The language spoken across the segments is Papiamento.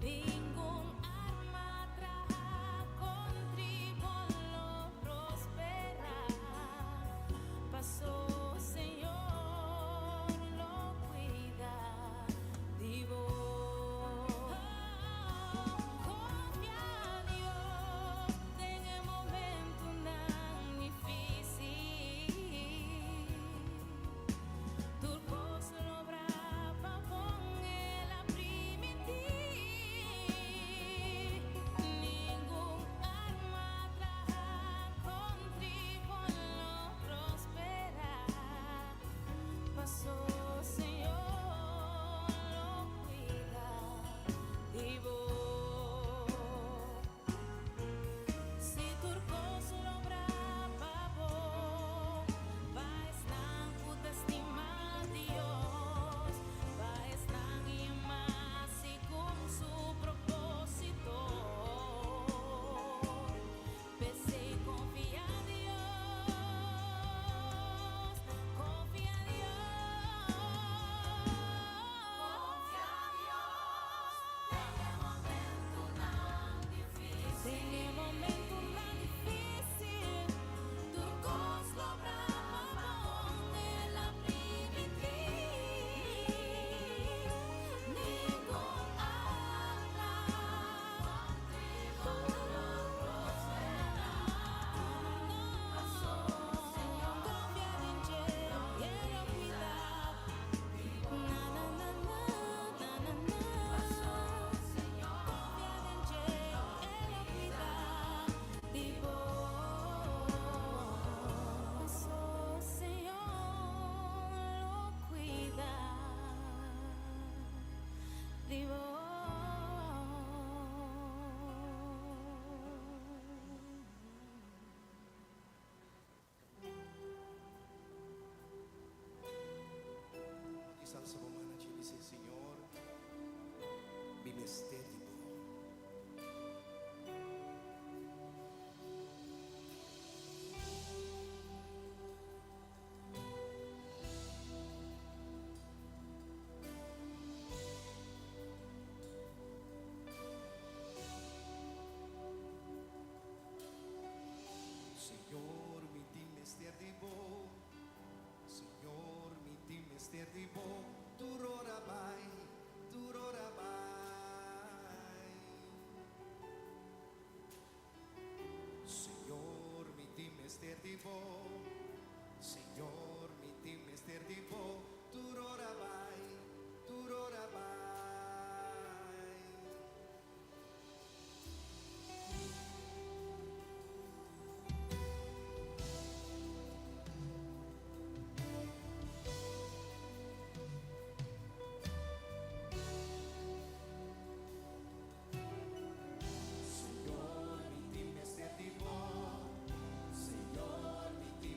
Ningun arma traha kontra bo lo prosperá. Paso Señor lo kuida di bo. Konfia Dios den e momentonan difísil. Tur kos lo obra pa bon, El a primintí. Ningun arma traha kontra bo lo prosperá. Paso Señor lo kuida di bo. Si tur kos lo obra pa bon, pa esnan ku ta stima Dios, pa esnan yamá segun su propósito. P'esei konfia Dios, konfia Dios. Konfia Dios, den e momentonan difísil. Den e momentonan difísil, tur kos lo obra pa bon, El a primintí. Ningun arma kontra bo lo prosperá. Señor, konfia den dje, E lo kuida. Na na na na na na na. Konfia den dje, E lo kuida di bo. Paso Señor lo kuida di bo. Kisas bo man bisa, Señor, mi mester di bo. Señor, mi tin mester di bo. Señor, mi tin mester di bo. Tur ora bai, tur ora bai. Señor, mi tin mester di bo. Señor, mi tin mester di bo. Tur ora bai, tur ora bai. Señor, mi tin mester di bo. Señor, mi tin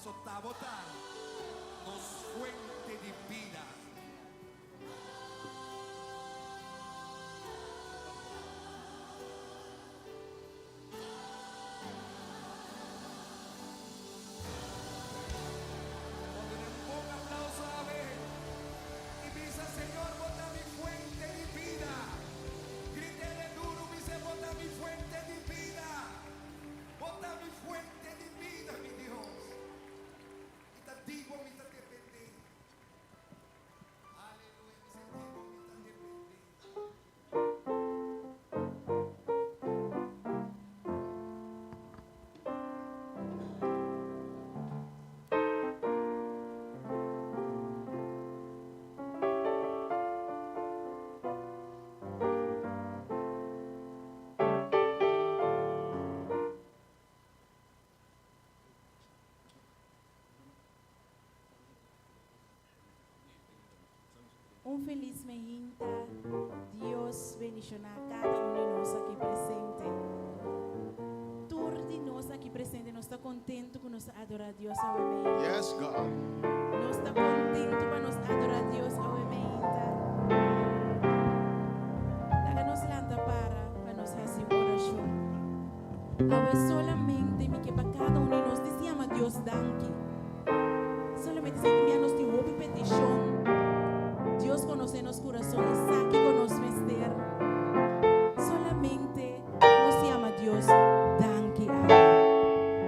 Paso ta bo ta nos fuente di bida. Bo duna un bon aplauso awe y bisa, Señor, bo ta mi fuente di bida. Gritele duro, bisa, Bo ta mi fuente di bida. Bo ta mi fuente di bida, mi Dios. Mi ta di bo, mi ta depende. Aleluya, bisa di bo, mi ta depende. Un felis meinta, Dios bendiciona cada un di nos aki presente. Tur di nos aki presente, nos ta contento cu nos ta adora Dios awe meinta. Yes, God. Nos ta contento pa nos adora Dios awe meinta. Laga nos lanta para pa nos haci un oracion. Awe solamente mi ke pa cada un di nos di yama Dios danki. Solamente si mi nos tin hopi peticion. Dios conoce nos curason y sa kico nos mester. Solamente nos yama Dios danki awe.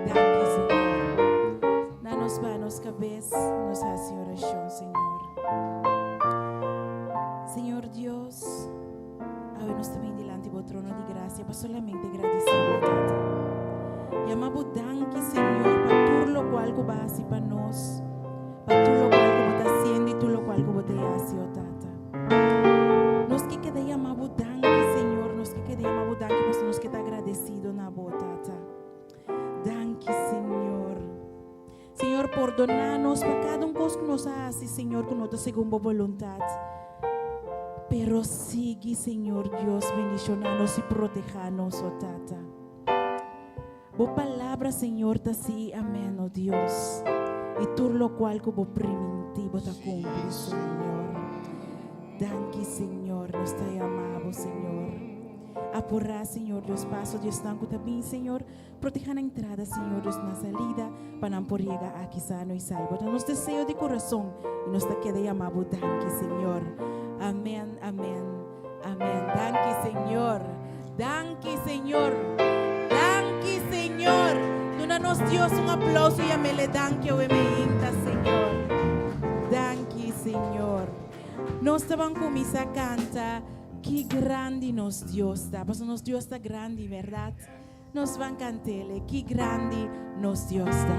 Danki Señor. Na nos baha nos cabes, nos haci oracion, Señor. Señor Dios, awe nos ta bin dilanti bo trono di gracia pa solamente gradici bo, Tata. Yama bo danki, Señor, pa tur locual cu bo a haci pa nos, pa tur locual cu bo ta haciendo y tur locual cu bo ta haci, oh Tata. Nos ke keda yama bo danki, Señor, nos ke keda yama bo danki pasobra nos ke ta agradecido na bo, Tata. Danki, Señor. Señor, pordona nos pa cada un cos cu nos a haci, Señor, cu no ta segun bo voluntad. Pero sigui, Señor Dios, bendiciona nos y proteha nos, oh Tata. Bo palabra, Señor, ta sí y amén, oh Dios. Y tur locual cu bo priminti, bo ta cumpli, Señor. Danki, Señor, nos ta yama bo, Señor. Apura, Señor Dios, paso di esnan cu ta bin, Señor. Proteha na entrada, Señor Dios, na salida, pa nan por yega aki sano y salvo. Ta nos deseo di corazon y nos ta keda yama bo danki, Señor. Amen, amen, amen. Danki, Señor. Danki, Señor. Danki, Señor. Duna nos Dios un aplauso y yamele danki awe meinta, Señor. Danki, Señor. Nos ta ban cuminsa canta Ki grandi nos Dios ta. Pasobra nos Dios ta grandi, berdad? Nos ban cantele, Ki grandi nos Dios ta.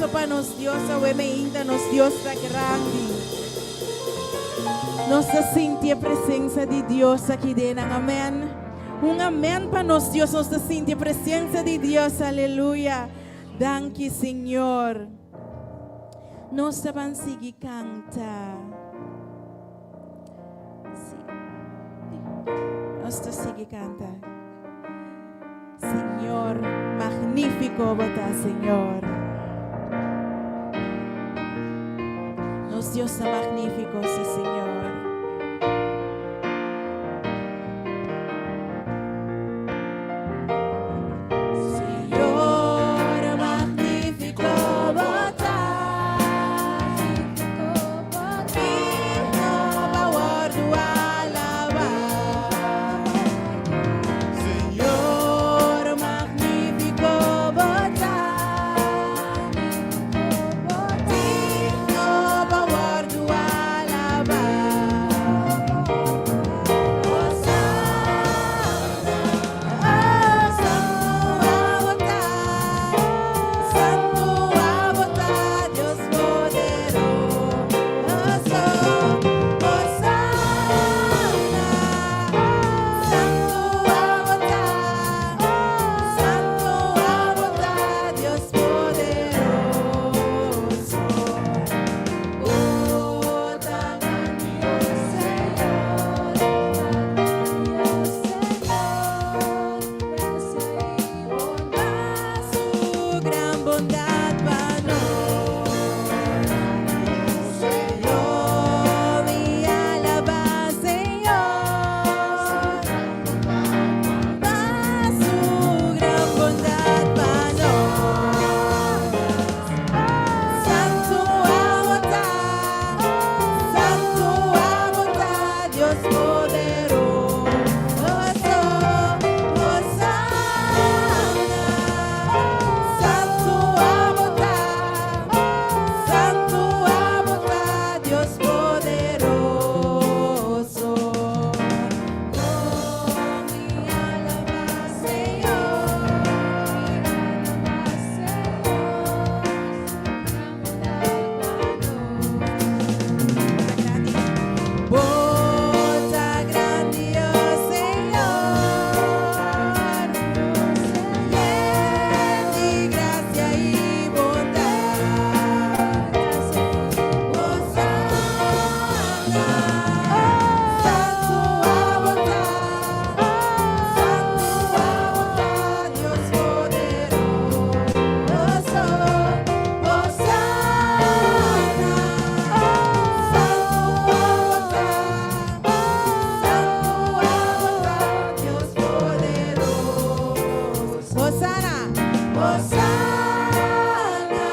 aplauso pa nos Dios, awe mainta, nos Dios ta grandi. Nos ta sinti e presencia di Dios aki den, amen. Un amen pa nos Dios, nos ta sinti e presencia di Dios, aleluya. Danki Señor. Nos ta ban sigui canta. Si. Nos ta sigui canta. Señor, magnífico bo ta, Señor. Nos Dios ta magnífico, sí, Señor. Señor, magnífico bo ta. Digno pa wòrdu alabá. Señor, magnífico bo ta. Digno pa wòrdu alabá. Hosana, oh, Santu abo ta, Santu abo ta, Dios poderoso. Hosana, Santu abo ta, Santu abo ta, Dios poderoso. Oh, ta grandioso Señor, gracia y bondad, su gran bondad pa nos. Señor, mi alaba, Señor, pa su gran bondad pa nos. Santu abo ta, Santu abo ta, Dios poderoso. Hosana, Santu abo ta, Santu abo ta, Dios poderoso. Oh, mi alaba, Señor, mi alaba, Señor, su gran bondad pa nos. Bo ta grandi, oh Señor, yen di gracia y bondad. Hosana, Santu abo ta, Santu abo ta, Dios poderoso. Hosana, Santu abo ta, Santu abo ta, Dios poderoso. Hosana, Hosana,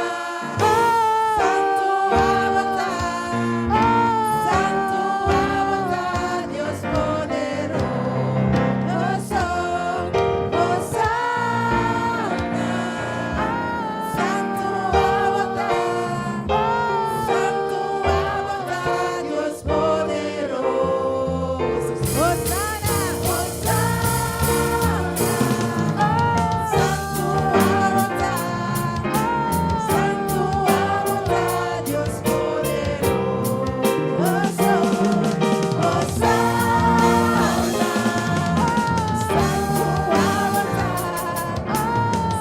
Santu abo ta, Santu abo ta, Dios poderoso. Hosana, Santu abo ta, Santu abo ta, Dios poderoso. Hosana, Hosana, Santu abo ta, Santu abo ta, Dios poderoso. Hosana, Santu abo ta,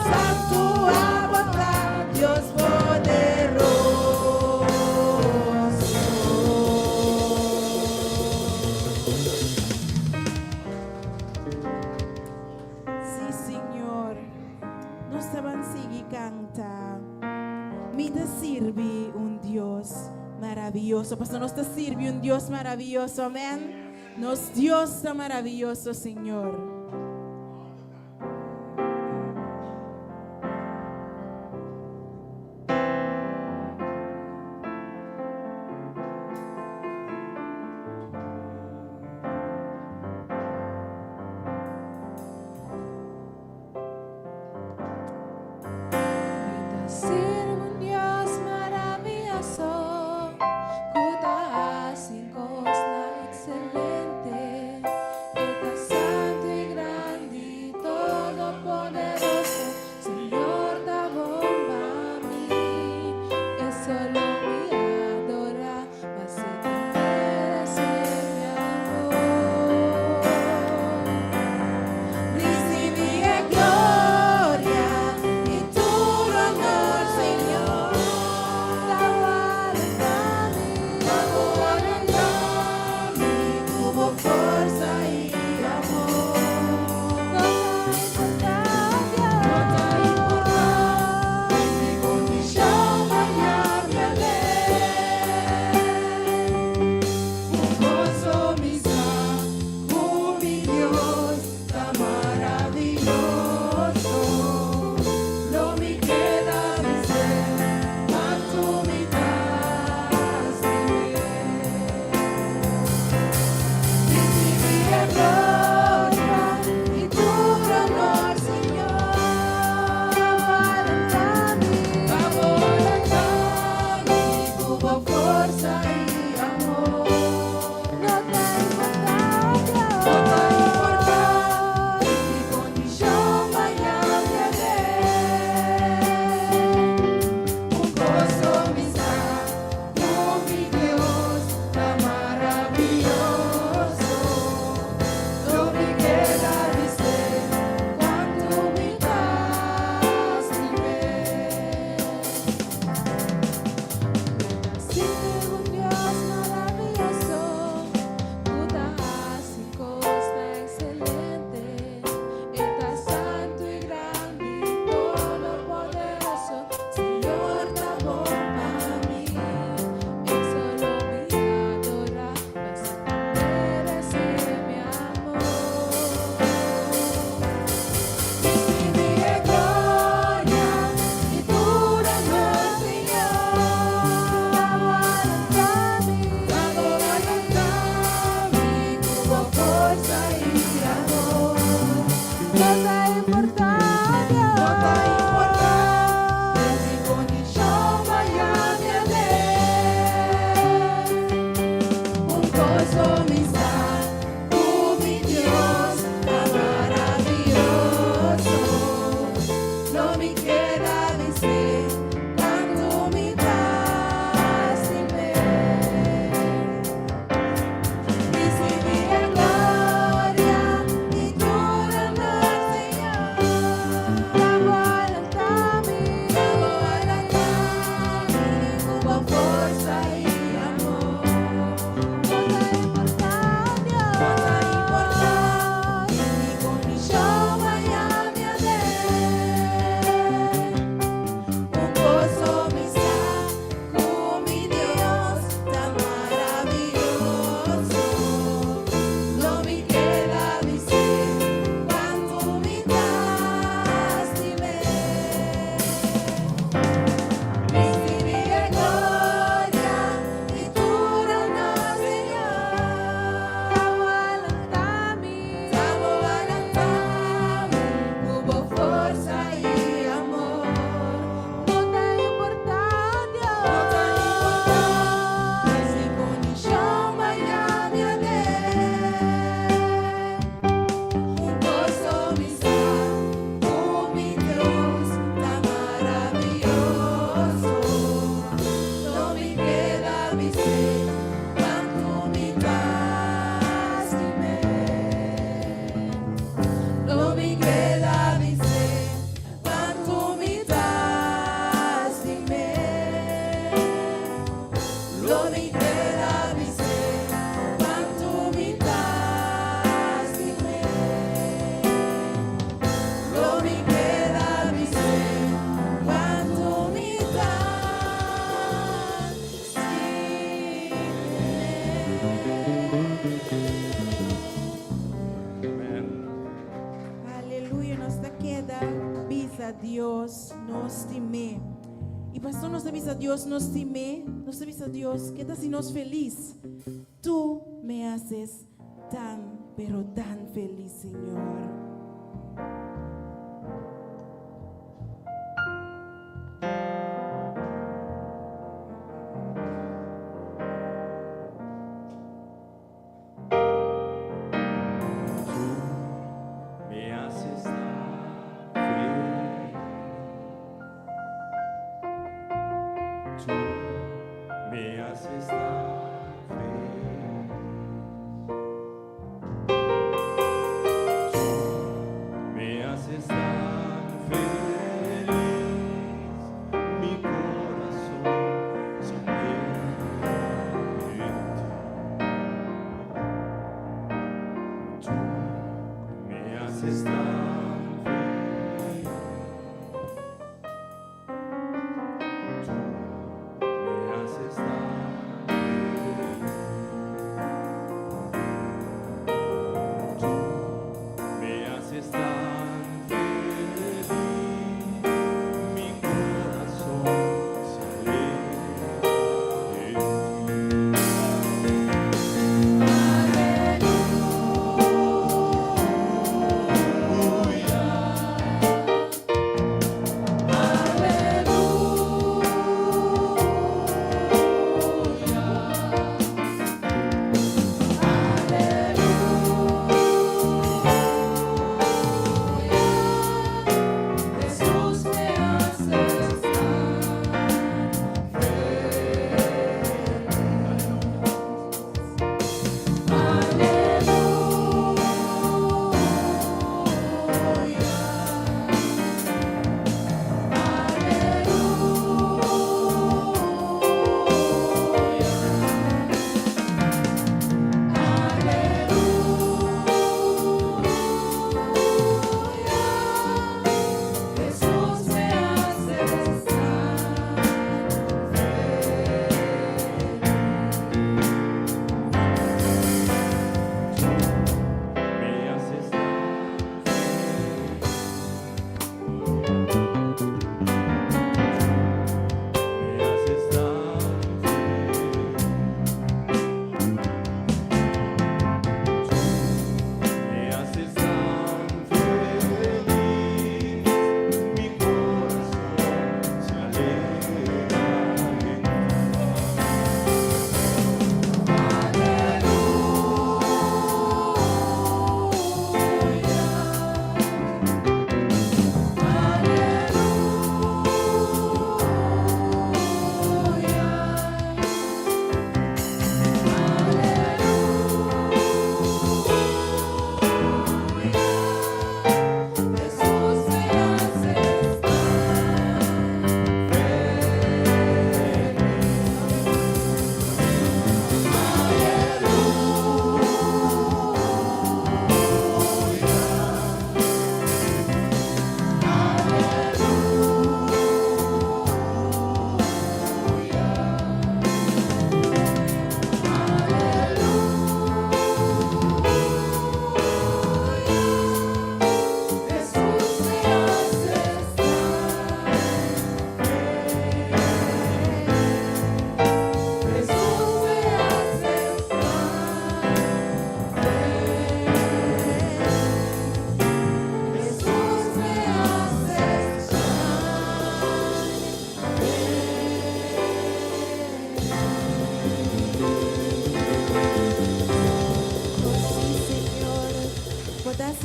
Santu abo ta, Dios poderoso. Sí, Señor. Nos ta ban sigui canta. Mi ta sirbi un Dios maraviyoso. Pastor, nos ta sirbi un Dios maraviyoso. Amén. Nos Dios ta maraviyoso, Señor. Mi ta sirbi un Dios maraviyoso, ku ta hasi kosnan ekselente, e ta santu i Goso mi sa ku mi Dios ta maravioso. Lo mi keda bis'é kuantu mi ta stim'é. Risibí e gloria i tur honor, Señor. Bo a lanta mi, bo a lanta mi, ku bo forsa i amor. No ta importá, Dios, no ta importá, mi kondishon m'a mi aden. Un goso mi sa ku mi Dios ta maravioso. Lo mi keda bis'é kuantu mi ta stim'é. Risibí e gloria i tur honor, Señor. Bo a lanta mi, bo a lanta mi, ku bo forsa i amor. No ta importá, Dios, no ta importá, mi kondishon m'a mi aden. Un goso mi sa ku mi Dios ta maravioso. Lo mi keda bis'é kuantu mi ta stim'é. Lo mi keda bis'é kuantu mi ta stim'é. Lo mi keda bis'é kuantu mi ta stim'é. Lo mi keda bis'é kuantu mi ta stim'é. Amen. Aleluya, nos ta keda bisa Dios nos stim'é. I pastor, nos ta bisa Dios nos stim'é, nos ta bisa Dios, ku ta hasi nos felis. Tú me haces tan, pero tan feliz, Señor. Tú me haces tan feliz. Tú me haces tan feliz. Tú me haces tan feliz. Mi corazón se alegra en ti. Tú me haces tan feliz. Tú me haces tan feliz.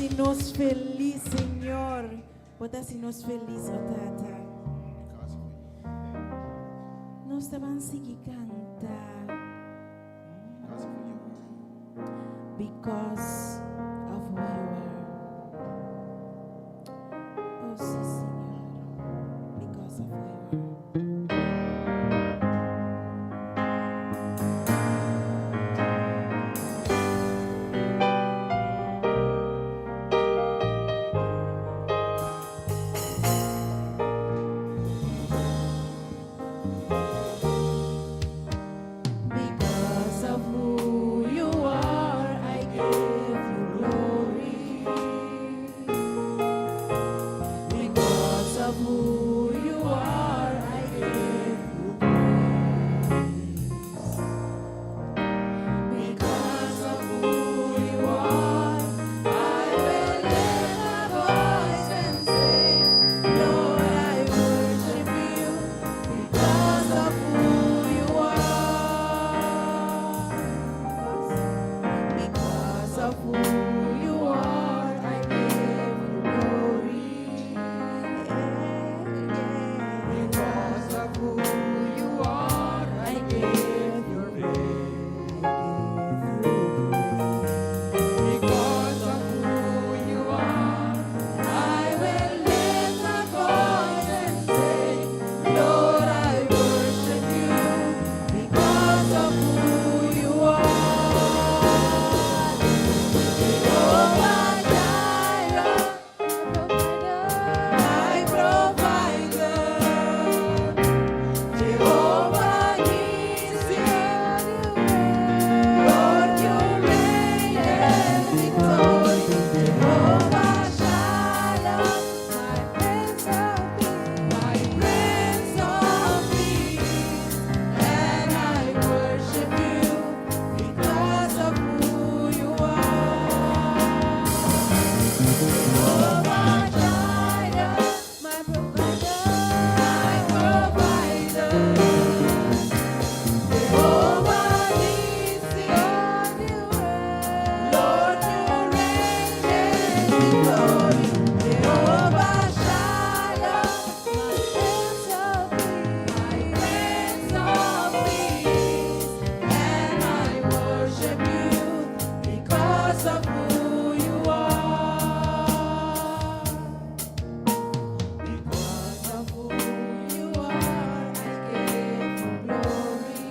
hasi nos felis, Señor. Bo ta hasi nos felis, o Tata. Nos ta ban sigui kanta. Because of who you are. Oh, sí, Señor. Because of who you are. Because of who you are, I give you glory. Because of who you are, I give you praise. Because of who you are, I will lift my voice and say, Lord, I worship you because of who you are. Because of who you are, I give you glory. Because of who you are, I give you praise. Because of who you are, I will lift my voice and say, Lord, I worship you because of who you are. Jehovah Jireh, my provider. Jehovah Nissi, Lord, you reign in victory. Jehovah Shalom, my Prince of Peace, my Prince of Peace, and I worship you because of who you are. Jehovah Jireh, my provider, my provider. Jehovah Nissi, Lord, you reign in victory. Jehovah Shalom, my Prince of Peace, and I worship you because of who you are. Because of who you are, I give you glory.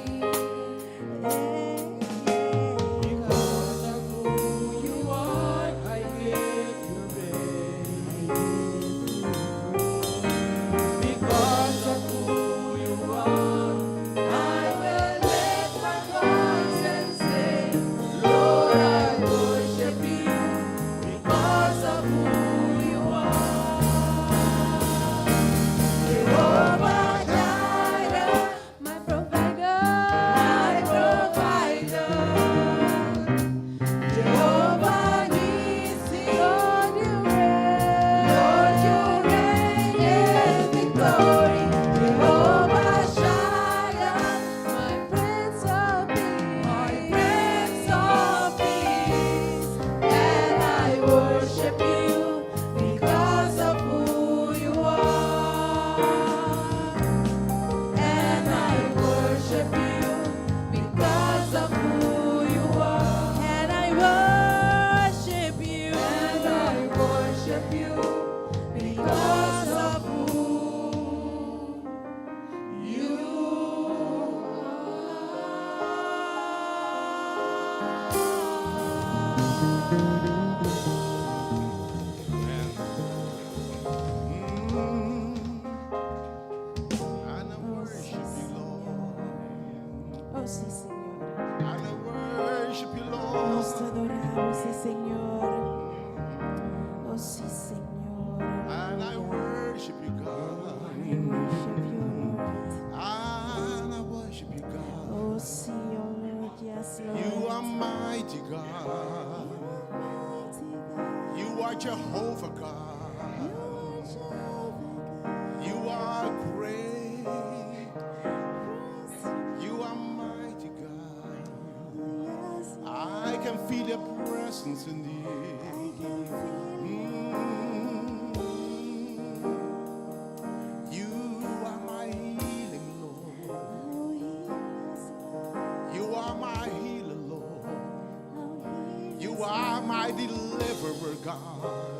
Because of who you are, I give you praise. Because of who you are, I will lift my voice and say, Lord, I worship you because of who you are. Jehovah Jireh, my provider, my provider. Jehovah Nissi, Lord, you reign, Lord, you reign in victory. Jehovah Shalom, my Prince of Peace, my Prince of Peace, and I worship you because of who you are. And I worship you because of who you are. And I worship you. And I worship you because of who you are. And I worship you, Lord. Oh, sí, Señor. And I worship you, Nos Lord. adoramos, sí, Señor. Oh, sí, Señor. And I worship you, God. I worship you, Lord. And I worship you, God. Oh, sí, oh Lord. Yes, Lord. You are mighty God. Mighty God. You are Jehovah God. You are Jehovah God. You are great. Praise You are mighty God. you. Yes, I can feel your presence in the I air. can feel My deliverer, God.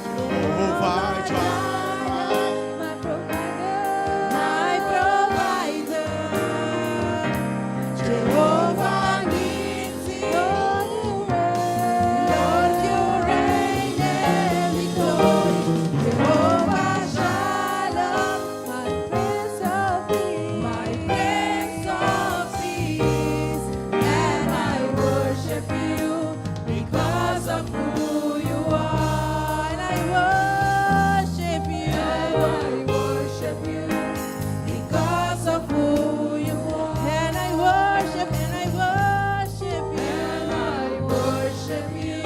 Jehovah Jireh. My provider, my provider, Jehovah Nissi, Lord, you reign in victory. Jehovah Shalom, my Prince of Peace, my Prince of Peace, and I worship you because of who you are, and I worship you, and I worship you because of who you are, and I worship, and I worship you, and I worship you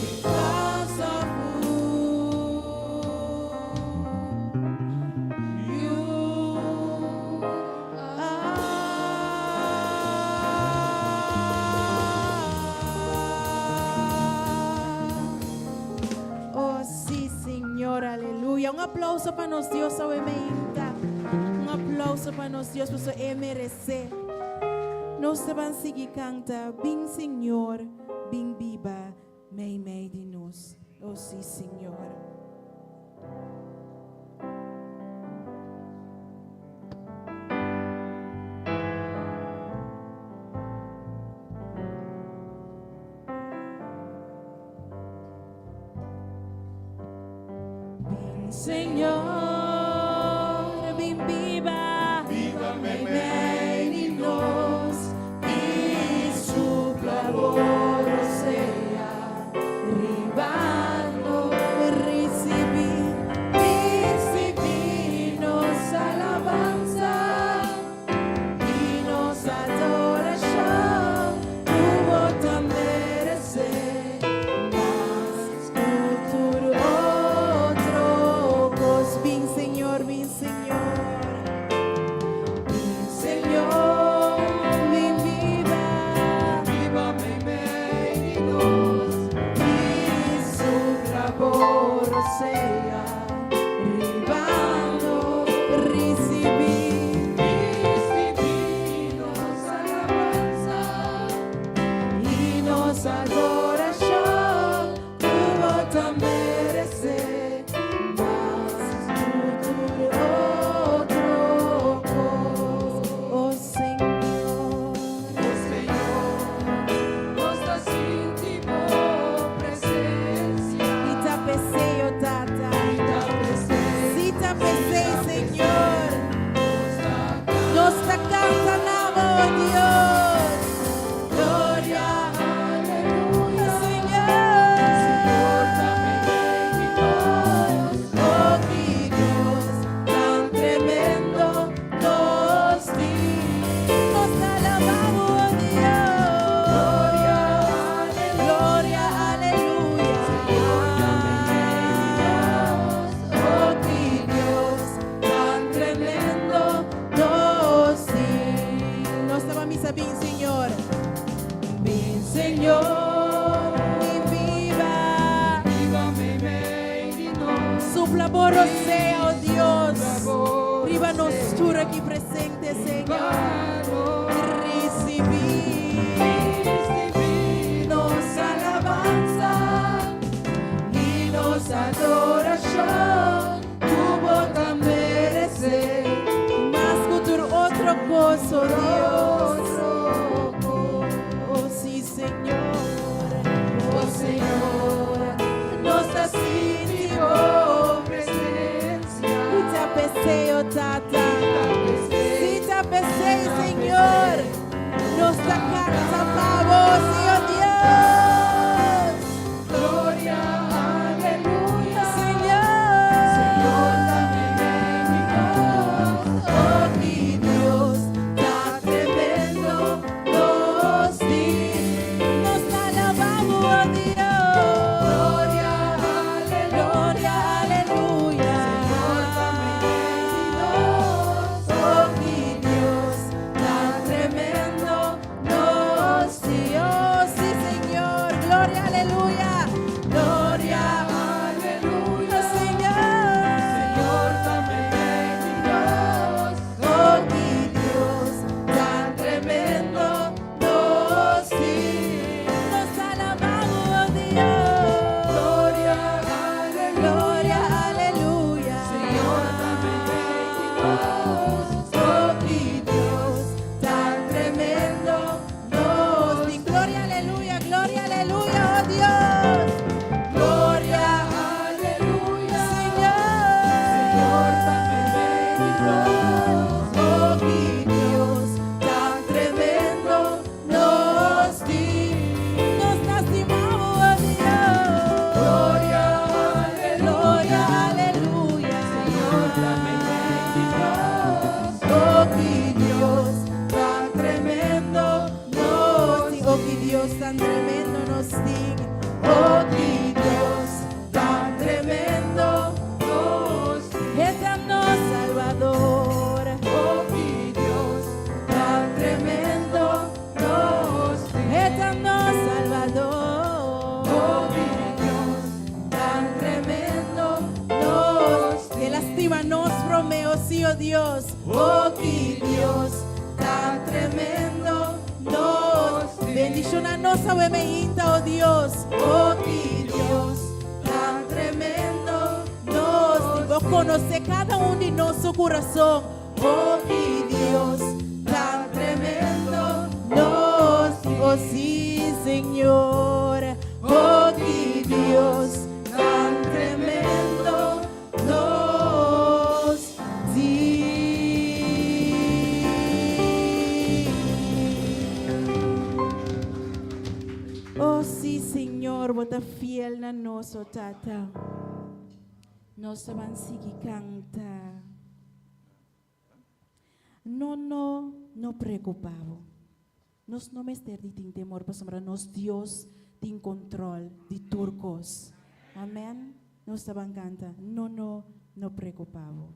because of who you are. Oh, si, Señor, aleluya. Un aplouso pa nos Dios, obviamente. Un aplouso pa nos Dios, paso E meresé. Nos ta bai sigui kanta, bin Señor, bin biba, mei mei di nos. Oh, si, Señor. Bin Señor, bin biba, Biba mei mei di nos, i supla bo rosea, riba nos, risibí, risibí nos alabansa i nos adorashon, ku bo ta meresé, mas ku tur otro kos. Bin Señor, bin Señor. Bin Señor, bin biba, Biba mei mei di nos, i supla bo rosea, riba nos, risibí, risibí nos alabansa i nos adorashon, ku bo ta meresé, mas ku tur otro kos. Oh Señor, Oh Señor, nos ta sinti bo presensia. I ta p'esei, Tata, I ta p'esei, Si ta p'esei, Señor, nos ta kanta na bo, Dios. Gloria, aleluya. Señor, Señor, ta mei di nos. Oh, ki Dios, tan tremendo nos tin. Nos alabamos, Dios. Gloria, Gloria, aleluya. Señor, ta mei di nos. Oh, ki Dios, tan tremendo nos tin. Nos ta bai bisa bin, Señor. Bin Señor, Bin biba. Biba mei mei di nos. Supla bo rosea, oh Dios. Riba nos tur aki presente, Señor. Risibí. Risibí nos alabansa i nos adorashon, ku bo ta meresé. Mas ku tur otro kos, oh Dios. Oh si, Señor. Oh Señor, nos ta sinti bo presensia. I ta p'esei, oh Tata. Si ta p'esei, Señor. Nos ta kanta pa bo, Señor Dios. Gloria, aleluya. Señor. Señor, ta mei di nos. Oh, ki Dios, tan tremendo nos tin. Nos alabamos, oh Dios. Gloria, aleluya. Gloria, aleluya. Señor, ta mei di nos. Oh, ki Dios, tan tremendo nos. oh Dios. Oh, ki Dios tan tremendo nos. Bendiciona nos awe meinta, oh Dios. Oh, ki Dios tan tremendo nos. Di bo conoce cada un di nos su curason. Oh, ki Dios tan tremendo nos. Oh, sí, Señor. Oh, ki Dios tan tremendo nos di. Oh, sí, Señor, bo ta fiel na nos, oh Tata. Nos ta ban sigui canta. No, no, no preocupa bo. Nos no mester di tin temor pasobra nos Dios tin control di tur cos. Amen. Nos ta ban canta, No, no, no preocupa bo.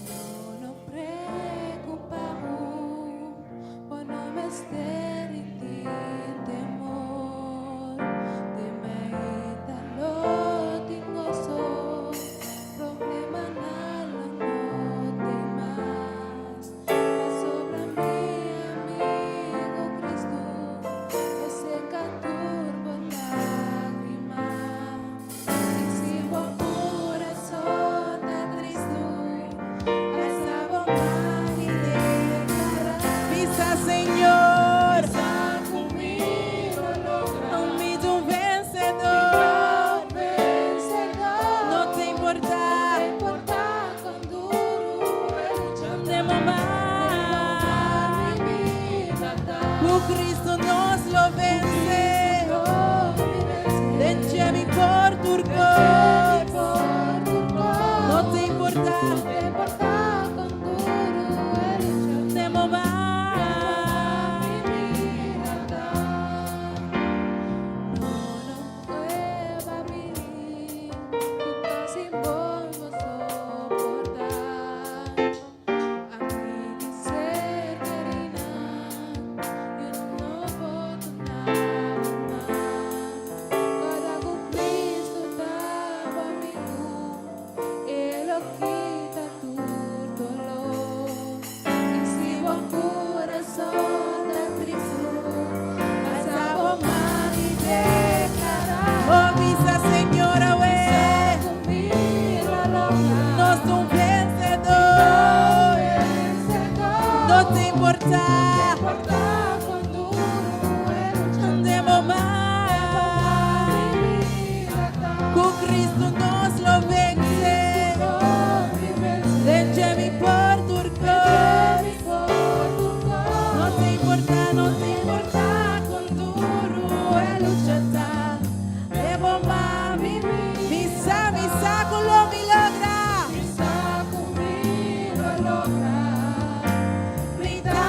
No, no preocupa bo, bo no mester di tin temor. Den meita lo tin goso, problemanan lo no tin mas. Pasobra mi amigo Cristo lo seca tur bo lágrima. Y si bo corazón ta tristo, alza bo man y declara. Bisa Señor, Bisa cu mi lo logra. Mi ta un vencedor. Vencedor. No ta importa. No ta importa con duro e lucha. De mamá. Mi bida ta. Cu Cristo nos lo vence. Den dje mi por tur cos. No ta importa. No ta importa con duro e lucha. De mamá. Mi bida ta. No, no prueba mi, cu casi bo no soporta. Ami di ser kerina, yo no por nada mas. Cada cu Cristo ta bo amigo, E lo kita tur dolor. Y si bo curason ta tristo, alza bo man y declara. Oh, bisa Señor, awe. Cu mi lo logra. Nos un vencedor. Vencedor. No ta importa. Importa con duro e lucha. De mamá. Cu Cristo nos lo vence. Den dje mi por tur cos. No ta importa, no ta importa con duro e lucha ta. De mami, bisa, bisa cu lo mi logra. Bisa cu mi lo logra. Mi ta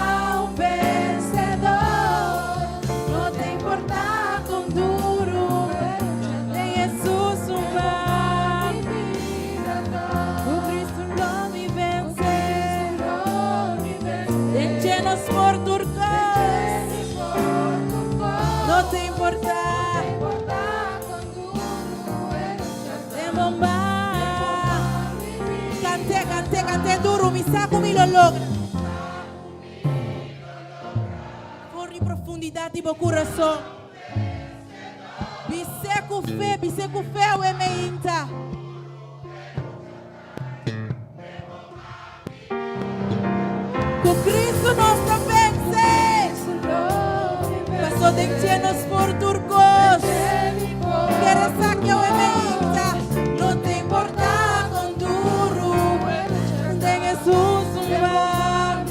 un vencedor. No ta importa con duro. Den Jesus un man. Cu Cristo lo mi vence. Den dje nos por tur cos. No ta importa. De bomba. Cante, cante, cante duro. Mi sa cu mi lo logra. For di profundidad di bo curason. Bis'e cu fe, bis'e cu fe, awe meinta. Cu Cristo nos ta vence. Paso den dje nos por tur cos. Kere sa cu awe meinta. No ta importa con duro. Den Jesus un man.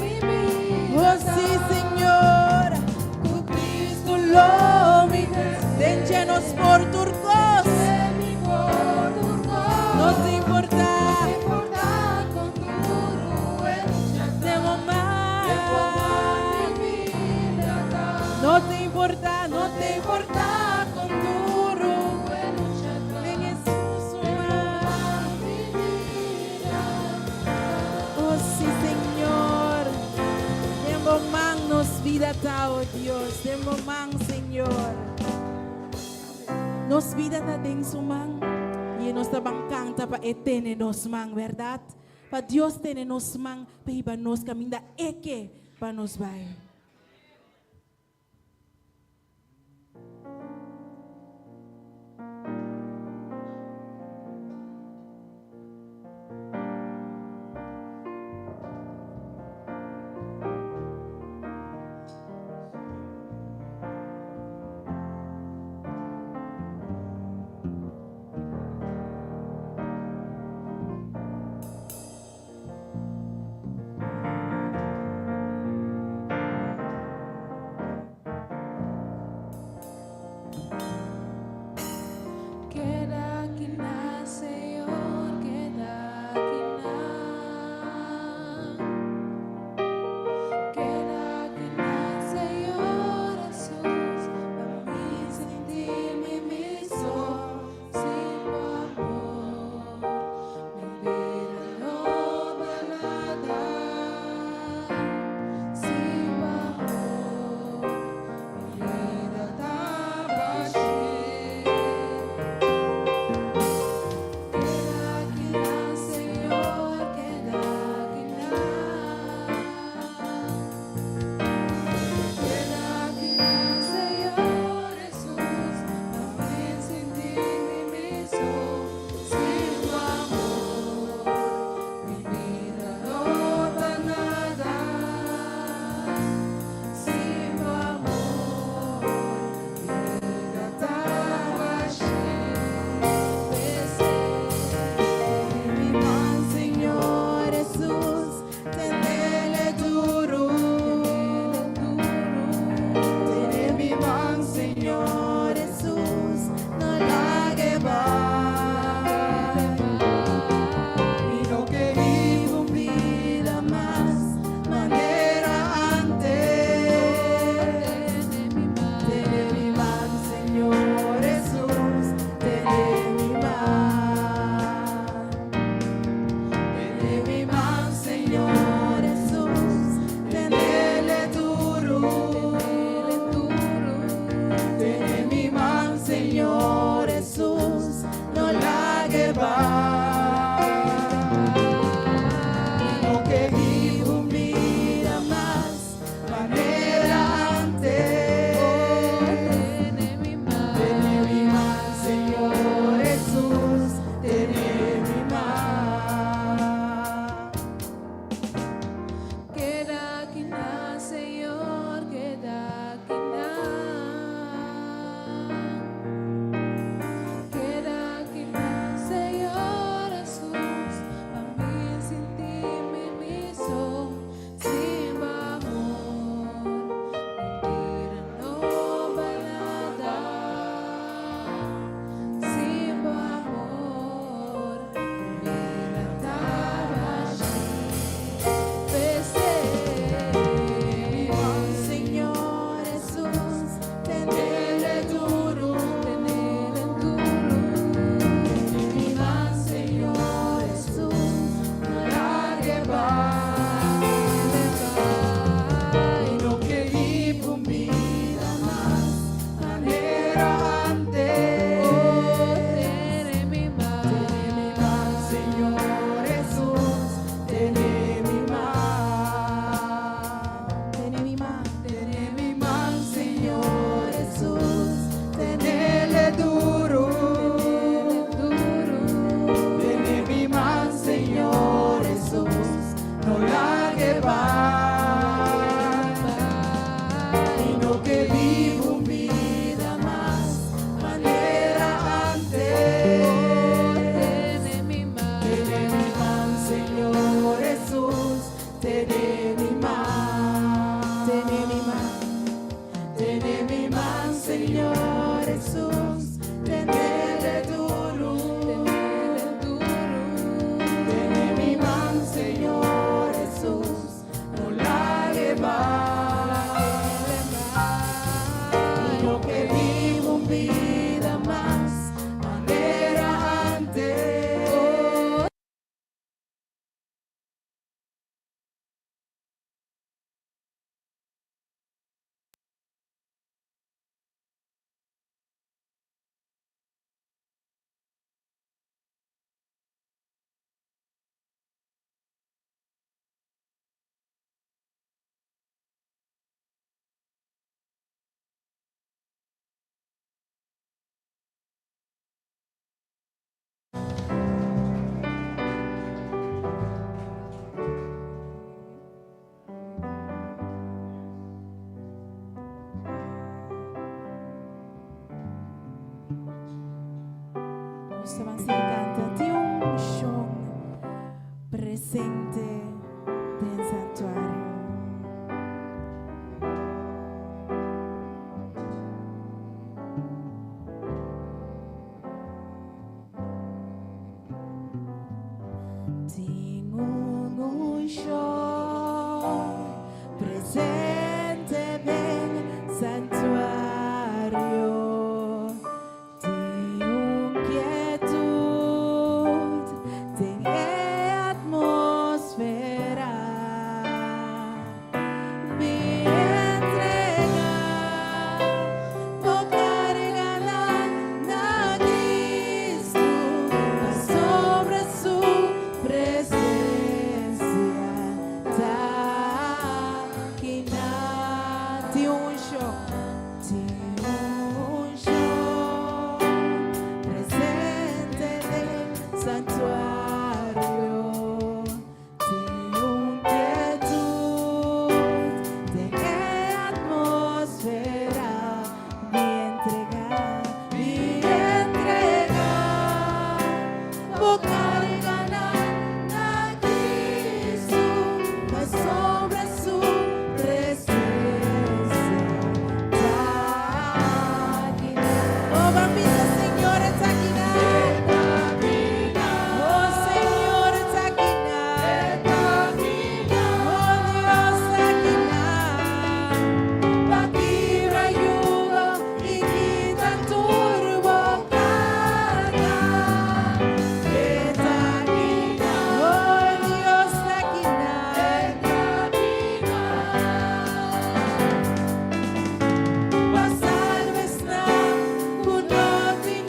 Oh, sí, Señor. Cu Cristo lo mi. Den dje nos por tur cos. No ta importa. Nos bida ta, oh Dios, den bo man, Señor. Nos bida ta den su man. I nos ta ban kanta pa e tene nos man, bèrdat? Pa Dios tene nos man pa hiba nos kaminda e ke pa nos bai. Nos ta ban sigui canta Tin un unshon presente den santuario. Tin un unshon presente den santuario. Tin un kietud den e atmosfera. Mi entrega bo carganan na Cristo, pasobra su presencia ta akinan. Tin un unshon, tin un unshon presente den santuario. Tin un kietud den e atmosfera. Mi entrega, mi entrega bo carganan na Cristo, pasobra su presencia ta akinan. Oh, ban bisa, Señor ta akinan. Oh, Señor ta akinan. Oh, Dios ta akinan. Pa kibra yugo y kita tur bo carga. E ta akinan. Oh, Dios ta akinan. Pa salba esnan cu no tin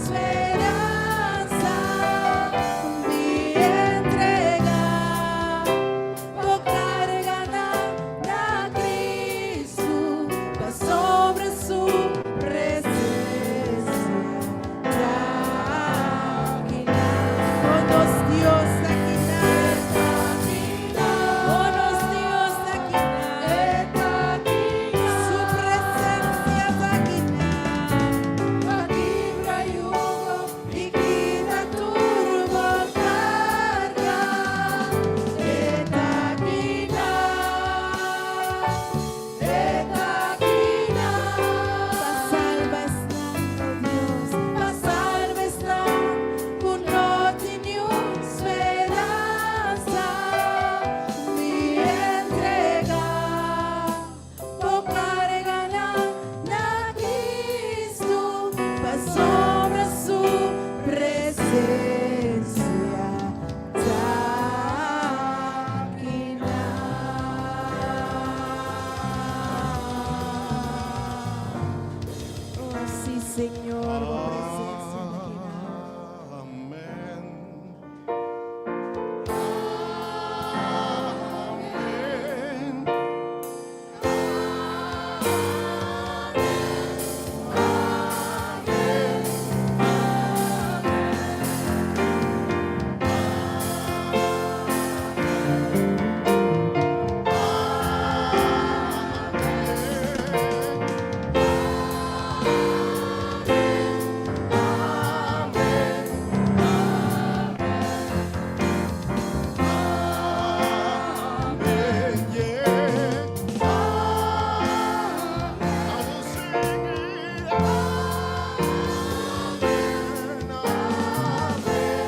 speransa. Mi entrega bo carganan na Cristo, pasobra su presencia ta akinan. Oh, nos Dios ta akinan. Oh, nos Dios ta akinan. Su presencia ta akinan. Pa kibra yugo y kita tur bo carga. E ta akinan. E ta akinan. Pa salba esnan, oh Dios, pa salba esnan cu no tin speransa. Mi entrega bo carganan na Cristo, pasobra su presencia ta akinan. Oh, si, Señor, bo presencia ta akinan. Amen. Amen. Amen. Yeah. I will sing it. Amen. Amen.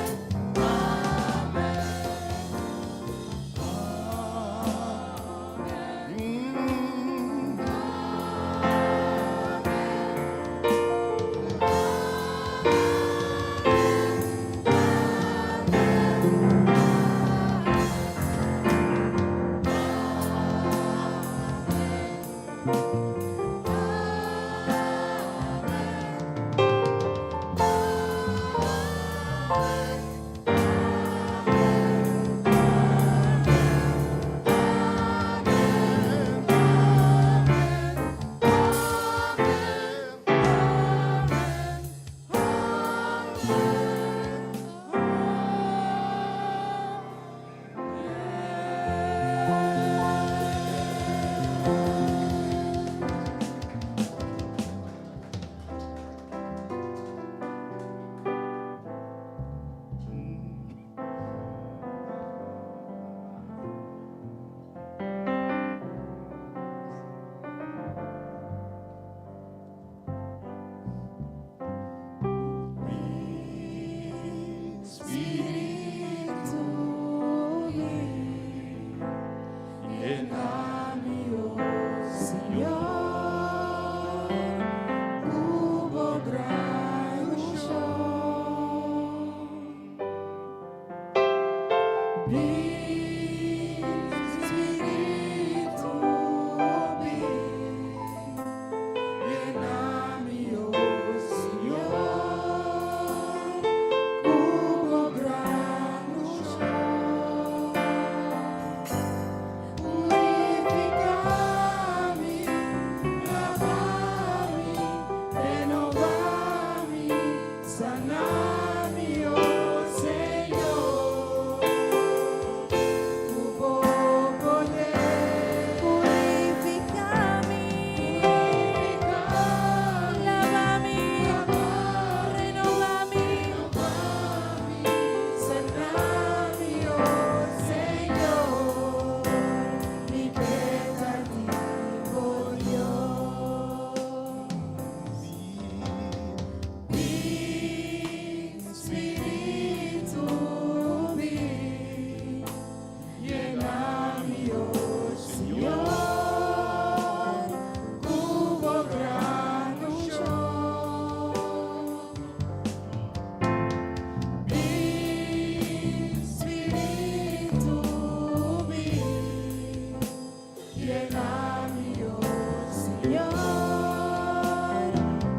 Señor,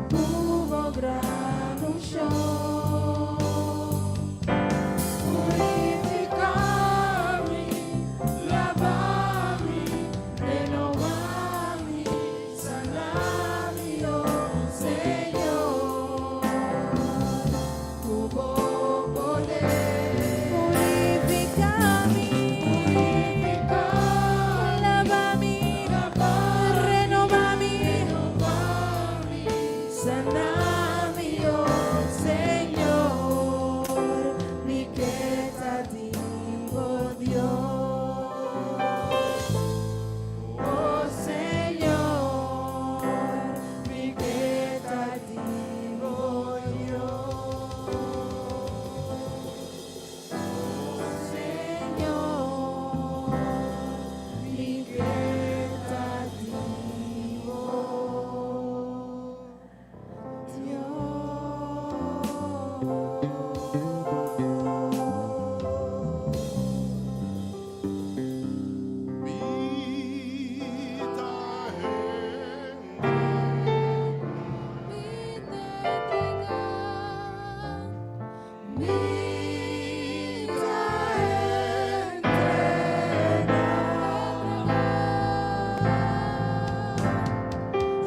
ku bo gran unshon. Purifiká mi, laba mi, renobá mi, sana mi, oh Señor, ku bo poder. Purifiká mi, laba mi, renobá mi, sana mi, oh Señor, mi ke ta di bo Dios. Oh Señor, mi ke ta di bo Dios. Oh Señor, mi ke ta di bo Dios. Mi ta Mi ta entregá, mi ta entregá.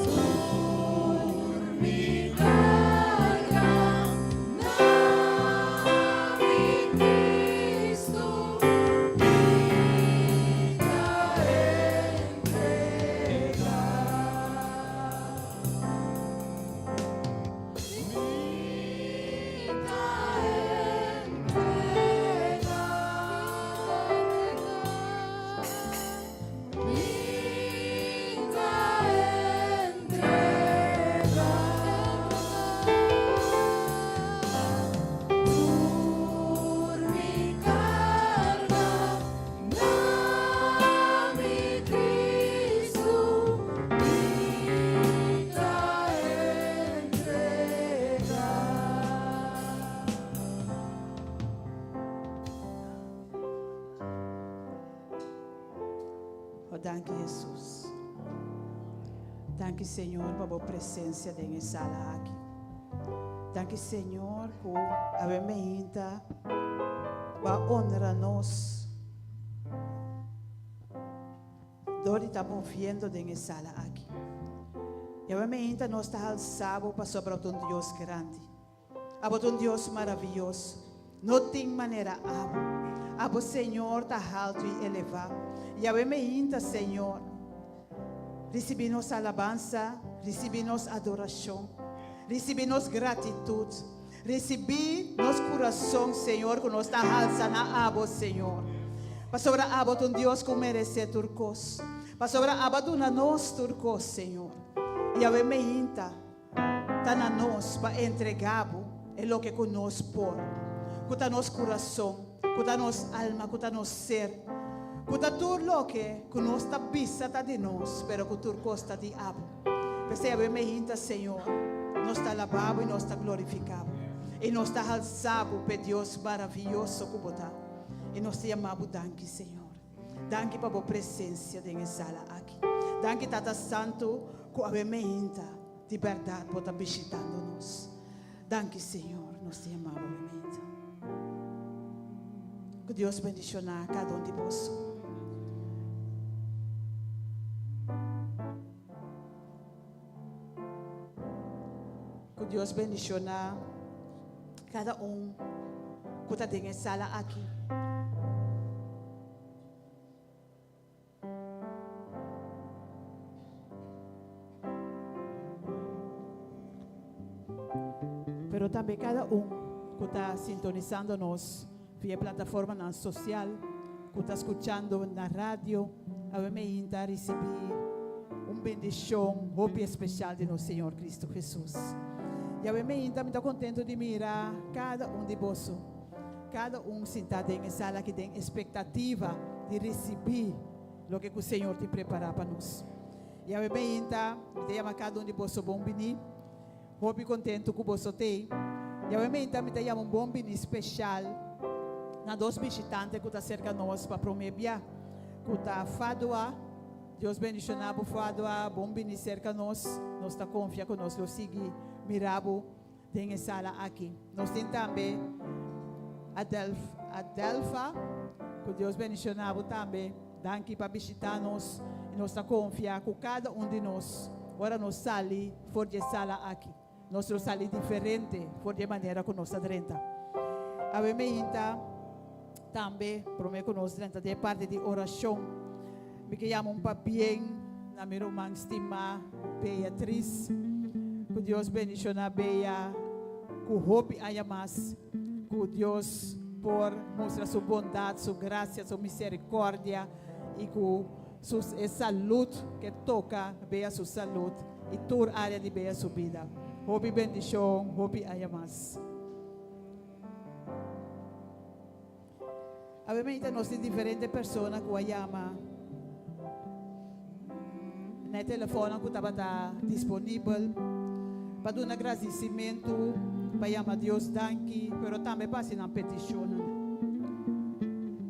Tur mi karga na mi Kristu, mi ta entregá. Mi ta entregá. Mi ta entregá. Tur mi karga na mi Kristu, mi ta entregá. Oh, danki Jesus. Danki Señor pa bo presensia den e sala aki. Danki Señor ku awe mainta bo a honra nos dor di ta moviendo den e sala aki. I awe mainta nos ta halsa bo pasobra bo ta un Dios grandi. Abo ta un Dios maravioso. No tin manera abo. Abo, Señor, ta haltu i elevá. Yahweh meinta, Señor, risibí nos alabansa, risibí nos adorashon, risibí nos gratitut, risibí nos kurason, Señor, ku nos ta halsa na abo, Señor. Pasobra abo ta un Dios ku meresé tur kos. Pasobra abo a duna nos tur kos, Señor. Yahweh meinta. Ta na nos pa entregá bo e loke ku nos por, ku ta nos kurason, ku ta nos alma, ku ta nos ser, ku ta tur loke ku nos ta bisa ta di nos, pero ku tur kos ta di abo. P'esei awe meinta, Señor, nos ta alabá bo i nos ta glorifiká bo, i nos ta halsá bo p'e Dios maravioso ku bo ta, i nos ta yamá bo danki, Señor. Danki pa bo presencia den e sala aki. Danki Tata Santo cu awe meinta di berdad bo ta bishitando nos. Danki Señor, nos ta yama bo awe meinta. Cu Dios bendiciona cada un di boso. Cu Dios bendiciona cada un cu ta den e sala aki. Pero tambe cada un cu ta sintonisando nos via plataformanan social, cu ta scuchando na radio, awe meinta ricibi un bendicion hopi especial di nos Señor Cristo Jesus. Y awe meinta mi ta contento di mira cada un di boso. Kada un sintá den e sala aki den espektativa di risibí loke ku Señor tin prepará pa nos. I awe meinta mi ta yama kada un di boso bon biní. Hopi kontentu ku boso t'ei. I awe meinta mi ta yama un bon biní speshal na dos bishitante ku ta serka nos pa promé bia, ku ta Fadua. Dios bendishoná bo Fadwa, bon bini serka nos. Nos ta konfia ku nos lo sigui mira bo den e sala aki. Nos tin tambe Adelf, Adelfa, ku Dios bendishoná bo tambe. Danki pa bishitá nos i nos ta konfia ku kada un di nos ora nos sali for di e sala aki, nos lo sali diferente for di e manera ku nos a drenta. Awe meinta tambe promé ku nos drenta den e parti di orashon, mi ke yama un pabien na mi ruman stimá Beatriz. Ku Dios bendishoná Bea ku hopi aña mas. Ku Dios por mustra su bondat, su grasia, su miserikòrdia i ku su e salud ke toka bea su salud i tur área di bea su bida. Hopi bendishon, hopi aña mas. Awe meinta nos tin diferente persona ku a yama na e telefonnan ku tabata disponibel pa duna gradisimentu, pa yama Dios danki, pero tambe pa hasi nan petishonnan.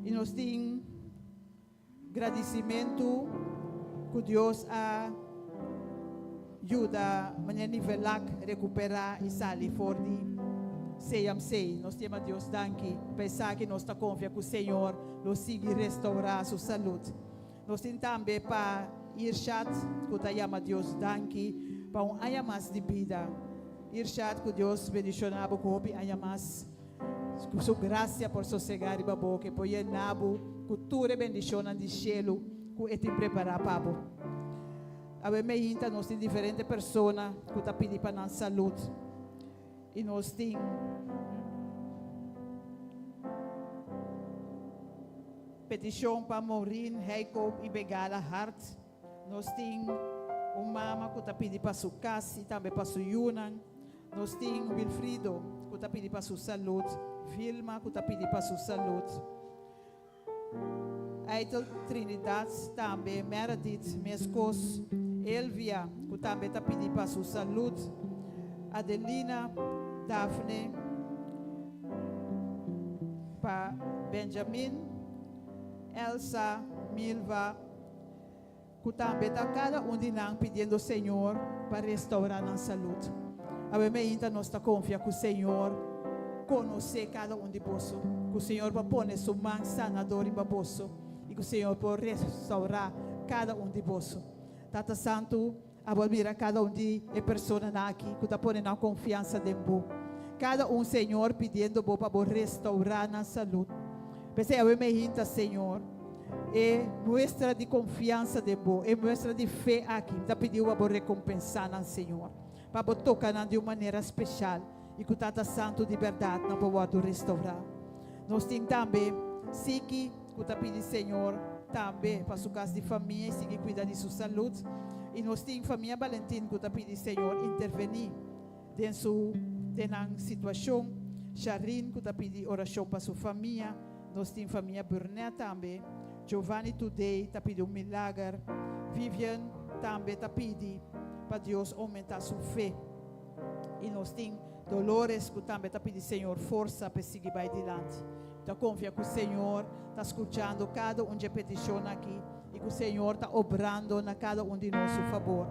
I nos tin gradisimentu ku Dios a yuda Meneer Nivelak rekuperá i sali for di CMC. Nos yama Dios danki pa esaki. Nos ta konfia ku Señor lo sigui restourá su salud. Nos tin tambe pa Irshad ku ta yama Dios danki pa un aña mas di bida. Irshad, ku Dios bendishoná bo ku hopi aña mas. Ku su grasia por sosegá riba bo, ku e por yená bo ku tur e bendishonnan di shelu ku e tin prepará pa bo. Awe meinta nos tin diferente persona ku ta pidi pa nan salud i nos tin petishon pa Maureen Heikoop i Begala Hart. Nos tin un mama ku ta pidi pa su kas i tambe pa su yunan. Nos tin Wilfrido ku ta pidi pa su salud, Vilma ku ta pidi pa su salud. Eitel Trinidad tambe, Meredith meskos, Elvia ku tambe ta pidi pa su salud, Adelina, Daphne, pa Benjamin, Elsa, Milva, ku tambe ta kada un di nan pidiendo Señor pa restaurá nan salud. Awe meinta nos ta konfia ku Señor konosé kada un di boso, ku Señor por pone su man sanador riba boso i ku Señor por restaurá kada un di boso. Tata Santu, abo a mira kada un di e personanan aki ku ta pone nan konfiansa den bo. Kada un, Señor, pidiendo bo pa bo restaurá nan salud. P'esei awe meinta, Señor, E muestra di konfiansa den bo, e muestra di fe aki, mi ta pidi bo pa bo rekompensá nan, Señor, pa bo toka nan di un manera speshal i ku Tata Santu di bèrdat nan por wòrdu restourá. Nos tin tambe Siki ku ta pidi Señor tambe pa su kas di famia i sigui kuida di su salud. I nos tin famia Balentin ku ta pidi Señor intervení den su den nan situashon. Sharin ku ta pidi orashon pa su famia. Nos tin famia Burnett tambe. Giovanni Today ta pidi un milager. Vivian tambe ta pidi pa Dios aumenta su fe. I nos tin Dolores ku tambe ta pidi Señor forsa p'e sigui bai dilanti. Mi ta konfia ku Señor ta skuchando kada un dje petishon aki i ku Señor ta obrando na kada un di nos su fabor.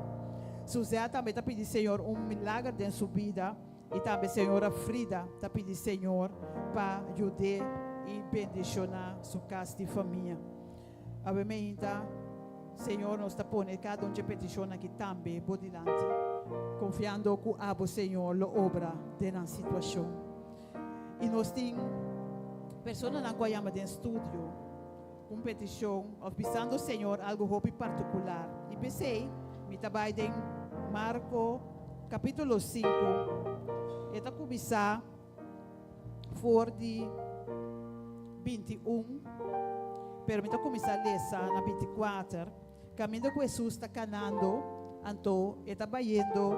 Suzette tambe ta pidi Señor un milager den su bida. I tambe señora Frida ta pidi Señor pa yud'é i bendishoná su kas di famia. Awe meinta, Señor, nos ta pone kada un dje petishon aki tambe bo dilanti, konfiando ku abo, Señor, lo obra den nan situashon. I nos tin personanan ku a yama den studio ku un petishon òf bisando Señor algu hopi partikular. I p'esei mi ta bai den Marko kapítulo sinku. E ta kuminsá for di 21, pero mi ta kuminsá lesa na 24, kaminda ku Hesus ta kanando, anto e ta bayendo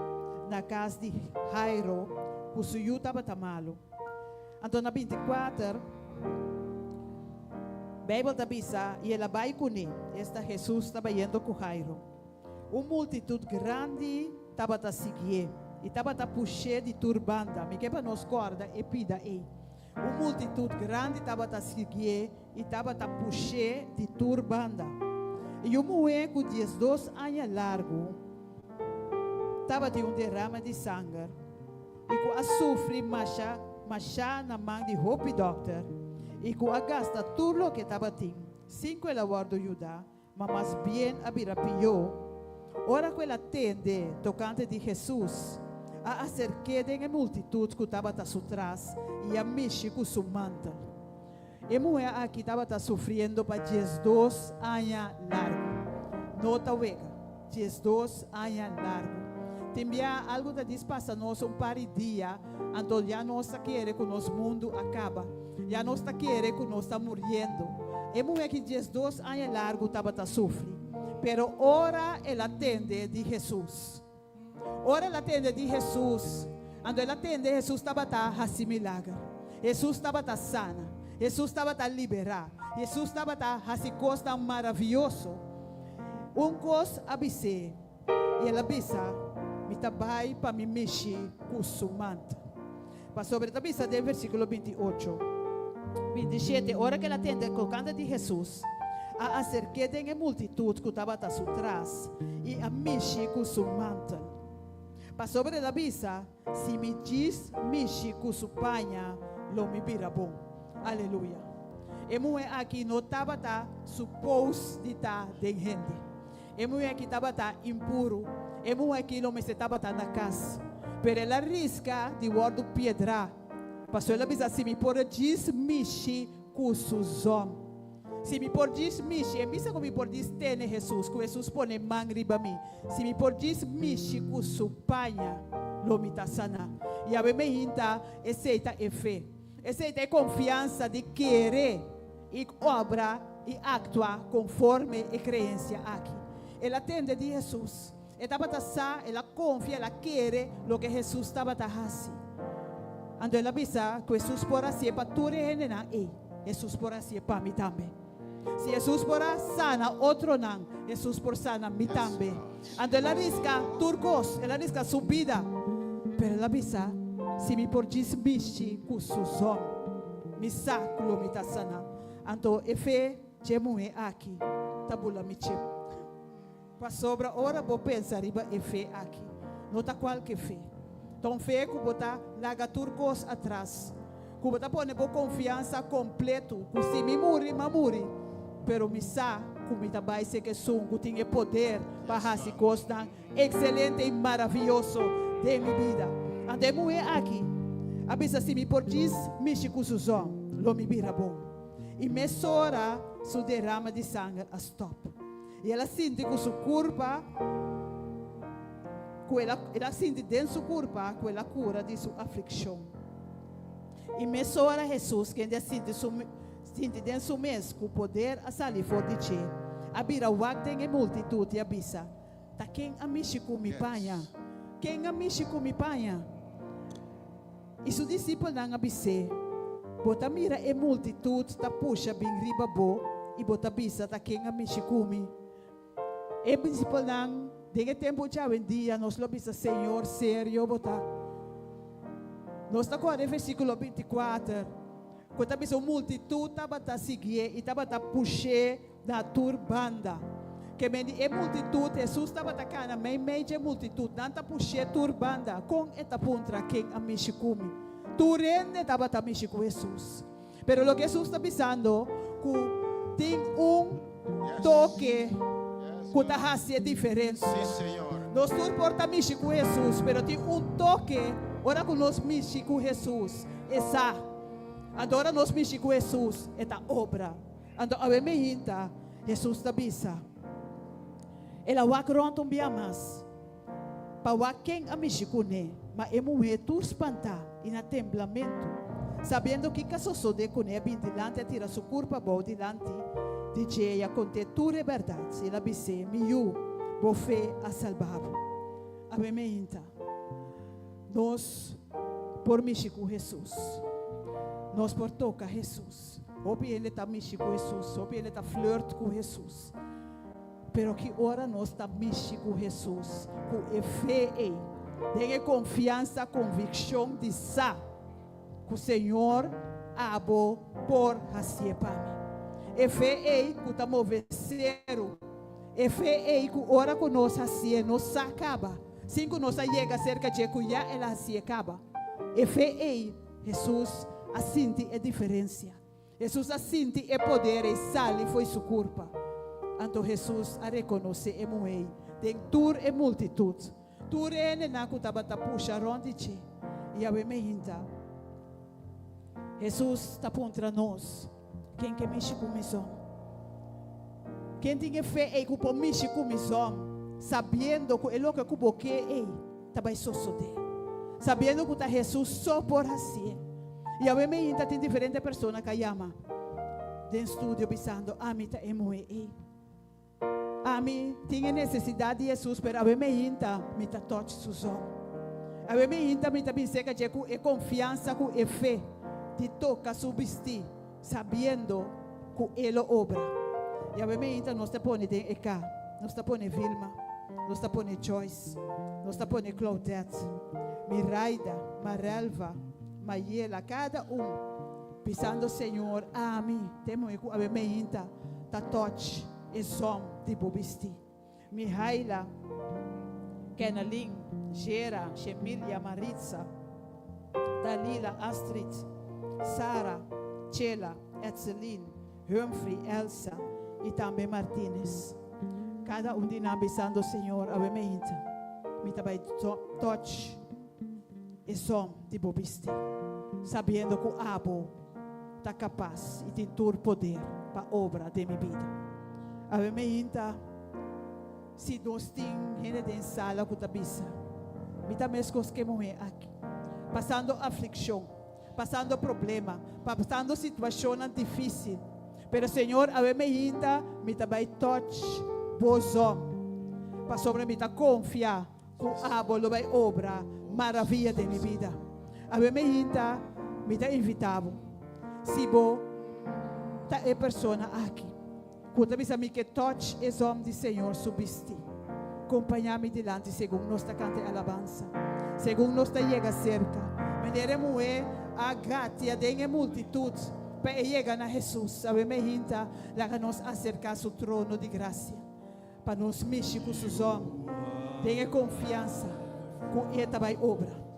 na kas di Jairo, ku su yu tabata malu. Anto na 24, Beibel ta bisa, I el a bai kuné, esta Hesus ta bayendo ku Jairo. Un multitut grandi tabata siguié i tabata push'é di tur banda. Mi ke pa nos kòrda e pida ei. Un multitut grandi tabata siguié i tabata push'é di tur banda. I un muhé ku 12 aña largu tabatin un derame di sanger i ku a sufri masha masha na man di hopi dòkter i ku a gasta tur loke tabatin sin ku el a wòrdu yudá, ma mas bien a bira pió. Ora ku el a tende tokante di Hesus, a aserk'é den e multitut ku tabata su tras i a mishi ku su mantel. E muhé aki tabata sufriendo pa 12 aña largu. No ta wega, 12 aña largu. Tin bia algu ta dis pasa nos un par di dia, anto ya nos ta kere ku nos mundu a kaba. Ya nos ta kere ku nos ta muriendo. E muhé aki 12 aña largu tabata sufri. Pero ora el a tende di Hesus, ora el a tende di Hesus, anto el a tende Hesus tabata hasi milager. Hesus tabata sana. Hesus tabata liberá. Hesus tabata hasi kosnan maravioso. Un kos a bis'é i el a bisa, Mi ta bai pa mi mishi ku su mantel. Pasobra e ta bisa den versíkulo 28, 27, ora ku el a tende tokante di Hesus, a aserk'é den e multitut ku tabata su tras i a mishi ku su mantel. Pasobra el a bisa, Si mi djis mishi ku su paña, lo mi bira bon. Aleluya! E muhé aki no tabata supos di ta den hende. E muhé aki tabata impuru. E muhé aki lo mester tabata na kas. Pero el a riska di wòrdu piedrá. Pasobra el a bisa, Si mi por a djis mishi ku su zòm. Si mi por djis mishi, e bisa ku mi por djis tene Hesus, ku Hesus pone man riba mi. Si mi por djis mishi ku su paña, lo mi ta saná. I awe me hinta, esei ta e fe. Esei ta e konfiansa di kere i obra i aktua konforme e kreensia aki. El a tende di Hesus. E tabata sa, el a konfia, el a kere loke Hesus tabata hasi. Anto el a bisa ku Hesus por hasié pa tur e hendenan ei, Hesus por hasié pa mi tambe. Si Hesus por a sana otronan, Hesus por sana mi tambe. Anto el a riska tur kos, el a riska su bida. Pero el a bisa, Si mi por djis mishi ku su zòn, mi sa ku lo mi ta sana. Anto e fe dje muhé aki ta bula mi chip. Pasobra ora bo pensa riba e fe aki, no ta kualke fe. Ta un fe ku bo ta laga tur kos atras, ku bo ta pone bo konfiansa kompletu ku si mi muri, m'a muri, pero mi sa ku mi ta bai seka esun ku tin e poder pa hasi kosnan ekselente i maravioso den mi bida. Anto e muhé aki a bisa, Si mi por djis mishi ku su zòn, lo mi bira bon. I mesora su derama di sanger a stòp. I el a sinti ku su kurpa, ku el a, el a sinti den su kurpa ku el a kura di su aflikshon. I mesora Hesus, kende a sinti su, sinti den su mes ku poder a sali for di dje, a bira wak den e multitut i a bisa, Ta ken a mishi ku mi paña? Ken a mishi ku mi paña? I su disipelnan a bis'é, Bo ta mira e multitut ta pusha bin riba bo i bo ta bisa, Ta ken a mishi ku mi? E disipelnan, Den e tempu djawendia nos lo bisa, Señor, serio bo ta? Nos ta kòrda e versíkulo 24 ku ta bisa un multitut tabata siguié i tabata push'é Na tur banda. Ke men di e multitut, Hesus tabata kana meimei dje multitut. Nan ta push'é tur banda. Kon e ta puntra, Ken a mishi ku mi? Tur hende tabata mishi ku Hesus. Pero loke Hesus ta bisando ku tin un toke ku ta hasi e diferensia. Nos tur por ta mishi ku Hesus, pero tin un toke ora ku nos mishi ku Hesus, e sa. Anto ora nos mishi ku Hesus, e ta obra. Anto awe meinta, Hesus ta bisa, El a wak rònt un bia mas pa wak ken a mishi kuné, ma e muhé tur spantá i na temblamentu, sabiendo kiko a sosodé kuné, a bin dilanti, a tira su kurpa abou dilanti di dje i a kont'é tur e bèrdat. I el a bis'é, Mi yu, bo fe a salba bo. Awe meinta, nos por mishi ku Hesus. Nos por toka Hesus. Hopi hende ta mishi ku Hesus, hopi hende ta flirt ku Hesus. Pero ki ora nos ta mishi ku Hesus ku e fe ei, den e konfiansa, konvikshon di sa ku Señor abo por hasié pa mi. E fe ei ku ta move seru. E fe ei ku ora ku nos hasié nos sa kaba, sin ku nos a yega serka dje ku ya el a hasié kaba. E fe ei, Hesus a sinti e diferensia. Hesus a sinti e poder ei sali fo'i su kurpa. Anto Hesus a rekonosé e muhé den tur e multitut, tur e hendenan ku tabata pusha rònt di dje. I awe meinta, Hesus ta puntra nos, Ken ke mishi ku mi zòn? Ken tin e fe ei ku por mishi ku mi zòn, sabiendo ku e loke ku bo ke ei ta bai sosodé? Sabiendo ku ta Hesus so por hasié. I awe meinta tin diferente persona ku a yama den studio bisando, Ami ta e muhé ei. Ami tin e nesesidat di Hesus, pero awe meinta mi ta touch su zòn. Awe meinta mi ta bin serka dje ku e konfiansa, ku e fe di toka su bistí, sabiendo ku E lo obra. I awe meinta nos ta pone den e ka, nos ta pone Vilma, nos ta pone Joyce, nos ta pone Claudette, Miraida, Marelva, Mayela, kada un bisando, Señor, ami ta e muhé ku awe meinta ta touch e zòm di bo bistí. Mihaila, Kenelyn, Gera, Shemilia, Maritza, Dalila, Astrid, Sara, Chela, Etselin, Humphrey, Elsa i tambe Martinez. Kada un di nan bisando, Señor, awe meinta mi ta bai touch e zòm di bo bistí, sabiendo ku abo ta kapas i tin tur poder pa obra den mi bida. Awe meinta, si nos tin hende den sala ku ta bisa, Mi ta meskos ku e muhé aki, pasando aflikshon, pasando problema, pasando situashonnan difísil, pero Señor, awe meinta mi ta bai touch bo zòn, pasobra mi ta konfia Ku abo lo bai obra maravia den mi bida. Awe meinta mi ta invita bo, si bo ta e persona aki ku ta bisa mi ke touch e zòm di Señor su bisti, kompañá mi dilanti segun nos ta kanta e alabansa, segun nos ta yega serka. Manera e muhé a gatia den e multitut pa e yega na Hesus, awe meinta laga nos aserká su trono di grasia. Pa nos mishi ku su zòn den e konfiansa ku e ta bai obra.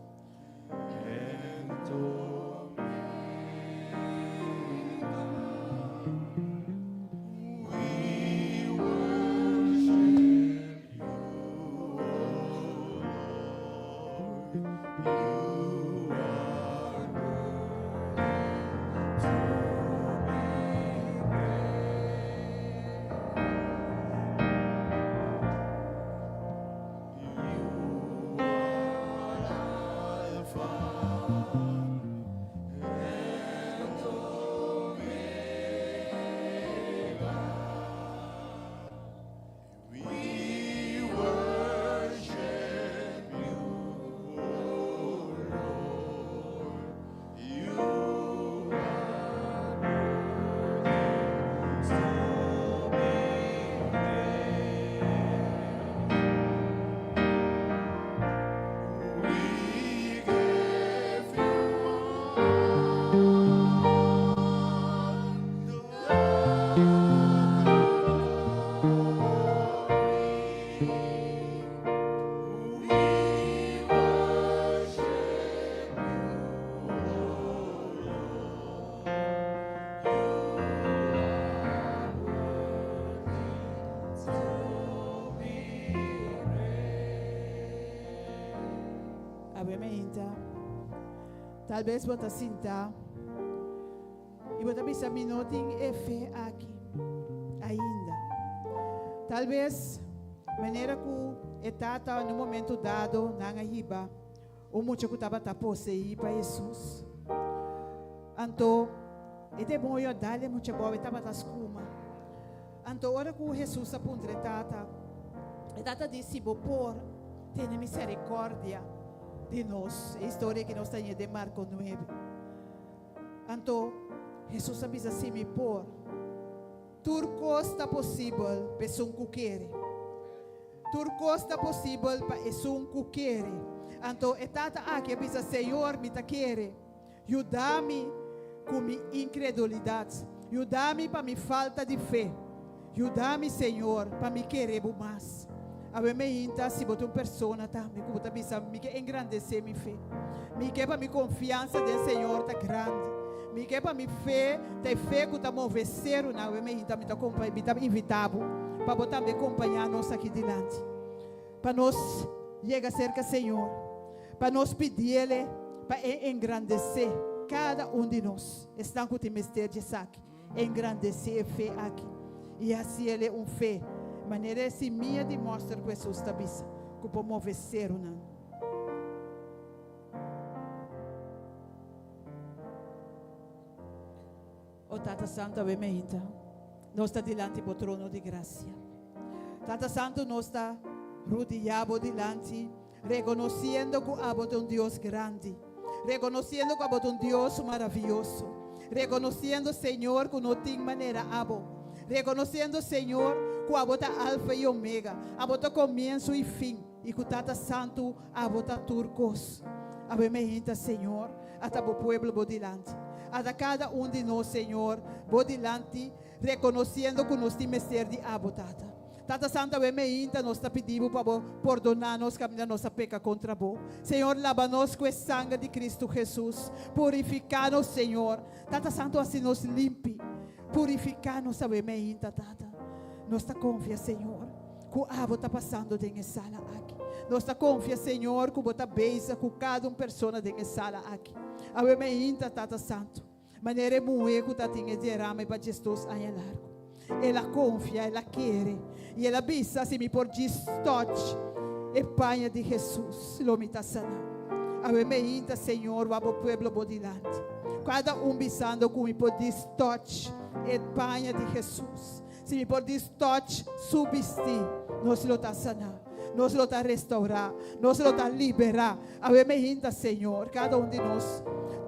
Awe meinta, tal bes bo ta sinta i bo ta bisa, Mi no tin e fe aki ainda. Tal bes manera ku e tata na un momento dado nan a hiba Un mucha ku tabata poseí pa Hesus. Anto e demoño a dal e mucha bou, e tabata skuma. Anto ora ku Hesus a puntra e tata, e tata di, Si bo por, tene miserikòrdia di nos. E historia aki nos ta haña den Marko nuebe. Anto Hesus a bisa, Si mi por, tur kos ta posibel pa esun ku kere. Tur kos ta posibel pa esun ku kere. Anto e tata aki a bisa, Señor, mi ta kere. Yuda mi ku mi inkredulidat. Yuda mi pa mi falta di fe. Yuda mi, Señor, pa mi kere bo mas. Awe meinta, si bo ta un persona tambe ku bo ta bisa, Mi ke engrandesé mi fe. Mi ke pa mi konfiansa den Señor ta grandi. Mi ke pa mi fe ta e fe ku ta move serunan. Awe meinta mi ta mi ta invitá bo pa bo tambe kompañá nos aki dilanti. Pa nos yega serka Señor, pa nos pidiele pa e engrandesé kada un di nos, esnan ku tin mester di esaki. Engrandesé e fe aki i hasi el e un fe manera e simia di mòster ku Hesus ta bisa ku por move serunan. O Tata Santu, awe meinta nos ta dilanti bo trono di grasia. Tata Santu, nos ta rudiá bo dilanti, rekonosiendo ku abo ta un Dios grandi, rekonosiendo ku abo ta un Dios maravioso, rekonosiendo, Señor, ku no tin manera abo, rekonosiendo, Señor, ku abo ta Alfa i Omega, abo ta komienso i fin, i ku Tata Santu, abo ta tur kos. Awe meinta, Señor, ata bo pueblo bo dilanti. Ata kada un di nos, Señor, bo dilanti, rekonosiendo ku nos tin mester di abo, Tata. Tata Santu, awe meinta nos ta pidi bo pa bo pordoná nos kaminda nos a peka kontra bo. Señor, laba nos ku e sanger di Kristu Hesus. Purifiká nos, Señor. Tata Santu, hasi nos limpi. Purifiká nos awe meinta, Tata. Nos ta konfia, Señor, ku abo ta pasando den e sala aki. Nos ta konfia, Señor, ku bo ta bezig ku kada un persona den e sala aki. Awe meinta, Tata Santu, manera e muhé ku ta tin e derame pa diesdos aña largu. El a konfia, el a kere, i el a bisa, Si mi por djis tòch e paña di Hesus, lo mi ta saná. Awe meinta, Señor, wak bo pueblo bo dilanti, kada un bisando ku mi por djis tòch e paña di Hesus. Si mi por djis tòch su bistí, nos lo ta saná, nos lo ta restourá, nos lo ta liberá. Awe meinta, Señor, kada un di nos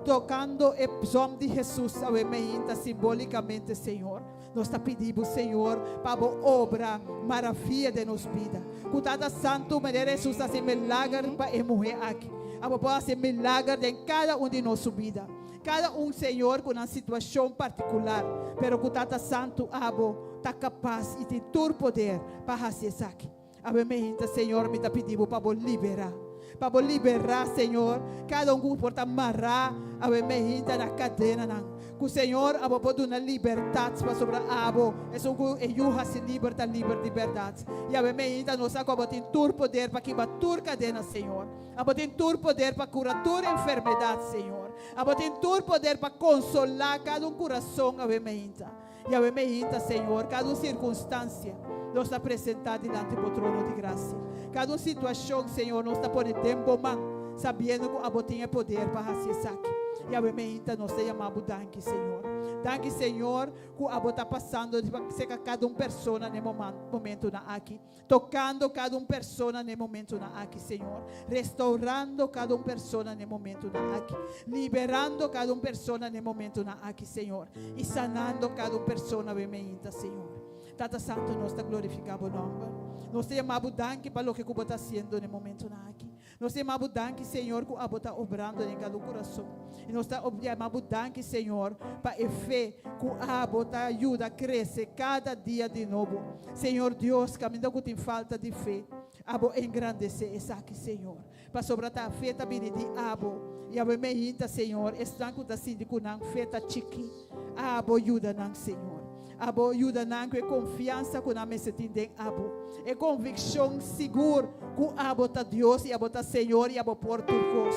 tokando e zòm di Hesus awe meinta simbólikamente, Señor, nos ta pidi Bo, Señor, pa Bo obra maravia den nos bida. Ku Tata Santu, manera Hesus a hasi milager pa e muhé aki, abo por hasi milager den kada un di nos su bida. Kada un, Señor, ku nan situashon partikular, pero ku Tata Santu abo ta kapas i tin tur poder pa hasi esaki. Awe meinta, Señor, mi ta pidi Bo pa Bo liberá, pa Bo liberá, Señor, kada un ku por ta mará awe meinta na kadenanan. Ku, Señor, abo por duna libertat, pasobra abo, esun ku e Yu hasi liber, ta liber di bèrdat. I awe meinta nos sa ku abo tin tur poder pa kiba tur kadena, Señor. Abo tin tur poder pa kura tur enfermedat, Señor. Abo tin tur poder pa konsolá kada un kurason awe meinta. Yahweh meinta, Señor, kada un sirkunstansia nos ta presentá dilanti Bo trono di grasia. Kada un situashon, Señor, nos ta pone den Bo man, sabiendo ku Abo tin e poder pa hasi esaki. Yahweh meinta, nos ta yama Bo danki, Señor. Danki, Señor, ku Abo ta pasando serka kada un persona na e momentunan aki. Tocando cada un persona n'e momentonan aki, Señor. Restaurando cada un persona n'e momentonan aki. Liberando cada un persona n'e momentonan aki, Señor. Y sanando cada un persona awe meinta, Señor. Tata Santo, nos ta glorifica Bo nomber. Nos ta yama Bo danki pa loke cu Bo ta haciendo n'e momentonan aki. Nos ta yama Bo danki, Señor, ku Abo ta obrando den kada un kurason. I nos ta yama Bo danki, Señor, pa e fe ku Abo ta yuda krese kada dia di nobo. Señor Dios, kaminda ku tin falta di fe, Abo engrandesé esaki, Señor. Pasobra ta fe ta bini di Abo. I awe meinta, Señor, esnan ku ta sinti ku nan fe ta chikí, Abo yuda nan, Señor. Abo yuda nan ku e konfiansa ku nan mester tin den Abo, e konvikshon sigur ku Abo ta Dios i Abo ta Señor i Abo por tur kos.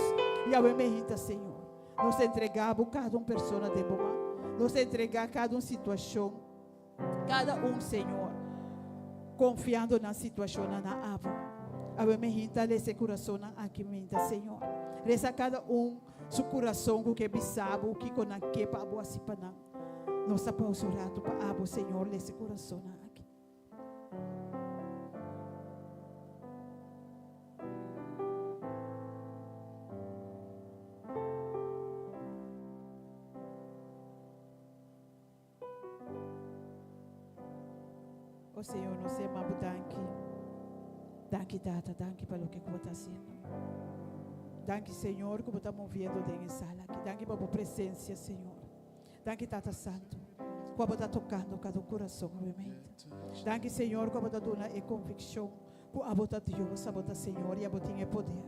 Yahweh mehita, Señor. Nos ta entregá Bo kada un persona den Bo man. Nos ta entregá kada un situashon, kada un, Señor, konfiando nan situashonnan na Abo. Awe mehita lesa e kurasonnan aki minta, Señor. Resa kada un su kurason ku ke bisa Bo kiko nan ke pa Abo hasi pa nan. Nos ta pausa un ratu pa abo, Señor, lesa e corazonnan aki. O Señor, nos ta yama Bo danki. Danki, Tata, danki pa loke ku Bo ta hasiendo. Danki, Señor, ku Bo ta moviendo den e sala aki. Danki pa Bo presencia, Señor. Danki, Tata Santu, Ku abo ta tokando kada un kurason obviamente. Danki Señor ku abo ta duna e konvikshon ku abo ta Dios, abo ta Señor i abo tin e poder.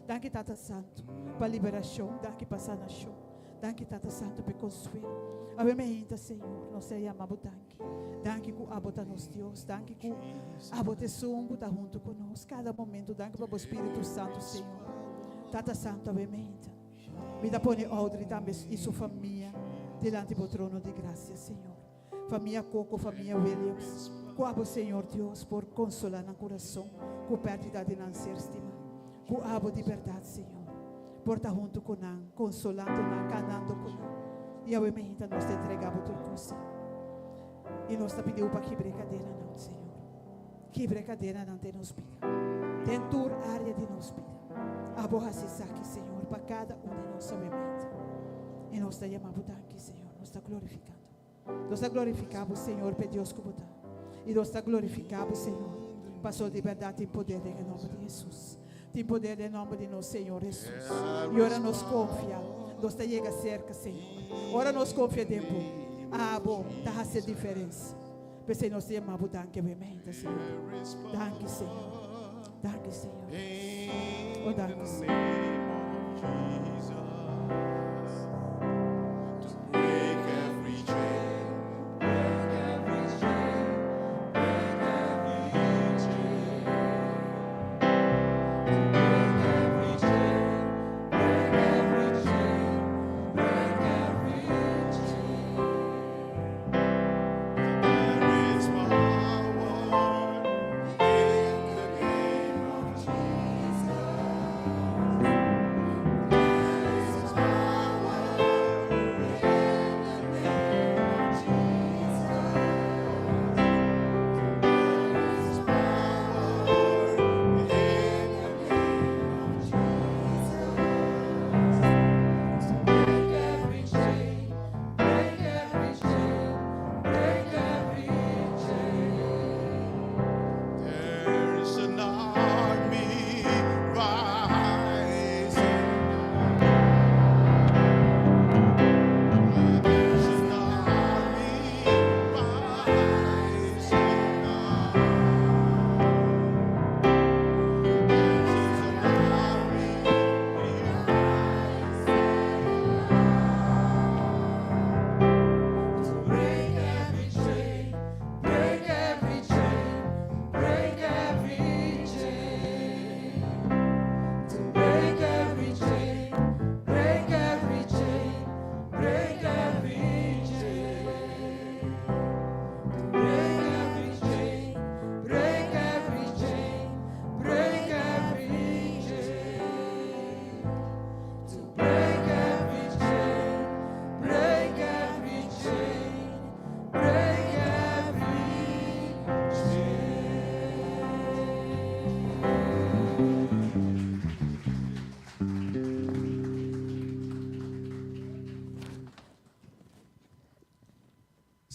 Danki Tata Santu pa liberashon, danki pa sanashon. Danki Tata Santu pa e konsuelo. Awe meinta Señor nos ta yama bo danki. Danki ku abo ta nos Dios. Danki ku abo ta esun ku ta huntu ku nos kada momento. Danki pa bo Spiritu Santu Señor. Tata Santu awe meinta mi ta pone Audrey tambe i su famia dilanti bo trono di grasia Señor. Famia Coco, famia Williams, ku abo Señor Dios por konsola nan kurason ku pèrdida di nan ser stimá. Ku abo di bèrdat Señor por ta huntu ku nan, konsolando nan, kanando ku nan. I awe meinta nos ta entrega bo tur kos, Señor. I nos ta pidi bo pa kibra e kadenanan, Señor. Kibra e kadenanan den nos bida, den tur área di nos bida. Abo hasi esaki, Señor, pa kada un di nos awe meinta. I nos ta yama bo danki, Señor. Nos ta glorifikando. Nos ta glorifiká bo, Señor, p'e Dios ku bo ta. I nos ta glorifiká bo, Señor, pasobra di bèrdat tin poder den e nòmber di Hesus. Tin poder den e nòmber di nos Señor Hesus. I ora nos konfia, nos ta yega serka, Señor. Ora nos konfia den bo, abo ta hasi e diferensia. P'esei nos ta yama bo danki awe-mente, Señor. Danki, Señor. Danki, Señor. O danki, Señor.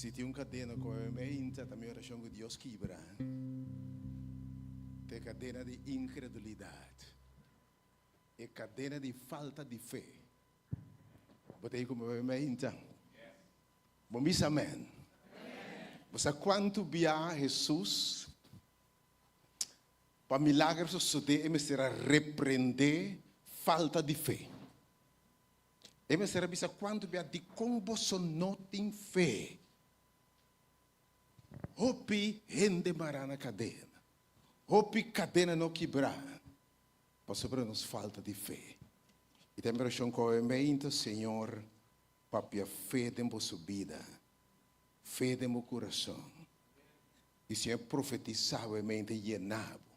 Si tin un kadena ku a mi hinta ta mi orashon ku Dios kibra ta e kadena di inkredulidat, e kadena di falta di fe. Bo ta ei ku mi hinta? Bo bisa amen? Bo sa kuantu bia Hesus pa milager sosodé e mester a reprendé falta di fe? E mester a bisa kuantu bia, Dikon boso no tin fe? Hopi hende mará na kadena, hopi kadena no kibrá pasobra nos falta di fe. I ta impreshon ku awe meinta Señor papia fe den boso bida, fe den bo kurason. I Señor profetisá awe meinta yená bo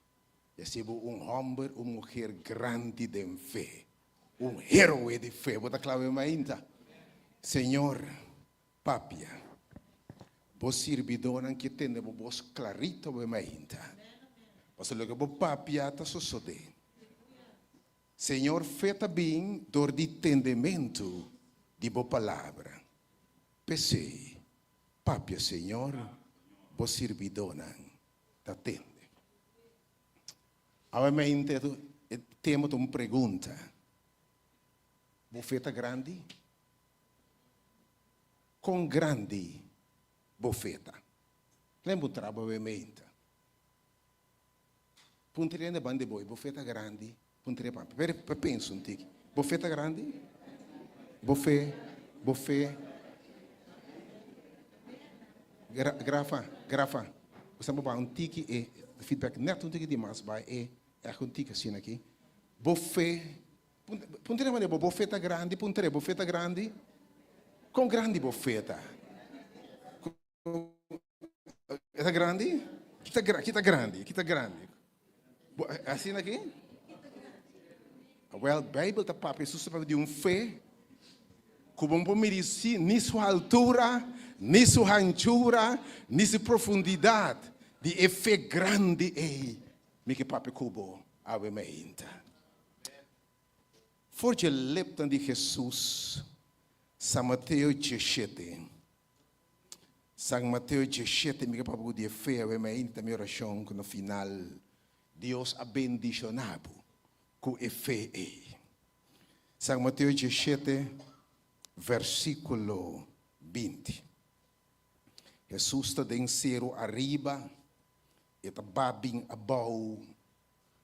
i hasi bo un hòmber, un muher grandi den fe, un héroe di fe. Bo ta kla awe meinta? Señor papia, bo sirbidónan ke tende bo bos klarito awe meinta, pasobra loke bo papia ta sosodé. Señor, fe ta bin dor di tendementu di bo palabra. P'esei, papia, Señor, bo sirbidónan ta tende. Awe mente e tema ta un pregunta. Bo fe ta grandi? Kon grandi? bo fe ta? Len bo traba bo meinta. Puntra hende banda di bo, bo fe ta grandi? Puntra pa, pa pensa un tiki. Bo fe ta grandi? Bo fe, bo fe. Gra, grafa, grafa. Bo sa bo un tiki e feedback net un tiki di mas bai e echt un tiki asina aki. Bo fe, puntra banda di bo, bo fe ta grandi? Puntra, bo fe ta grandi? Kon grandi bo fe ta? Ta grandi? Ki ta, ki ta grandi? Ki ta grandi? Asina aki? Well, Bijbel ta papia, Jesus ta papia di un fe ku bo no por midi ni su altura, ni su hanchura, ni su profundidat di e fe grandi ei. Mi ke papia ku bo awe mainta. For dje lepnan di Jesus, San Mateo 17. San Mateo 17, mi ke papia ku di e fe awe mainta, mi orashon ku na final Dios a bendishoná bo ku e fe ei. San Mateo 17, versíkulo 20. Hesus ta den seru ariba, e ta ba bin abou.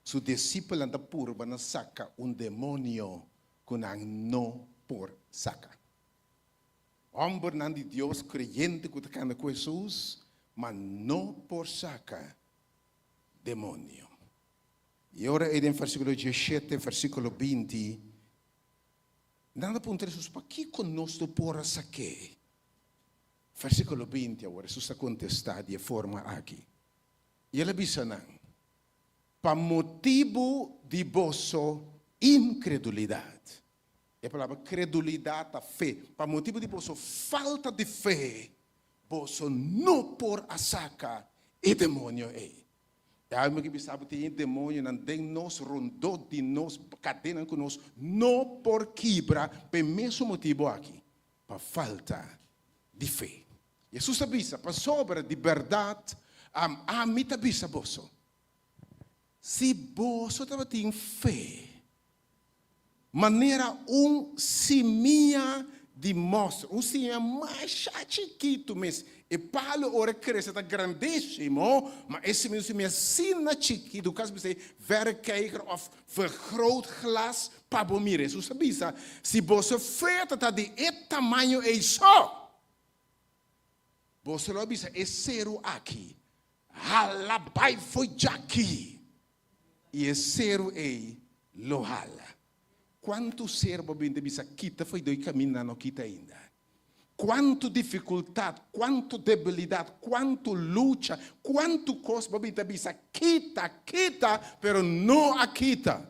Su disipelnan ta purba na saka un demonio ku nan no por saka. Hòmbernan di Dios kreyente ku ta kanda ku Hesus, ma no por saka demonio. I ora ei den versíkulo 17, versíkulo 20, nan ta puntra Hesus, Pakiko nos no por a sak'é? Versíkulo 20, awor Hesus ta kontestá di e forma aki, I el a bisa nan, Pa motibu di boso inkredulidat. E palabra kredulidat ta fe. Pa motibu di boso falta di fe, boso no por a saka e demonio ei. E alma ki bisa bo tin e demonionan den nos, rondó di nos, kadenan ku nos no por kibra pa e mesun motibu aki, pa falta di fe. Hesus a bisa, Pasobra di bèrdat ami ta bisa boso, si boso tabatin fe manera un simia di mòster, un simia masha chikitu mes. E palu ora e krese ta grandísimo, ma e simia un simia asina chikitu, kasi bisa verrekijker òf vergrootglas pa bo mira. Hesus a bisa, Si boso fe ta ta di e tamaño ei so, boso lo a bisa e seru aki, Hala bai fo'i djaki! I e seru ei lo hala. Kuantu ser bo bin ta bisa kita fo'i doi kaminda no kita ainda. Kuantu difikultat, kuantu debilidat, kuantu lucha, kuantu kos bo bin ta bisa kita, kita, pero no a kita.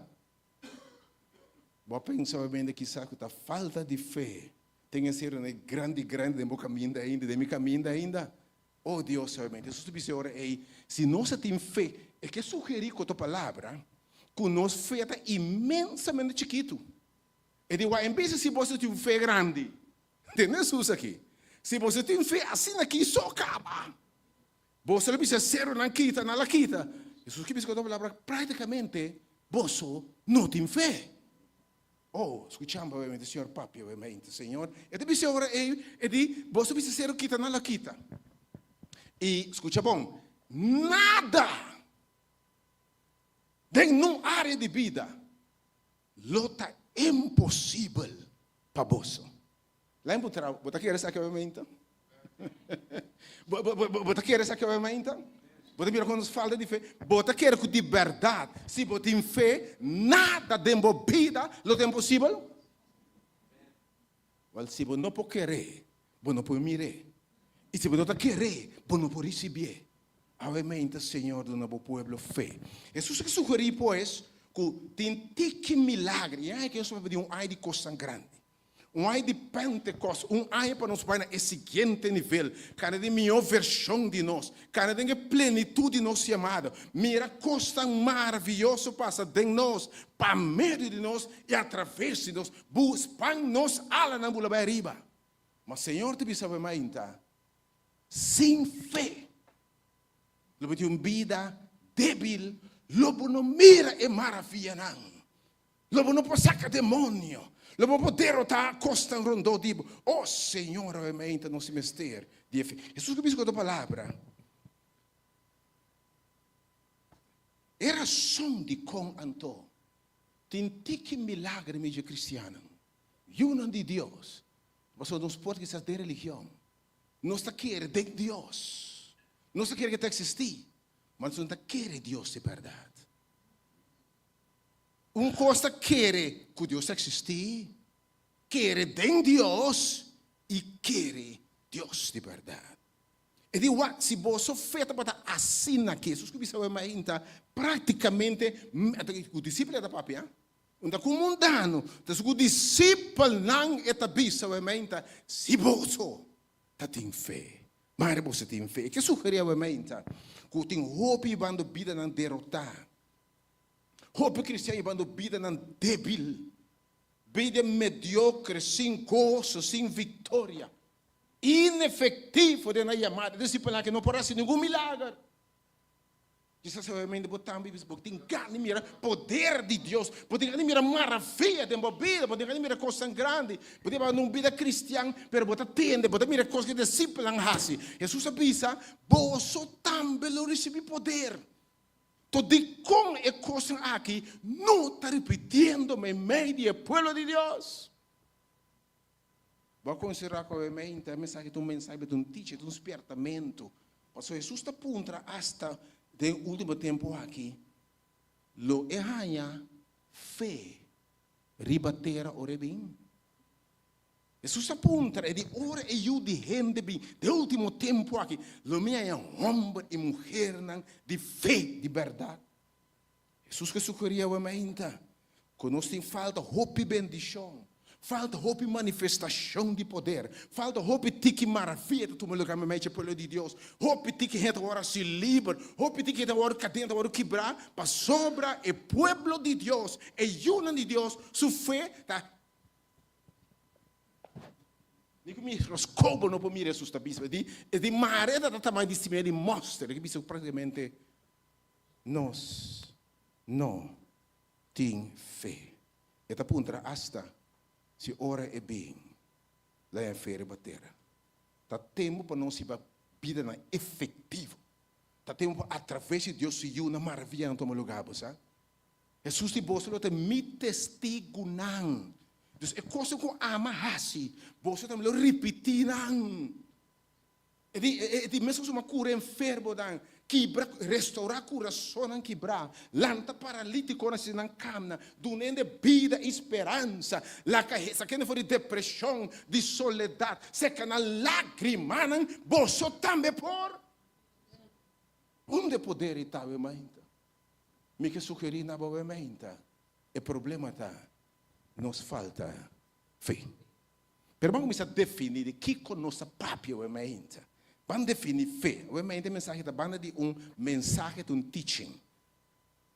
Bo a pensa obviamente kisas ku ta falta di fe ten e serunan grandi grandi den bo kaminda ainda, den mi kaminda ainda. Oh Dios, obviamente Hesus ta bisa e ora ei, si nos a tin fe, e ke sugerí ku otro palabra, ku nos fe ta inmensamente chikitu. E di, Wak, en bes di si boso tin un fe grandi, tende Hesus aki, si boso tin fe asina aki so kaba, boso lo bisa e serunan kita, nan la kita. Hesus ke bisa ku otro palabra, práktikamente boso no tin fe. Oh, skucham obviamente, Señor papia obviamente, Señor. E ta bisa ora ei, e di, boso bisa seru kita, nan lo kita. I skucha bon, nada den nun área di bida lo ta imposibel pa boso. Lain bo tra, bo ta kere esaki obviamente? Bo, bo, bo, bo ta kere esaki obviamente? Bo ta mira kon nos falta di fe? Bo ta kere ku di bèrdat si bo tin fe nada den bo bida lo ta imposibel? Wèl, si bo no por kere, bo no por mir'é. I si bo no ta kere, bo no por risibié. Awe meinta Señor duna bo pueblo fe. Hesus a sugerí pues ku tin tiki milagre. I aña ke nos papia di un aña di kosnan grandi. Un aña di Pentekost, un aña pa nos bai na e siguiente nivel, kana den mihó vershon di nos, kana den e plenitut di nos yamada, mira kosnan maravioso pasa den nos, pa medio di nos i atraves di nos. Bu span nos alanan bula bai ariba. Ma Señor ta bisa bo e mainta, Sin fe lo bo tin un bida débil, lo bo no mira e maravianan. Lo bo no por saka demonio. Lo bo por derotá kosnan rondó di bo. O Señor, awe meinta nos tin mester di e fe. Hesus ku bisa ku otro palabra, E rason dikon anto tin tiki milager medio kristiannan, yunan di Dios, pasobra nos por kisas den religion, nos ta kere den Dios, nos ta kere ku e ta eksistí, ma nos no ta kere Dios di bèrdat. Un kos ta kere ku Dios ta eksistí, kere den Dios i kere Dios di bèrdat. E di, Wak, si boso fe tabata asina ki Hesus ku bisa awe mainta, práktikamente, ku disipel e ta papia, unda ku mundano, ta su ku disipelnan e ta bisa awe mainta, si boso ta tin fe. Mare boso tin fe. E ke sugerí awe mainta ku tin hopi hibando bidanan derotá. Hopi kristian hibando bidanan débil, bida mediokre, sin goso, sin viktoria, inefektivo den nan yamada. Disipelnan aki no por hasi ningun milager. Kisas obviamente bo tambe bisa bo tin gana di mira poder di Dios, bo tin gana di mira maravia den bo bida, bo tin gana di mira kosnan grandi, bo tin gana di un bida kristian, pero bo ta tende, bo ta mira kos ku e disipelnan hasi. Hesus a bisa, Boso tambe lo risibí poder. To dikon e kosnan aki no ta ripitiendo meimei di e pueblo di Dios? Bo a konsiderá ku awemente e mensahe ta un mensahe, ta un teaching, ta un spièrtamentu. Pasobra Hesus ta puntra asta den e último tempu aki, Lo e haña fe riba tera ora e bin? Hesus a puntra e di, Ora e Yu di hende bin den e ultimo tempu aki, lo mi haña hòmber i muhernan di fe di bèrdat? Hesus ke sugerí awe mainta ku nos tin falta hopi bendishon, falta hopi manifestashon di poder, falta hopi tiki maravia ta tuma lugá meimei dje pueblo di Dios, hopi tiki hende ta wòrdu hasi liber, hopi tiki hende ta wòrdu kadena ta wòrdu kibrá, pasobra e pueblo di Dios, e yunan di Dios, su fe ta Ni ku mikroskopo no por mira Hesus ta bisa. E di, e di mare ta tamaño di simia di mòster. E bisa ku praktikamente nos no tin fe. E ta puntra asta si ora e bin la haña fe riba tera. Ta tempu pa nos hiba bidanan efektivo. Ta tempu pa atraves di Dios su Yu nan maravianan tuma lugá, bo sa. Hesus di, Boso lo ta mi testigunan. Dus e kosnan ku ama hasi, boso tambe lo ripití nan. E di, e di meskos ku kura enfermonan, kibra, restourá kurasonnan kibrá, lanta paralítikonan si nan kamna, duna hende bida i speransa, laka saka hende for di depreshon, di soledat, seka nan lágrimanan, boso tambe por. Unda e poder ei ta, mainta? Mi ke sugerí na bo meinta, e problema ta nos falta fe. Pero ban kuminsá definí di kiko nos ta papia awe meinta. Ban definí fe. Awe meinta e mensahe ta banda di un mensahe ta un teaching.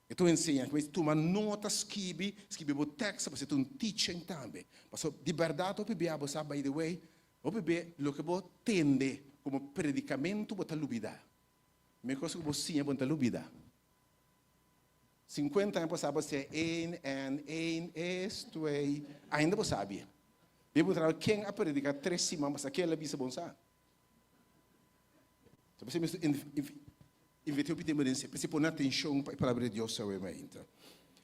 E ta un enseñansa. Bo tuma nota, skibi, skibi bo tekst, pasobra e ta un teaching tambe. Pasobra di bèrdat hopi bia bo sa, by the way, hopi bia loke bo tende komo predikamentu bo ta lubidá. Mi kos ku bo siña bo no ta lubida. Sinkuenta aña pasá bo siña een en een es twee, ainda bo sabi. Mi puntra bo ken a prediká tres siman pasá, ken el a bisa bo no sa. So p'esei mi invertí hopi tempu den p'esei pone atenshon pa e palabra di Dios awe mainta.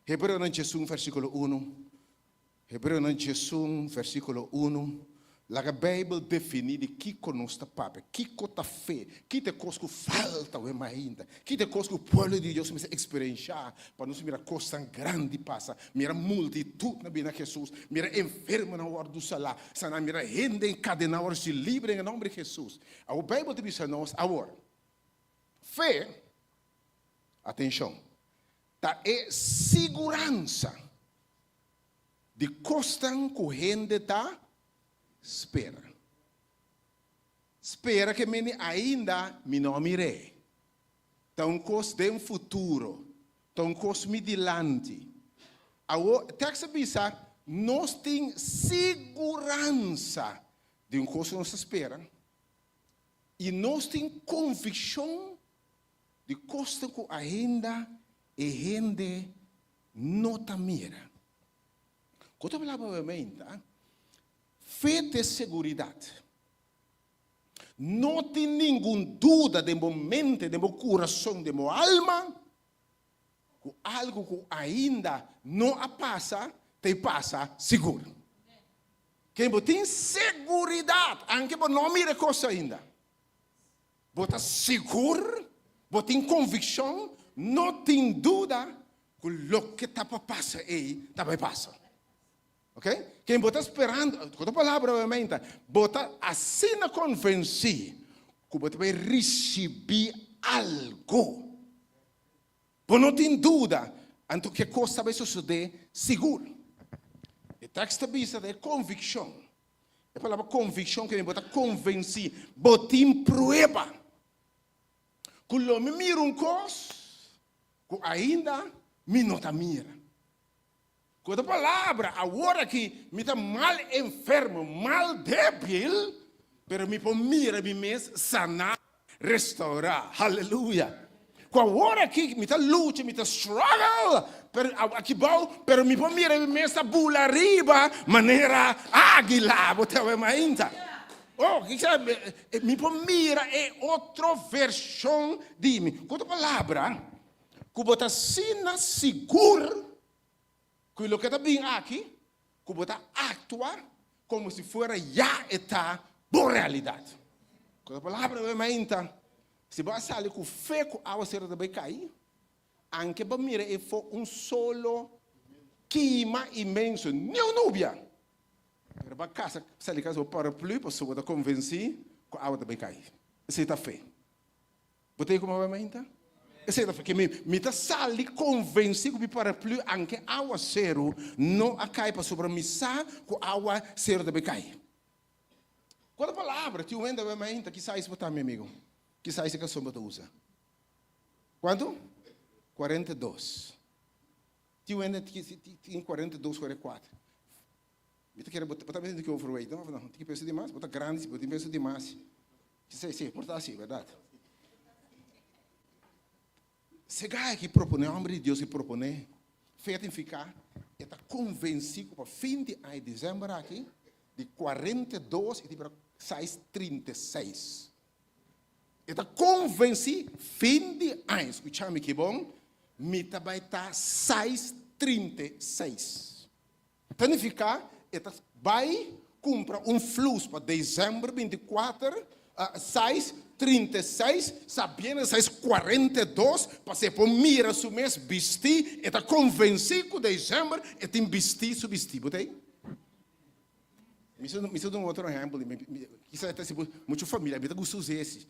Hebreonan diesun versíkulo unu. Hebreonan 11, versíkulo unu, Laga Beibel definí di kiko nos ta papia, kiko ta fe, ki ta e kos ku falta awe mainta, ki ta e kos ku pueblo di Dios mester eksperenshá pa nos mira kosnan grandi pasa, mira multitutnan bini na Hesus, mira enfermonan wòrdu salá, saná, mira hende enkadená wòrdu hasi libre den e nòmber di Hesus. Awor Beibel ta bisa nos awor, fe, atenshon, ta e siguransa Di kosnan ku hende ta spera. Spera ke meni ainda mi no a mir'é. Ta un kos den futuro. Ta un kos mi dilanti. Awor, tèks a bisa, nos tin siguransa di un kos ku nos ta spera i nos tin konvikshon di kosnan ku ainda e hende no ta mira. Ku ta palabra obviamente, fe ta e seguridat. No tin ningun duda den bo mente, den bo kurason, den bo alma, ku algu ku ainda no a pasa, ta e pasa sigur. Ken bo tin seguridat, anke bo no mira e kos ainda. Bo ta sigur, bo tin konvikshon, no tin duda ku loke ta pa pasa ei ta bai pasa. Ok? Ken bo ta sperando, ku otro palabra obviamente, bo ta asina konvensí ku bo ta bai risibí algu. Bo no tin duda, anto ke kos ta bai sosodé sigur. E tekst ta bisa ta e konvikshon. E palabra konvikshon ke bo ta konvensí, bo tin prueba ku lo mi mira un kos ku ainda mi no ta mira. Ku otro palabra, awor aki mi ta mal enfermo, mal debil, pero mi por mira mi mes saná, restaurá. Haleluya! Ku awor aki mi ta lucha, mi ta struggle, pero aki bou, pero mi por mira mi mes ta bula riba manera águila. Bo ta wak mainta? Oh, kisa mi por mira e otro vershon di mi. Ku otro palabra, ku bo ta asina sigur Ku loke ta bin aki, ku bo ta aktua komo si fuera ya e ta bo realidat. Ku e palabra bo mainta, si bo a sali ku fe ku awasero ta bai kai, anke bo mira e fo un solo kima inmenso, ni un nubia. Pero bo a kasa sali kasa bo paraplu pasobra bo ta konvensí ku awa ta bai kai. Esei ta fe. Bo ta kuma bai mainta? Esei ta ke mi mi ta sali konvensí ku mi paraplu anke awaseru no a kai pasobra mi sa ku awaseru ta bai kai. Ku otro palabra, tin un hende bai mainta, ki size bo ta mi amigo? Ki size e kason bo ta usa? Kuantu? 42. Tin un hende tin 42, 44. Mi ta kere bo ta mester di ki overweight no of no? Tin ki peso di mas? Bo ta grandi si bo tin peso di mas. Si, si, por ta asi, berdad. Se gai ki propone, homber di Dios ki propone, fe ta significa e ta convenci cu pa fin di aña december aki, di 42 e tin bira size 36. E ta convenci fin di aña, scucha mi ki bon, mi ta bay ta size 36. Ta nifiká e ta bai kumpra un flus pa desèmber 24, sais 36, sabiendo sais 42, pa si e por mira su mes bistí, e ta konvensí ku desèmber e tin bistí su bistí. Bo ta ei? Mi sa mi sa duna un otro ehèmpel, kisas e ta si muchu familiar, mi ta gusta usa esi.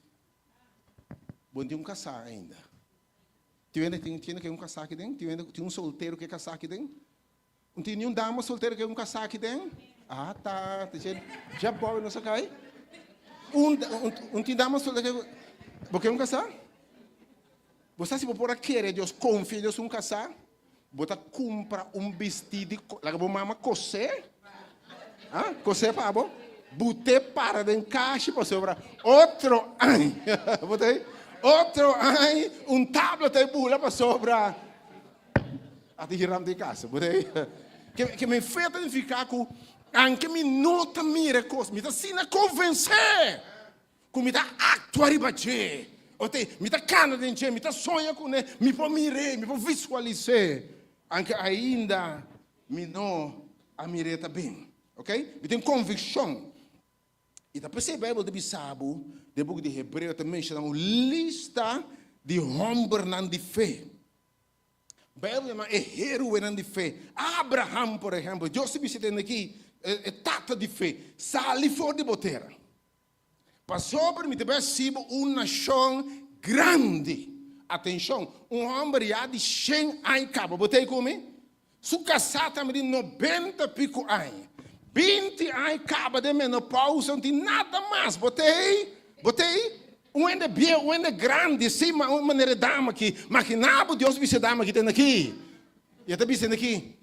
Bo no tin un kasá ainda. Tin hende tin hende ke un kasá aki den? Tin hende tin un soltero ke kasá aki den? Un tin niun dama soltero ke un kasá aki den? Ah ta, ta dje dje bou nos a kai. Un un tin dama soltero ke bo ke un kasá? Bo sa si bo por a kere Dios, konfia Dios un kasá, bo ta kumpra un bistí di laga bo mama kosé, ah kosé pa bo, but'é para den kashi pasobra otro aña, bo ta ei? Otro aña un tabla ta e bula pasobra. A ta hiram den casa. Bo ta Ke ke mi fe ta nifiká ku anke mi no ta mira e kos, mi ta asina konvensé ku mi ta aktua riba dje. Ote, mi ta kana den dje, mi ta soña kuné, mi por mir'é, mi por visualis'é, anke ainda mi no a mir'é ta bin. Oke? Mi tin konvikshon. I ta p'esei Beibel ta bisa bo, den buki di Hebreo ta menshoná un lista di hòmbernan di fe. Bijbel yama e héroenan di fe. Abraham, por ehèmpel, Dios ta bisa den aki, e tata di fe, sali for di bo tera. Pasobra mi ta bai hasi bo un nashon grandi. Atenshon, un hòmber ya di shen aña kaba, bo ta ei ku mi? Su kasá tambe di nobenta piku aña. 20 aña kaba den menopausa, no tin nada mas. Bo ta ei? Bo ta ei? Un hende bieu, un hende grandi, si, ma un manera e dama aki. Magina bo Dios bisa e dama aki ten aki. I e ta bisa aki,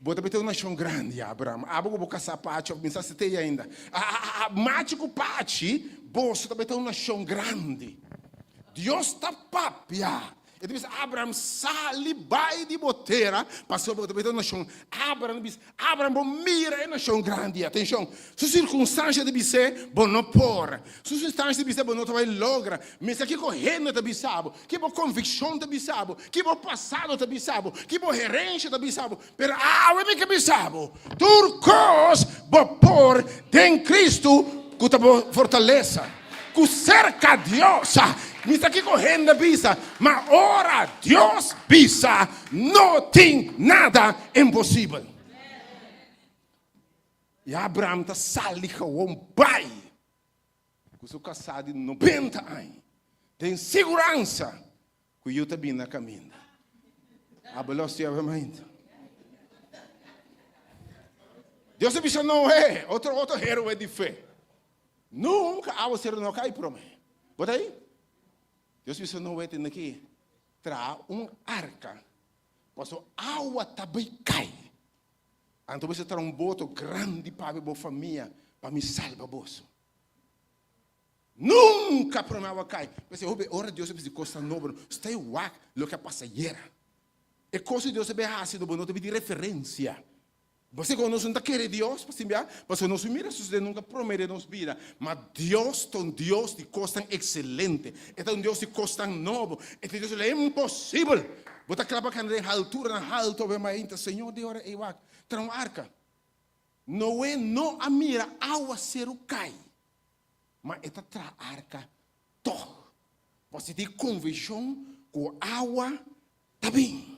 Bo ta bita un nashon grandi, Abraham. Abo ku bo kasá pachi òf mi sa si ta ei ainda. Machi ku pachi, boso ta bita un nashon grandi. Dios ta papia. E ta bisa Abraham, Sali bai di bo tera, pasobra bo ta bai ta un nashon. Abraham ta bisa, Abraham, bo mira e nashon grandi. Atenshon, su sirkunstansha ta bis'é, bo no por. Su sirkunstansha ta bis'é, bo no ta bai logra. Mester kiko hende ta bisa bo, ki bo konvikshon ta bisa bo, ki bo pasado ta bisa bo, ki bo herensha ta bisa bo. Pero awe mi ke bisa bo, tur kos bo por den Kristu ku ta bo fortalesa. Ku serka Dios. Mi sa kiko hende bisa, ma ora Dios bisa, no tin nada imposibel. I Abraham ta sali gewoon bai ku su kasá di nobenta aña den siguransa ku yu ta bini na kaminda. Abo los yaba mainta. Dios a bisa Noé, otro otro héroe di fe. Nunka awaseru no kai promé. Bo ta ei? Dios bisa Noé tende ki traha un arka pasobra awa ta bai kai. Anto bo traha un boto grandi pa bo famia pa mi salba boso. Nunka promé awa kai. P'esei hopi ora Dios a bisa di kosnan nobo, no stay wak loke a pasa ayera. E kos ku Dios a bin hasi bo no ta bin di referensia. Bo sa kon nos no ta kere Dios pa simbia? Pasobra nos no mira sosodé nunka promé den nos bida. Ma Dios ta un Dios di kosnan ekselente. E ta un Dios di kosnan nobo. E ta un Dios di lo imposibel. Bo ta kla pa kanda den halturanan haltu awe mainta? Señor di ora ei wak, traha un arka. Noe no a mira awaseru kai, ma e ta traha arka tòg. Pasobra e tin konvikshon ku awa ta bin.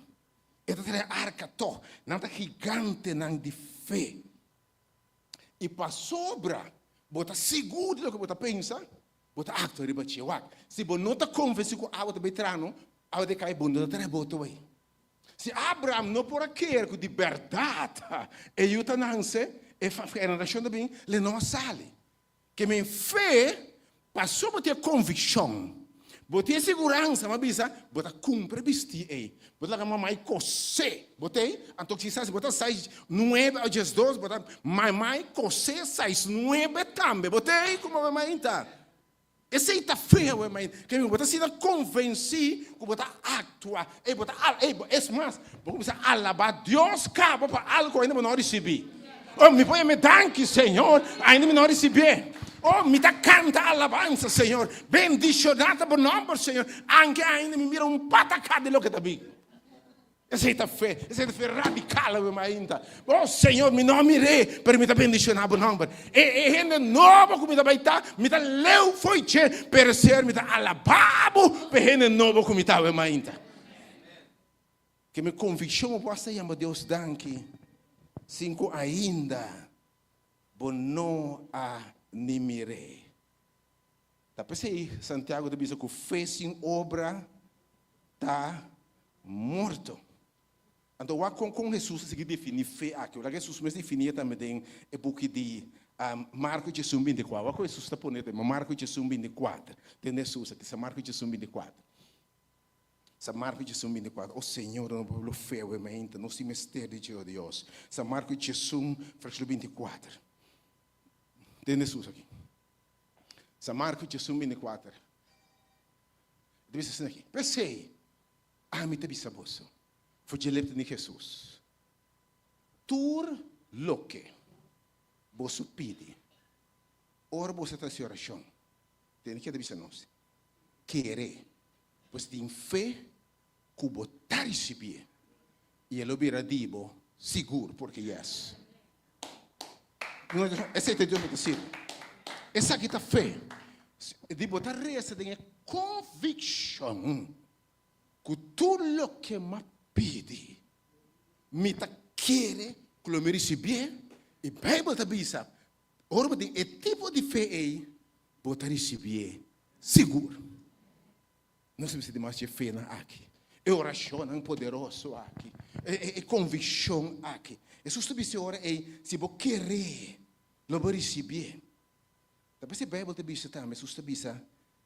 E ta traha arka tòg. Nan ta gigantenan di fe. I pasobra bo ta sigur di loke bo ta pensa, bo ta aktua riba dje. Wak, si bo no ta konvensí ku awa ta bai traha no, awa ta kai, bo no ta traha boto ei. Si Abraham no por a kere ku di bèrdat e yu ta nanse, e generashon ta bin, le no a sali. Ke men fe, pasobra bo tin e konvikshon, bo tin e siguransa, mi a bisa, bo ta kumpra e bistí ei, bo ta laga mamai kosé, bo ta ei, anto kisas si bo ta sais nuebe òf diesdos, bo ta mamai kosé sais nuebe tambe, bo ta ei komo mamai ta. Esei ta fe awe mai. Ke mi bo ta asina konvensí ku bo ta aktua, ei bo ta al, ei bo, es mas, bo kuminsá alabá Dios kaba pa algu ku ainda bo no a risibí. Oh, mi por yam'é danki, Señor, ainda mi no a risibié. Oh, mi ta kanta alabansa, Señor. Bendishoná ta bo nòmber, Señor, anke ainda mi mira un pataká di loke ta bin. Esei ta fe, esei ta fe radical awe mainta. Oh Señor, mi no a mir'é, pero mi ta bendiciona bo nomber. E, e hende nobo cu mi ta bai ta, mi ta leu fo'i dje, pero Señor, mi ta alaba bo p'e hende nobo cu mi ta awe mainta. Ke mi conviccion bo por hasta yama Dios danki, sin cu ainda bo no a ni mir'é. Ta p'esei Santiago ta bisa ku fe sin obra ta morto. Anto wak kon kon Hesus a sigui definí fe aki. Ora ku Hesus mes definí e tambe den e buki di Marko diesun binti kuater. Wak kon Hesus ta pone e Marko diesun binti kuater. Tende Hesus aki, San Marko diesun binti kuater. San Marko diesun binti kuater. O Señor, duna bo pueblo fe awe mainta. Nos tin mester di dje, o Dios. San Marko diesun, versíkulo binti kuater. Tende Hesus aki. San Marko diesun binti kuater. E ta bisa asina aki, P'esei, ami ta bisa boso, for dje lepta di Hesus, tur loke boso pidi ora boso ta hasi orashon, tende ke ta bisa nos, kere, pues tin fe ku bo ta risibié, i e lo bira di bo sigur, porque yes. Esei ta Dios bo ta sirbi. Esaki ta fe. Di bo ta resa den e konvikshon ku tur loke m'a pidi, mi ta kere ku lo mi risibié. I Beibel ta bisa, ora bo tin e tipo di fe ei, bo ta risibié sigur. Nos mester di mas dje fenan aki, e orashonnan poderoso aki, e konvikshon aki. Hesus ta bisa e ora ei, Si bo keré, lo bo risibié. Ta p'esei Beibel ta bisa tambe, Hesus ta bisa,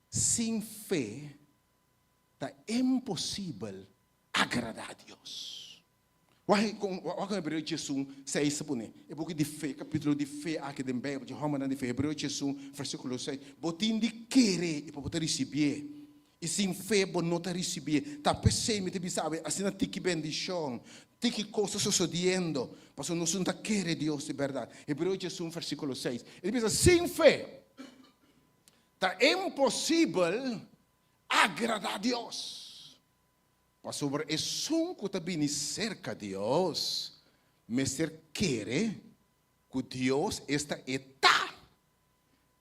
Sin fe ta imposibel agradá Dios. Wak kon wak kon Hebreo diesun seis ta pone. E buki di fe, kapítulo di fe aki den Beibel, dje hòmbernan di fe. Hebreo diesun, versíkulo seis. Bo tin di kere i pa bo ta risibié. I sin fe bo no ta risibí. Ta p'esei mi ta bisa awe, asina tiki bendishon, tiki kos ta sosodiendo, pasobra nos no ta kere Dios di bèrdat. Hebreo 11 versíkulo 6. E ta bisa, Sin fe ta imposibel agradá Dios, pasobra esun ku ta bini serka Dios mester kere ku Dios esta e ta.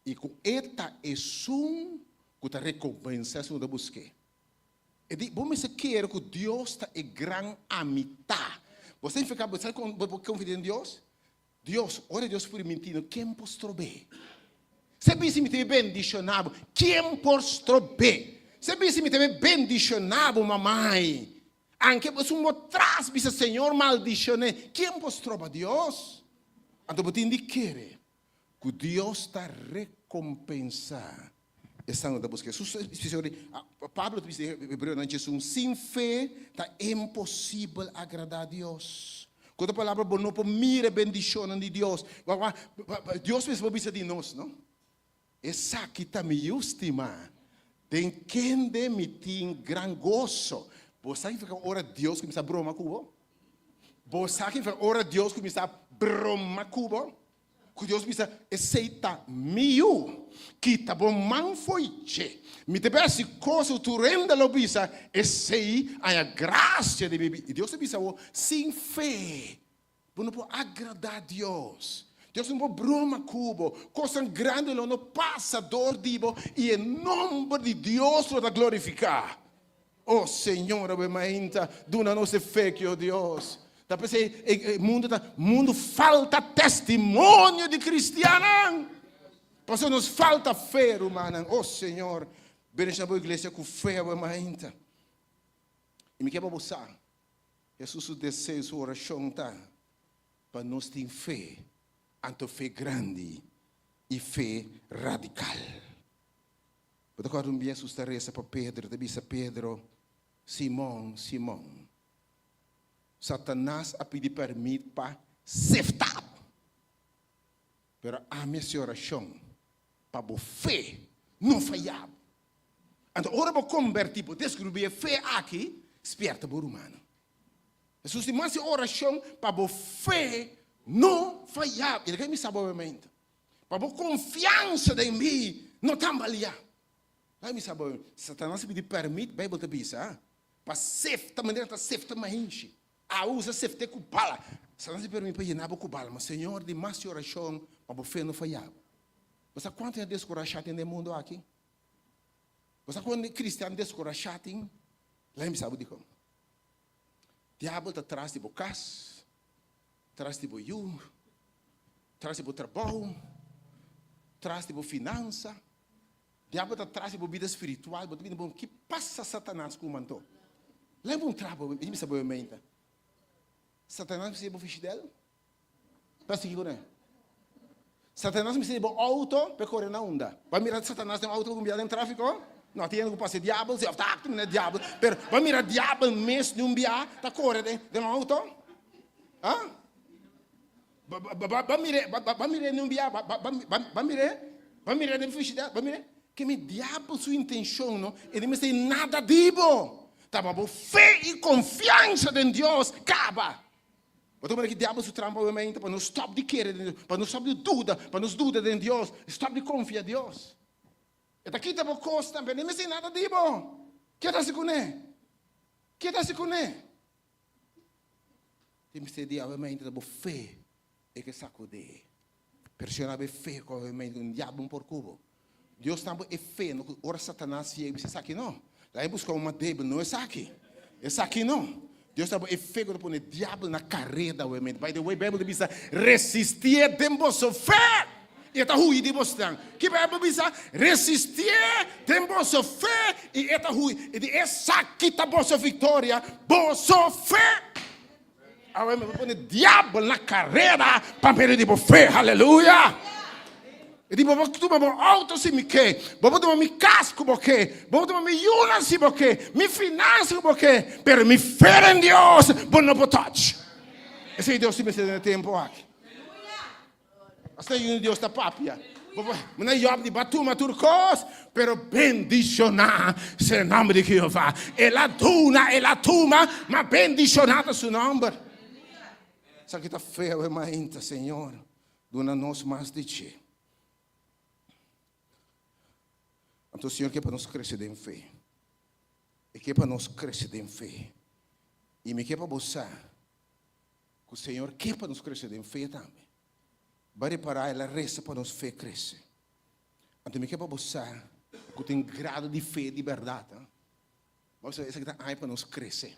I ku e ta esun ku ta rekompensá esun ku ta busk'é. E di, Bo mester kere ku Dios ta e gran Amitá. Bo sa nifiká, bo sa kon bo por konfia den Dios? Dios, ora Dios primintí no, ken por strob'é? Si e bisa mi ta bendishoná bo, ken por strob'é? Si e bisa mi ta bendishoná bo, mamai, anke bo esun bo tras bisa Señor maldishon'é, ken por stroba Dios? Anto bo tin di kere Ku Dios ta rekompensá esnan ku ta buska. Hesus ta bisa ori, Pablo ta bisa den Hebreonan djesun, Sin fe ta imposibel agradá Dios. Ku otro palabra, bo no por mira e bendishonnan di Dios. Dios mes por bisa di nos, no? Esaki ta mi Yu stimá, den kende mi tin gran goso. Bo sa kiko ora Dios kuminsá broma ku bo? Bo sa kiko ora Dios kuminsá broma ku bo? Ku Dios bisa, Esei ta mi yu, kita bo man fo'i dje. Mi ta bai hasi kos ku tur hende lo bisa, Esei haña grasia di mi. I Dios ta bisa bo, Sin fe bo no por agradá Dios. Dios no por broma ku bo. Kosnan grandi lo no pasa dor di bo, i e nomber di Dios lo ta glorifiká. Oh Señor, awe mainta, duna nos e fe ki, oh Dios. Ta p'esei e mundu ta, mundu falta testimonio di cristiannan. Pasobra nos falta fe, rumannan. Oh Señor, bendiciona bo iglesia cu fe awe mainta. Y mi ke pa bo sa, Jesus su deseo, su oracion ta pa nos tin fe, anto fe grandi y fe radical. Bo ta kòrda un bia Hesus ta resa pa Pedro, ta bisa Pedro, Simon, Simon, Satanas a pidi pèrmit pa sefta bo, pero ami hasi orashon pa bo fe no faya bo. Anto ora bo kombertí, bo deskribí e fe aki, spièrta bo rumannan. Hesus di, Mi hasi orashon pa bo fe no faya bo. I loke mi sa bo obviamente. Pa bo konfiansa den mi no tambaliá. Laga mi sa bo, Satanas a pidi pèrmit, Beibel ta bisa, pa sefta, manera ta sefta mainshi. A usa sefte ku bala. Satanas a pidi pèrmit pa yena bo ku bala, ma Señor di mas orashon pa bo fe no fayá bo. Bo sa kuantu hende deskurashá tin den mundu aki? Bo sa kuantu kristian deskurashá tin? Laga mi sa bo dikon. Diabel ta tras di bo kas, tras di bo yu, tras di bo trabou, tras di bo finansa. Diabel ta tras di bo bida spiritual. Bo ta bini bon, ki pasa Satanas ku manto? Leba un trapo, mi bisa bo meinta. Satanas mester bo fishidel? Pa sigui kuné. Satanas mester bo auto pa e kore na unda. Bo a mira Satanas den auto ku un bia den trafiko? No, tin hende ku pasa e diabel si of ta akto mira diabel. Pero bo a mira diabel mes di un bia ta kore den auto? Ha? Bo a mir'é, bo a mir'é den un bia? Bo a mir'é? Bo a mir'é den fishidel? Bo a mir'é? Ke mi diabel su intenshon no, e no mester nada di bo. Ta pa bo fe i konfiansa den Dios kaba. Bo ta mira ki diabel su trampa obviamente pa nos stop di kere den Dios, pa nos stop di duda, pa nos duda den Dios, stop di konfia Dios. E ta kita bo kosnan, pero no mester nada di bo. Ke ta hasi kuné? Ke ta hasi kuné? Tin mester di obviamente ta bo fe e ke sakudé. Pero si yo no habi fe ku obviamente un diabel no por ku bo. Dios ta bo e fe, no ku ora Satanas yega bisa esaki no. Laga e buska un mas débil, no esaki. Esaki no. Dios ta bo e fe ku ta pone diabel na kareda obviamente. By the way, Bijbel ta bisa, resistié den boso fe i e ta hui di bosnan. Ki Bijbel bisa? Resistié den boso fe i e ta hui. I di esaki ta boso viktoria, boso fe. Awe mi pone diabel na kareda pa medio di bo fe. Haleluya! E di bo por tuma bo auto si mi ke, bo por tuma mi kas ku bo ke, bo por tuma mi yunan si bo ke, mi finansa ku bo ke, pero mi fe den Dios bo no por touch. Esei Dios tin mester den e tempu aki. Asta yu di Dios ta papia. Bo na Job di, Bo a tuma tur kos, pero bendishoná sea e nòmber di Jehová. El a duna, el a tuma, ma bendishoná ta su nòmber. Esaki ta fe awe mainta, Señor, duna nos mas di dje. Anto Señor ke pa nos krese den fe. E ke pa nos krese den fe. I mi ke pa bo sa ku Señor ke pa nos krese den fe tambe. Bo a repará el a resa pa nos fe krese. Anto mi ke pa bo sa ku tin grado di fe di bèrdat. Bo sa esaki ta aña pa nos krese.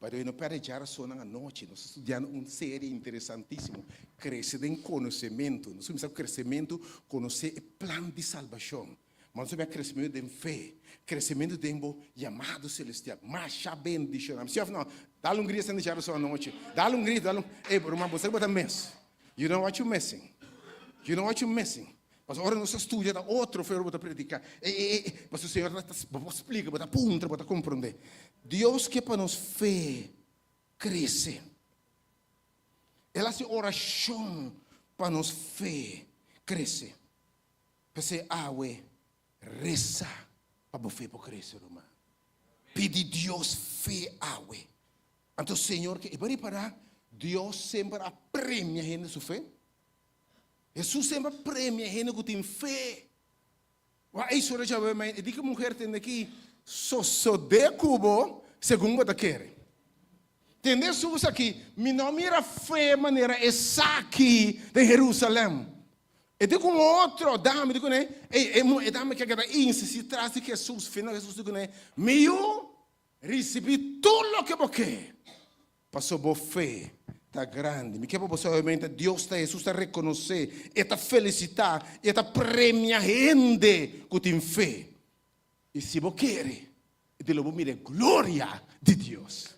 By the way, no pèrdè djarason nan anochi. Nos ta studiando un serie interesantísimo, Krese den Konosementu. Nos kuminsá ku kresementu, konosé e plan di salbashon. Ma nos ta bira kresementu den fe, kresementu den bo yamado selestial. Masha bendishoná. Si òf no? Dal un grito esnan djarason anochi. Dal un grito, dal un. Ey, ruman, bo sa ku bo ta mis. You know what you missing. You know what you missing. Pasobra ora nos ta studia ta otro fe ora bo ta prediká. Ey, ey, ey, pasobra Señor ta, bo por splika, bo ta puntra, bo ta komprondé. Dios ke pa nos fe krese. El hasi orashon pa nos fe krese. P'esei awe, resa pa bo fe por krese, ruman. Pidi Dios fe awe. Anto Señor ke, i bo ripará, Dios semper a premia hende su fe. Hesus semper a premia hende ku tin fe. Wak e historia djawe mei, e di ku muher tende ki sosodé ku bo segun bo ta kere. Tende Hesus aki, mi no a mira fe manera esaki den Herusalèm. E di ku un otro dame di kuné, ey, e e dame ke a keda insistí tras di Hesus, final Hesus di kuné, Mi yu, risibí tur loke bo ke, pasobra bo fe ta grandi. Mi ke pa bo sa obviamente Dios ta, Hesus ta rekonosé, e ta felisitá, i e ta premia hende ku tin fe. I si bo kere, e di lo bo mira e gloria di Dios.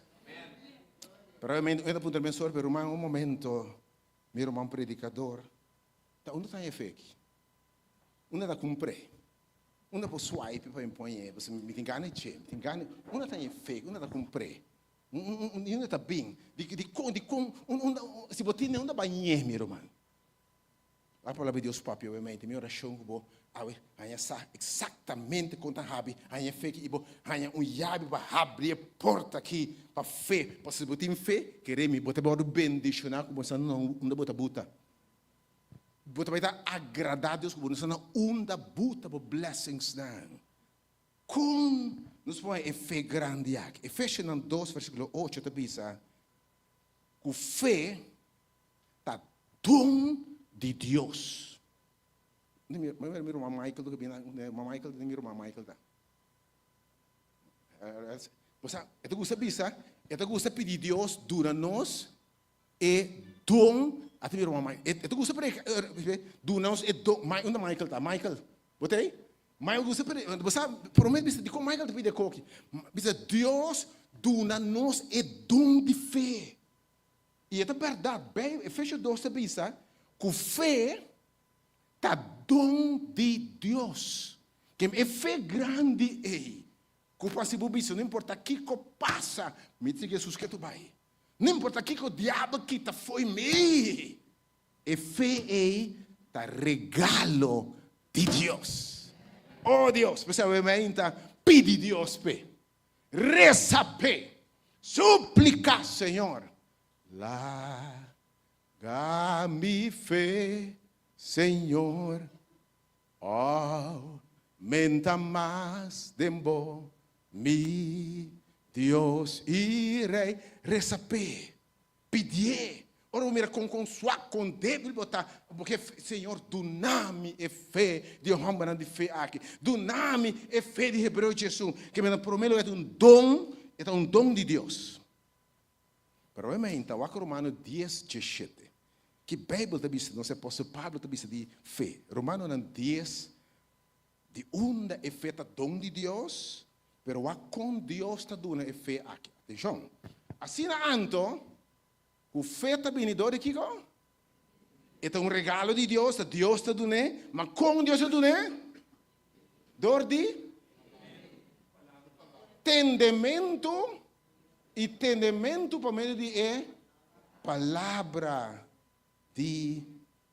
Pero obviamente un hende ta puntra mi, Sor, pero ruman, un momento, mi ruman predikador, Ta unda ta e fe aki? Unda ta kumpr'é? Unda por swipe pa mi pon e? Pasobra mi tin gana e dje, mi tin gana. Unda ta e fe? Unda ta kumpr'é? Di unda ta bin? Di dikon dikon unda si bo tene unda bañ'é mi ruman? La palabra di Dios papia obviamente mi orashon ku bo awe haña sa eksaktamente kon ta habi haña e fe aki i bo haña un yabi pa habri e porta aki pa fe pasobra si bo tin fe kere mi bo ta wòrdu bendishoná ku bo sa unda bo ta buta. Bo ta bai ta agradá Dios ku bo no sa na unda buta bo blessingsnan. Kon nos por haña e fe grandi aki? Efesionan dos versíkulo ocho ta bisa ku fe ta don di Dios. Mi ruman Michael ta bini, ruman Michael, mi ruman Michael ta. Bo sa, e ta gusta bisa, e ta gusta pidi Dios duna nos E don, a ta bira un e ta gusta predica, duna nos e don, unda Michael ta? Michael, bo ta ei? Michael gusta predica, bo sa, prome bisa dikon Michael ta pidi e koki? Bisa Dios duna nos e don di fe. I e ta bèrdat, Bijbel, Efesio dos ta bisa ku fe ta don di Dios. Kem e fe grandi ei, ku pa si bo bisa no importa kiko pasa, mi ta sigui Jesus ketu bai. No importa kiko diabel kita fo'i mi, e fe ei ta regalo di Dios. Oh Dios, p'esei awe meinta pidi Dios p'e, resa p'e, supliká Señor, laga mi fe, Señor, Aumenta mas den bo, mi Dios i Rei. Resa p'e, pidié. Ora bo mira kon kon swak, kon débil bo ta, bo ke, Señor, duna mi e fe di e hòmbernan di fe aki. Duna mi e fe di Hebreo djesun, ke mi na promé lugar e ta un don, e ta un don di Dios. Pero e meinta wak Romano dies djeshete. Ki Bijbel ta bisa nos? E apostel Pablo ta bisa di fe. Romanonan dies, di unda e fe ta don di Dios, pero wak kon Dios ta duna e fe aki. Atenshon! Asina anto, ku fe ta bini dor di kiko? E ta un regalo di Dios, ta Dios ta dun'é, ma kon Dios ta dun'é? Dor di tendementu i tendementu pa medio di e palabra di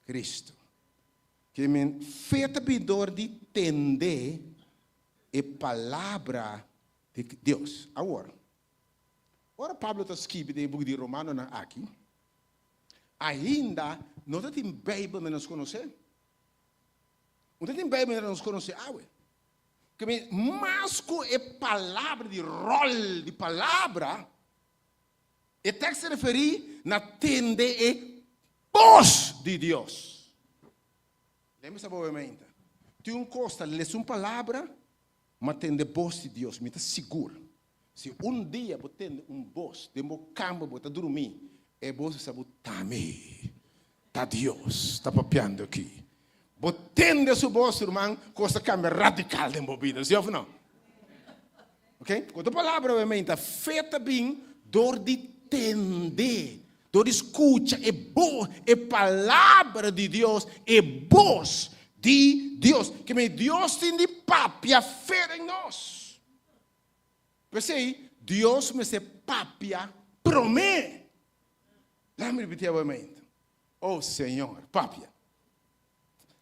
Cristo. Ke men fe ta bin dor di tende e palabra di Dios. Awor, ora Pablo ta skibi den e buki di Romanonan aki, ainda no ta tin Beibel men nos konosé. No ta tin Beibel manera nos konosé awe. Ke men mas ku e palabra di ròl di palabra, E tekst ta referí na tende e bos di Dios. Lembra sa bo mente. Tin un kos ta lesa un palabra, ma tende bos di Dios. Mi ta sigur, si un dia bo tende un bos den bo kamba bo ta drumí, e bos a sa bo ta mi, ta Dios ta papiando aki. Bo tende su bos, ruman, kos ta kambia radikal den bo bida, si òf no? Ok, ku otro palabra, obviamente, fe ta bin dor di tende, dor di skucha e bo, e palabra di Dios, e bos di Dios. Ke men Dios tin di papia fe den nos. P'esei, Dios mester papia promé. Laat mi repiti obviamente. Oh Señor, papia.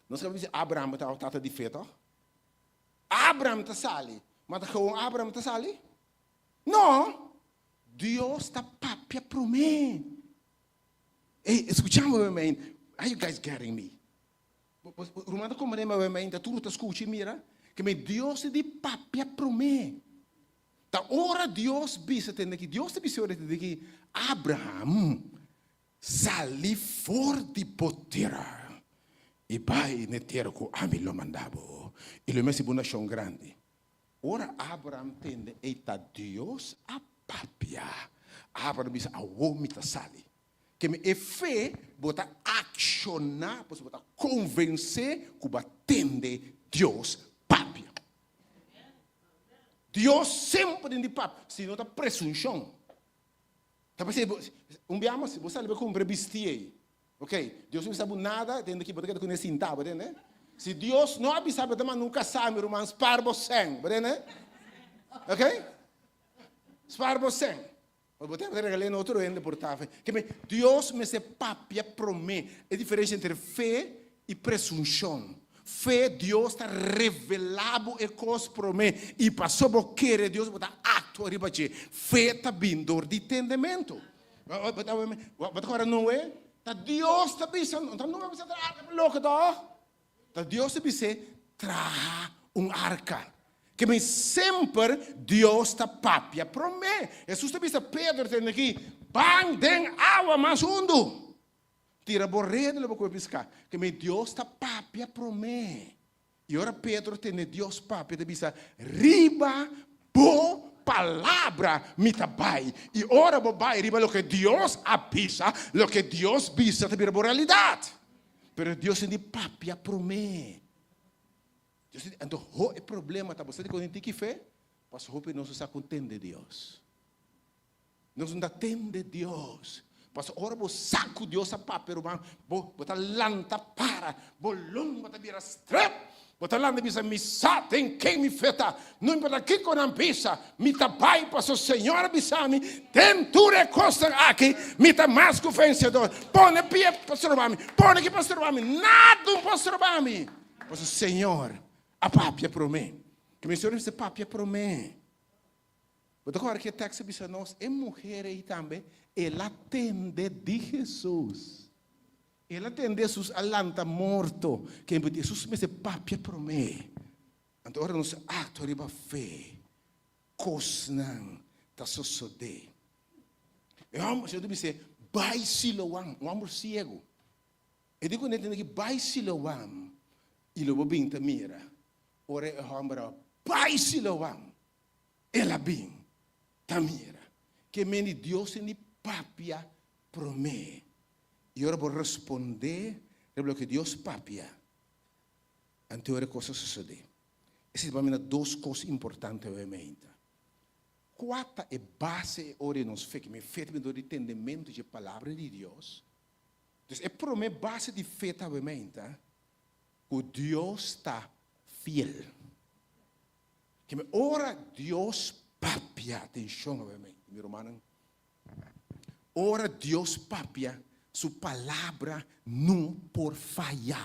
Nos kaba bisa Abraham tabata tata di fe, toch? Abraham ta sali. Ma ta gewoon Abraham ta sali? No! Dios ta papia promé. Ey, escucha mi man. Are you guys getting me? Ruman ta comprende mi man, ta tur ta scucha y mira. Ke mi Dios di papia promé. Ta ora Dios bisa tende ki, Dios ta bisa ora tende ki Abraham Sali for di bo tera i bai n'e tera ku ami lo manda bo, i lo mi hasi bo nashon grandi. Ora Abraham tende ei ta Dios a papia, Abraham bisa, Awor mi ta sali. Keme e fe bo ta akshoná, pasobra bo ta konvensé ku bo a tende Dios papia. Dios semper den di papia, si no ta presunshon. Ta p'esei bo, un bia mas, bo sali pa kumpra bisti ei. Ok, Dios no bisa bo nada, tende ki bo ta keda kuné sintá, bo tende? Si Dios no a bisa bo ta manda un kasá, mi ruman, spar bo sèn, bo tende? Ok? Spar bo sèn. Bo ta regal'é na otro hende por ta fe. Ke men, Dios mester papia promé. E diferensha entre fe i presunshon. Fe, Dios ta revelá bo e kos promé, i paso bo kere Dios bo ta aktua riba dje. Fe ta bin dor di tendementu. Bo ta kòrda Noe? Ta Dios ta bisa, no ta Noe a bisa traha arka pa loke tòg? Ta Dios ta bis'é traha un arka. Ke men semper Dios ta papia promé. Hesus ta bisa Pedro tende aki, Ban den awa mas hundu. Tira bo reda lo bo kohe piská. Ke mi Dios ta papia promé. I ora Pedro tende Dios papia ta bisa, Riba bo palabra mi ta bai. I ora bo bai riba loke Dios a bisa, loke Dios bisa ta bira bo realidat. Pero Dios tin di papia promé. Dios tin di, anto ho e problema ta bo sa dikon tin tiki fe? Pasobra hopi nos no sa kon tende Dios. Nos no ta tende Dios. Pasobra ora bo sa ku Dios a papia, ruman, bo bo ta lanta para, bo lomba ta bira stret, bo ta lanta bisa, Mi sa den ken mi fe ta. No importa kiko nan bisa, mi ta bai pasobra Señor a bisa mi, den tur e kosnan aki mi ta mas ku vensedor. Pone pia pa stroba mi, pone ki pa stroba mi, nada no por stroba mi, pasobra Señor a papia promé. Ke mi Señor mester papia promé. Bo ta kòrda ki e tèks a bisa nos? E muher ei tambe, el a tende di Hesus. El a tende Hesus a lanta morto. Kembe di Hesus mester papia promé. Anto ora nos aktua riba fe, kosnan ta sosodé. E hòmber, Señor ta bis'é, Bai Siloam, un hòmber siegu. E di kuné tende ki bai Siloam i lo bo bin ta mira. Ora e hòmber a bai Siloam, El a bin ta mira ke meni Dios tin di papia promé. I ora bo respondé riba loke Dios papia, anto ora e kos a sosodé. Esei ta pa mi na dos kos importante awe meinta. Kua ta e base e ora di nos fe? Ke mi fe ta bin dor di tendementu dje Palabra di Dios. Dus e promé base di fe ta awe meinta ku Dios ta fiel. Keme ora Dios papia, atencion obviamente, mi rumannan, ora Dios papia, su palabra no por faya.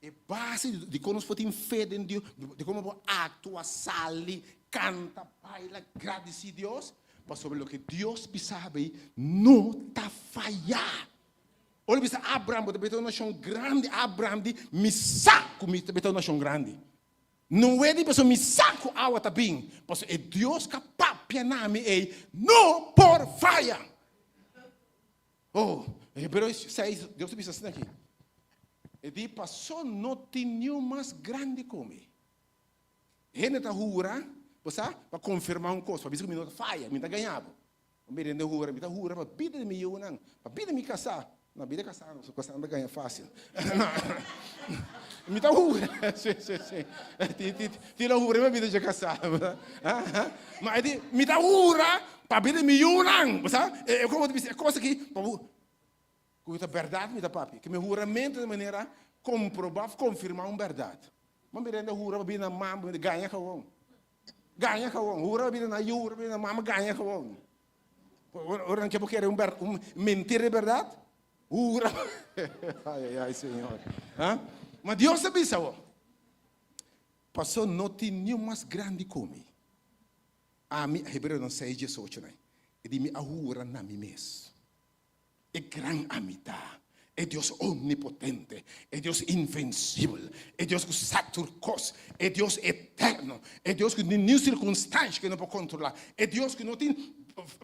E base di kon nos por tin fe den Dios, di kon nos por aktua, sali, kanta, baila, gradisí Dios, pasobra loke Dios bisa bay no ta faya. Ora bisa Abraham, bo ta beta un nashon grandi, Abraham di, mi sa ku mi ta beta un nashon grandi. Noe di, pasobra mi sa ku awa ta bin, pasobra e Dios ku a papia na mi ei no por faya. Oh, Hebreo 6, Dios ta bisa asina aki. E di, Paso no tin niun mas grandi ku mi. Hende ta hura, bo sa, pa konfirmá un kos, pa bisa ku mi no ta faya, mi ta gaña bo. Mira, hende hura, mi ta hura pa bida di mi yunan, pa bida di mi kasá. No, bida kasá no, su kasá no ta gaña fásil. Mi ta hura, si, si, si. Tin lo hura pa bida dje kasá. Ma e di, mi ta hura Pabia di mi yunan, bo sa, e komo ta bisa e kos aki, pa bo, ku ta bèrdat mi ta papia, ku mi huramentu ta manera komprobá òf konfirmá un bèrdat. Bo mira hende hura pabia na mama, bo gaña kawon. Gaña kawon. Hura pabia na yu, hura pabia na mama, gaña kawon. Ora nan ke bo kere un ber, un mentira di bèrdat, hura. Ai, ai, ai, Señor. Ha? Ma Dios ta bisa bo, Paso no tin niun mas grandi ku mi. Ami, Hebreonan seis diesocho nan, e di mi a hura na mi mes, e gran ami ta, e Dios omnipotente, e Dios invencibel, e Dios ku sa tur kos, e Dios eterno, e Dios ku niun sirkunstansha ke no por kontrolá, e Dios ku no tin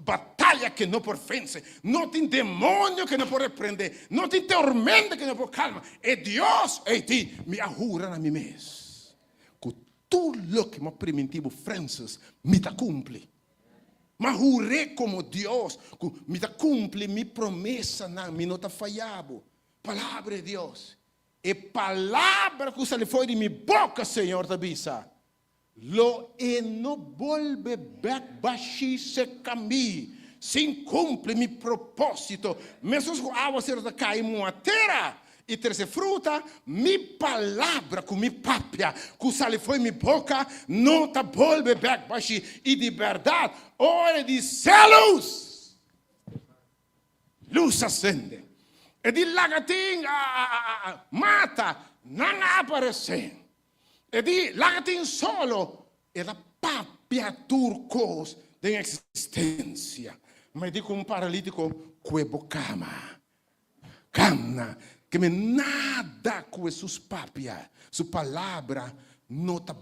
bataya ke no por vense, no tin demonio ke no por reprendé, no tin tormenta ke no por kalma, e Dios ei di mi a hura na mi mes ku Tur loke m'a primintí bo Francis, mi ta kumpli. M'a hur'é komo Dios ku mi ta kumpli mi promesanan, mi no ta fayá bo. Palabra di Dios. E palabra ku sali for di mi boka, Señor ta bisa, lo e no bolbe bèk bashí seka mi sin kumpli mi propósito. Meskos ku awaseru ta kai mua tera, I trese fruta, mi palabra ku mi papia ku sali fo'i mi boka no ta bolbe bèk bashí. I di bèrdat, ora di selus, lus a sende. E di laga tin mata, nan a aparesé. E di laga tin solo, el a papia tur kos den eksistensia. Ma e di ku un paralítiko, Kue bo kama. Camna, ke me nada ku Hesus papia, su palabra no ta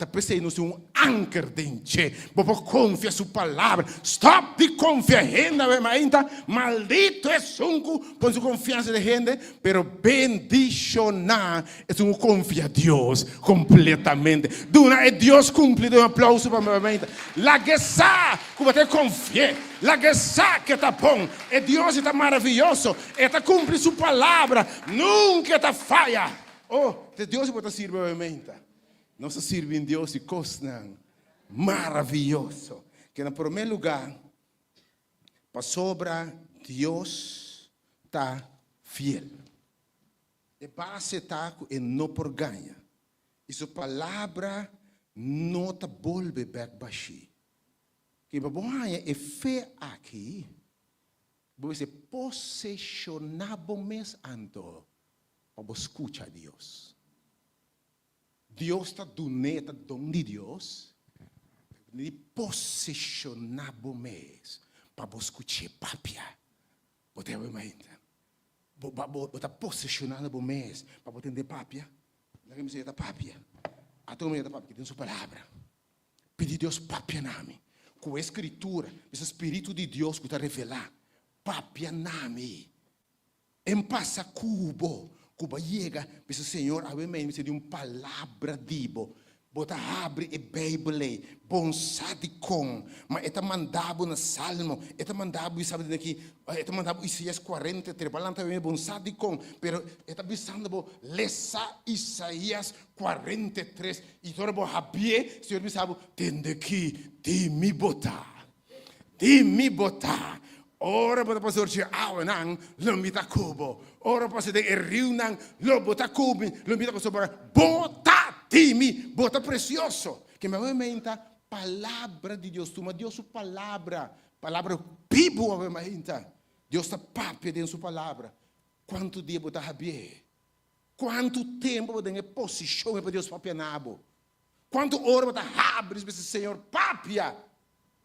ta pesey nos tin un anker den dje. Bo por konfia su palabra. Stop di konfia hende awe mainta. Maldito esun ku pon su konfiansa den hende, pero bendishoná esun ku konfia Dios kompletamente. Duna e Dios kumplido un aplauso pa mi awe mainta. Lag'e sa ku bo ta konfi'é. Lag'e sa ke ta bon. E Dios e ta maraviyoso, e ta cumpli su palabra, nunca e ta faya. Oh, ta Dios bo ta sirbi obviamente. Nos ta sirbi un Dios di cosnan maraviyoso. Ke na prome lugar, pasobra Dios ta fiel. E base ta cu e no por gaña y su palabra no ta bolbe bek bashi. Ke pa bo haña e fe aki, bo mester poseshoná bo mes anto pa bo skucha Dios. Dios ta dun'é, ta don di Dios, di poseshoná bo mes pa bo skuch'é papia. Bo ta yama mainta. Bo bo ta poseshonando bo mes pa bo tende papia. Laga mi sa e ta papia. Ato mi e ta papia den su palabra. Pidi Dios papia na mi. Ku e Skritura, bisa Spiritu di Dios ku ta revelá, papia na mi. En pasa ku bo, ku bo a yega, bisa Señor, awe mei mi mester di un palabra di bo. Bo ta habri e Beibel ei, bon sa dikon, ma e ta manda bo na Salmo, e ta manda bo bisa den aki, e ta manda bo Isaías 43, bo a lanta awe mei bon sa dikon, pero e ta bisando bo, lesa Isaías 43. I ora bo habié, Señor bisa bo, Tende ki, di mi bo ta. Di mi bo ta. Ora bo ta pasa dor dje awanan, lo mi ta ku bo. Ora bo pasa den e riunan, lo bo ta ku mi, lo mi ta ku bo. Bo ta di mi, bo ta presioso. Ke mi awe meinta palabra di Dios. Tuma Dios su palabra, palabra bibu awe mainta. Dios ta papia den su palabra. Kuantu dia bo ta habié? Kuantu tempu bo den e posishon ei pa Dios papia na bo? Kuantu ora bo ta habri i bisa, Señor, papia!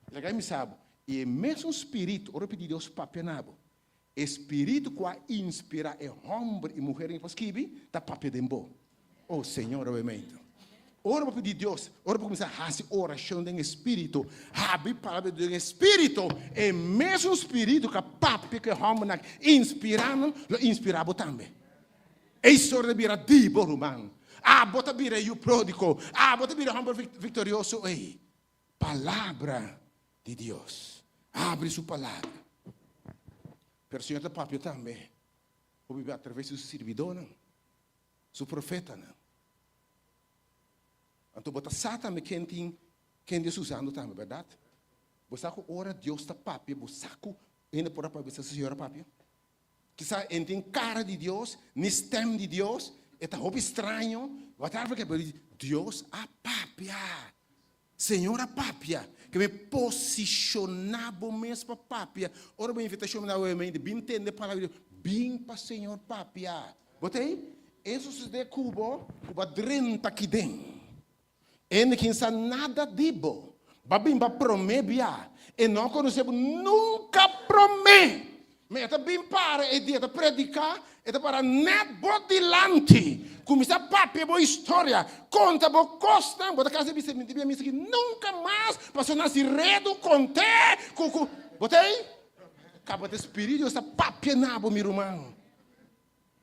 Laga mi sa bo, i e mesun spiritu, ora bo pidi Dios papia na bo, e spiritu ku a inspirá e hòmber i muhernan pa skibi, ta papia den bo. Oh, Señor, obviamente. Ora bo pidi Dios, ora bo kuminsá hasi orashon den e spiritu, habri palabra di Dios den e spiritu, e mesun spiritu ku a papia ku e hòmbernan, inspirá nan, lo inspirá bo tambe. E historia ta bira di bo, ruman. Abo ta bira e yu pródigo. Abo ta bira e hòmber viktorioso ei. Palabra di Dios. Abri su palabra. Pero Señor ta papia tambe. Hopi bia atraves di su sirbidónan, su profetanan. Anto bo ta sa tambe ken tin, ken Dios usando tambe, bèrdat? Bo sa ku ora Dios ta papia, bo sa ku hende por a papia, bo sa si Señor a papia. Kisa e no tin kara di Dios, ni stèm di Dios, e ta hopi straño, whatever ke, pero Dios a papia. Señor a papia. Ke mi posishoná bo mes pa papia. Ora bo invitashon mi da awe mente, bin tende palabra di Dios, bin pa Señor papia. Bo ta ei? E sosodé ku bo, ku bo a drenta aki den. E no kin sa nada di bo. Bo a bin pa promé bia. E no a konosé bo nunka promé. Ma e ta bin para e dia ta prediká, e ta para nèt bo dilanti. Kuminsá papia bo historia, konta bo kosnan. Bo ta kasa bisa, mi ta bia misa aki nunka mas, pasobra nan hasi redu kont'é ku ku. Bo ta ei? Kaba ta Spiritu di Dios ta papia na bo, mi ruman.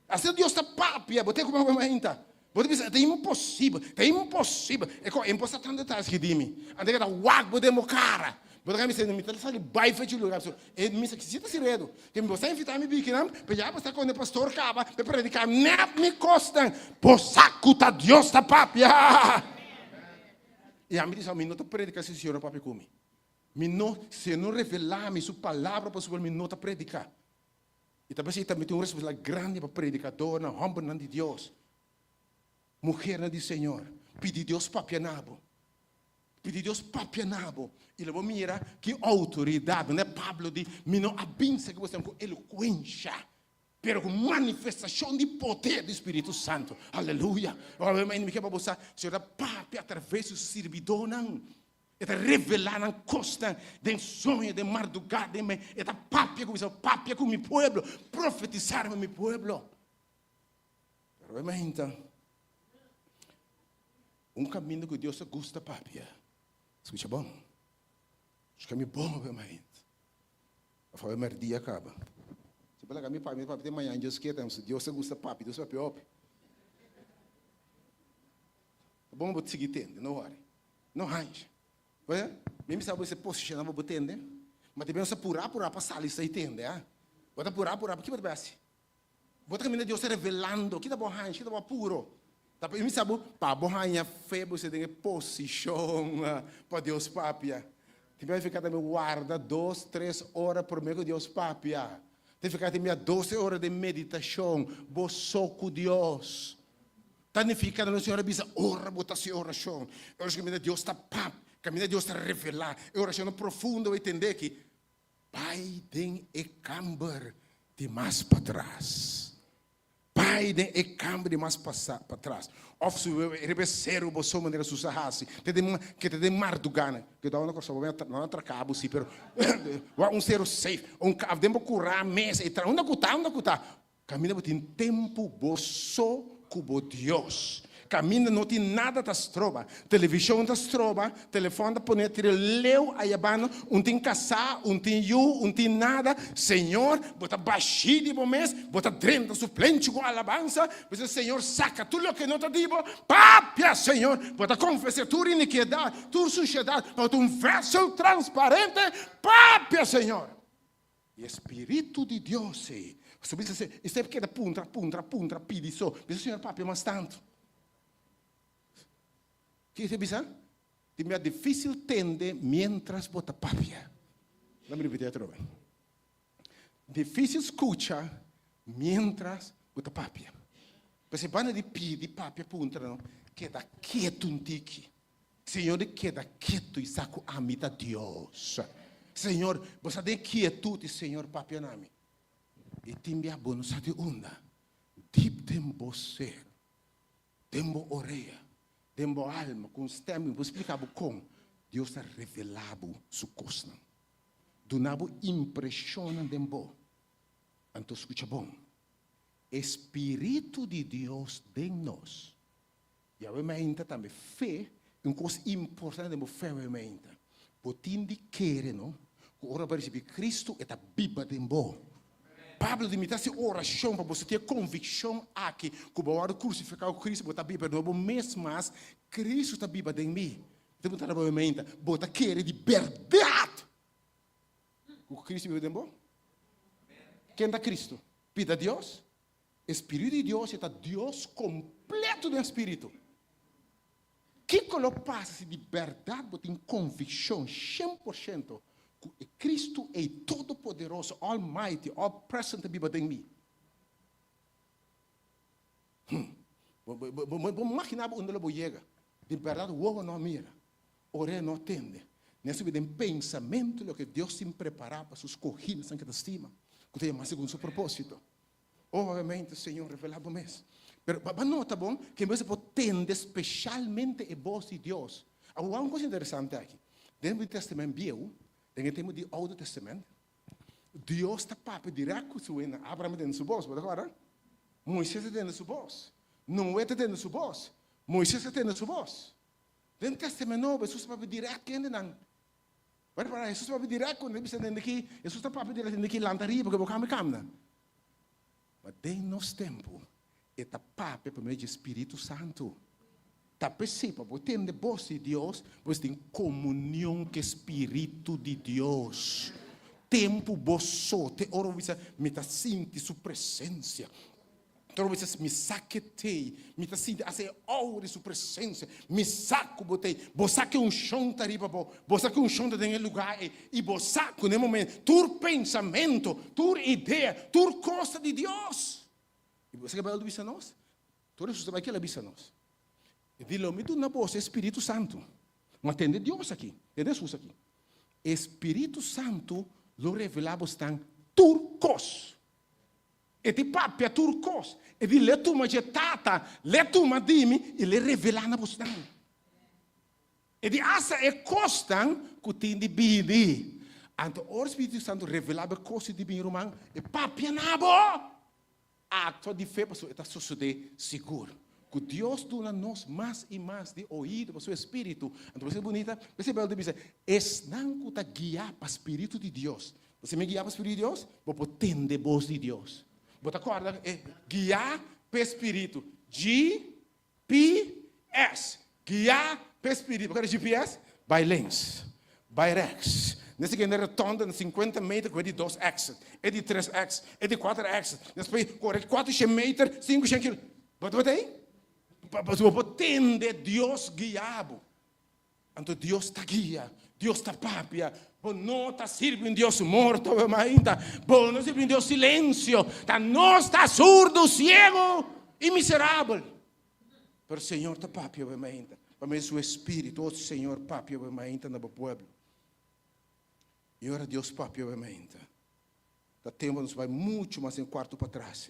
Asina Dios ta papia, bo tin ku mainta. Bo ta bisa, ta imposibel, ta imposibel. E ko, e por sa tantu detalles ki di mi. Ante ke ta wak bo den bo kara. Bo ta bisa, mi ta sali bai fechi lugar. So, e misa ki si ta siredo. Ke mi bo sa invita mi biki nan, pe ya bo sa konde pastor kaba, pe predika nèt mi kosnan. Bo sa ku ta Dios ta papia. I ami di sa, mi no ta predika si Señor no papia ku mi. Mi no, si e no revelá mi su palabra pa su pueblo, mi no ta predika. I ta p'esei tambe tin un responsabilidat grandi pa predikadornan, hòmbernan di Dios, muhernan di Señor. Pidi Dios papia na bo. Pidi Dios papia na bo. I lo bo mira ki outoridat. Manera Pablo di, Mi no a bin serka boso ku elokuensha, pero ku manifestashon di poder di Spiritu Santu. Aleluya! Ora mi ke pa bo sa, Señor ta papia atraves di su sirbidónan. E ta revelá nan kosnan den soño, den mardugá, den me. E ta papia ku mi, papia ku mi pueblo, profetisá riba mi pueblo. Pero e mainta, un kaminda ku Dios ta gusta papia. Skucha bon. Skucha mi bon awe mainta. Of awe merdia kaba. Si bo laga mi papia, mi papia te mañana Dios kier, Dios ta gusta papia, Dios papia hopi. Ta bon bo sigui tende, no wòri. No hancha. Oye, mi bisa bo se posishona pa bo tende, ma te bens ta purá purá pa sali sa i tende, ah. Bo ta purá purá, ki bo ta bai hasi? Bo ta kaminda Dios ta revelando, ki ta bo hancha, ki ta bo apuro. Ta pa mi bisa bo, pa bo haña fe bo ser den e posishon pa Dios papia. Tin bia fika tambe warda dos, tres ora prome ku Dios papia. Tin fika tin bia doce ora den meditashon, bo so ku Dios. Ta nifica nos Señor a bisa ora bo ta haci oracion, e oracion caminda Dios ta pap, caminda Dios ta revela, e oracionnan profundo bo tende aki, bai den e camber di mas patras. Bai den e camber di mas patras. Of subi riba e cero bo so manera Jesús a haci, te den ke te den marduganan, ke ta unda Corsou bo nan a traca bo si, pero wak un cero safe, un of den bo cura mes, unda cu ta, unda cu ta. Kaminda bo tin tempu bo so ku bo Dios. Kaminda no tin nada ta stroba. Televishon ta stroba, telefòn ta pone tira leu ayabano, un tin kasá, un tin yu, un tin nada. Señor, bo ta bashí di bo mes, bo ta drenta su plenchi ku alabansa, bo bisa, Señor, saka tur loke no ta di bo, papia, Señor, bo ta konfes'é tur inikiedat, tur sushedat, pa bo ta un vèsel transparente, papia, Señor. E Spiritu di Dios ei. Pasobra bisa se, e step keda puntra, puntra, puntra, pidi so. Bisa Señor papia mas tantu. Ke ta bisa? Tin bia dificil tende mientras bo ta papia. Laat mi repiti atrobe. Dificil scucha mientras bo ta papia. Pasobra banda di pidi, papia, puntra no, keda ketu un tiki. Señor di keda ketu i sa ku ami ta Dios. Señor, bo sa den kietud i Señor papia na mi. I tin bia bo no sa di unda. Dip den bo ser, den bo orea, den bo alma, ku un stèm, mi por splika bo kon Dios ta revelá bo su kosnan, duna bo impreshonnan den bo. Anto skucha bon, e spiritu di Dios den nos, Yahweh meinta tambe fe, un kos importante den bo fe Yahweh meinta. Bo tin di kere no, ku ora bo a risibí Kristu e ta biba den bo. Pablo di mi ta hasi orashon pa boso tin e konvikshon aki ku bo a wòrdu krusifiká ku Kristu, bo ta biba pero no bo mes mas, Kristu ta biba den mi. Mi ta puntra bo meinta, bo ta kere di bèrdat ku Kristu biba den bo? Ken ta Kristu? Pida Dios? E Spiritu di Dios e ta Dios kompleto den spiritu. Kiko lo pasa si di bèrdat bo tin konvikshon 100% ku e Kristu ei Todopoderoso, Almighty, All Present ta biba den mi? Hm. Bo, bo, bo, bo imaginá bo unda lo bo yega. Di bèrdat wowo no a mira, orea no a tende, ni a subi den pensamentu loke Dios tin prepará pa su skohínan ku ta stima, ku ta yamá segun su propósito. Obviamente, Señor, revelá bo mes. Pero ba ba nota bon ku en bes bo tende speshalmente e bos di Dios. Awor wak un kos interesante aki. Den e Tèstamènt Bieu, den e tempu di Oude Tèstamènt, Dios ta papia dirèkt ku su hendenan. Abraham a tende su bos, bo ta kòrda? Moises a tende su bos. Noe ta tende su bos. Moises a tende su bos. Den Tèstamènt Nobo, Hesus ta papia dirèkt ku hendenan. Bo a repará, Hesus ta papia dirèkt ku nan. E bisa hende ki, Hesus ta papia dirèkt hende ki lanta riba, ku bo kambia kamna. Ma den nos tempu, e ta papia pa medio di Spiritu Santu. Ta p'esei, pa bo tende bos di Dios, bo mester tin komunion ku e Spiritu di Dios. Tempu bo so, te ora bo bisa, Mi ta sinti Su presensia. Tur bo bisa, Mi sa ke t'ei. Mi ta sinti asa e oura di Su presensia. Mi sa ku bo t'ei. Bo sa ke unshon ta riba bo. Bo sa ku unshon ta den e lugá ei. I bo sa ku na e momento tur pensamentu, tur idea, tur kos ta di Dios. I bo sa ke Beibel ta bisa nos? Tur Hesus ta bai kila bisa nos. E di, Lo mi duna boso e Spiritu Santu. Ma tende Dios aki, tende Hesus aki. E Spiritu Santu lo revelá bosnan tur kos. E ti papia tur kos. E di, L'e tuma dje Tata, l'e tuma di mi i l'e revelá na bosnan. E di hasta e kosnan ku tin di bini. Anto ora Spiritu Santu revelá bo e kos di bini, ruman, e papia na bo. Aktua di fe pasobra e ta sosodé sigur. Ku Dios duna nos mas i mas di oido pa su Espíritu. Anto bo bunita, p'esei Beibel ta bisa, Esnan ku ta guiá pa Spiritu di Dios. Bo sibi guiá pa Spiritu di Dios? Bo por tende bos di Dios. Bo ta kòrda e guiá p'e Spiritu. GPS. Guiá p'e Spiritu. Bo kòrda GPS? Bai links. Bai rèks. Nes a kende rotonda na sinkuenta meter ku e di dos exit, e di tres exit, e di kuater exit. Despues kore kuatershen meter, sinkushen kilo. Bo tabata ei? Pasobra bo por tende Dios guiá bo. Anto Dios ta guia, Dios ta papia. Bo no ta sirbi un Dios morto mainta. Bo no sirbi un Dios silensio. Ta nos ta surdu, siegu i miserabel. Pero Señor ta papia bo mainta. Pa medio di su Espíritu, oh Señor, papia bo mainta na bo pueblo. I ora Dios papia bo mainta, ta tempu nos bai muchu mas den kuarto patras.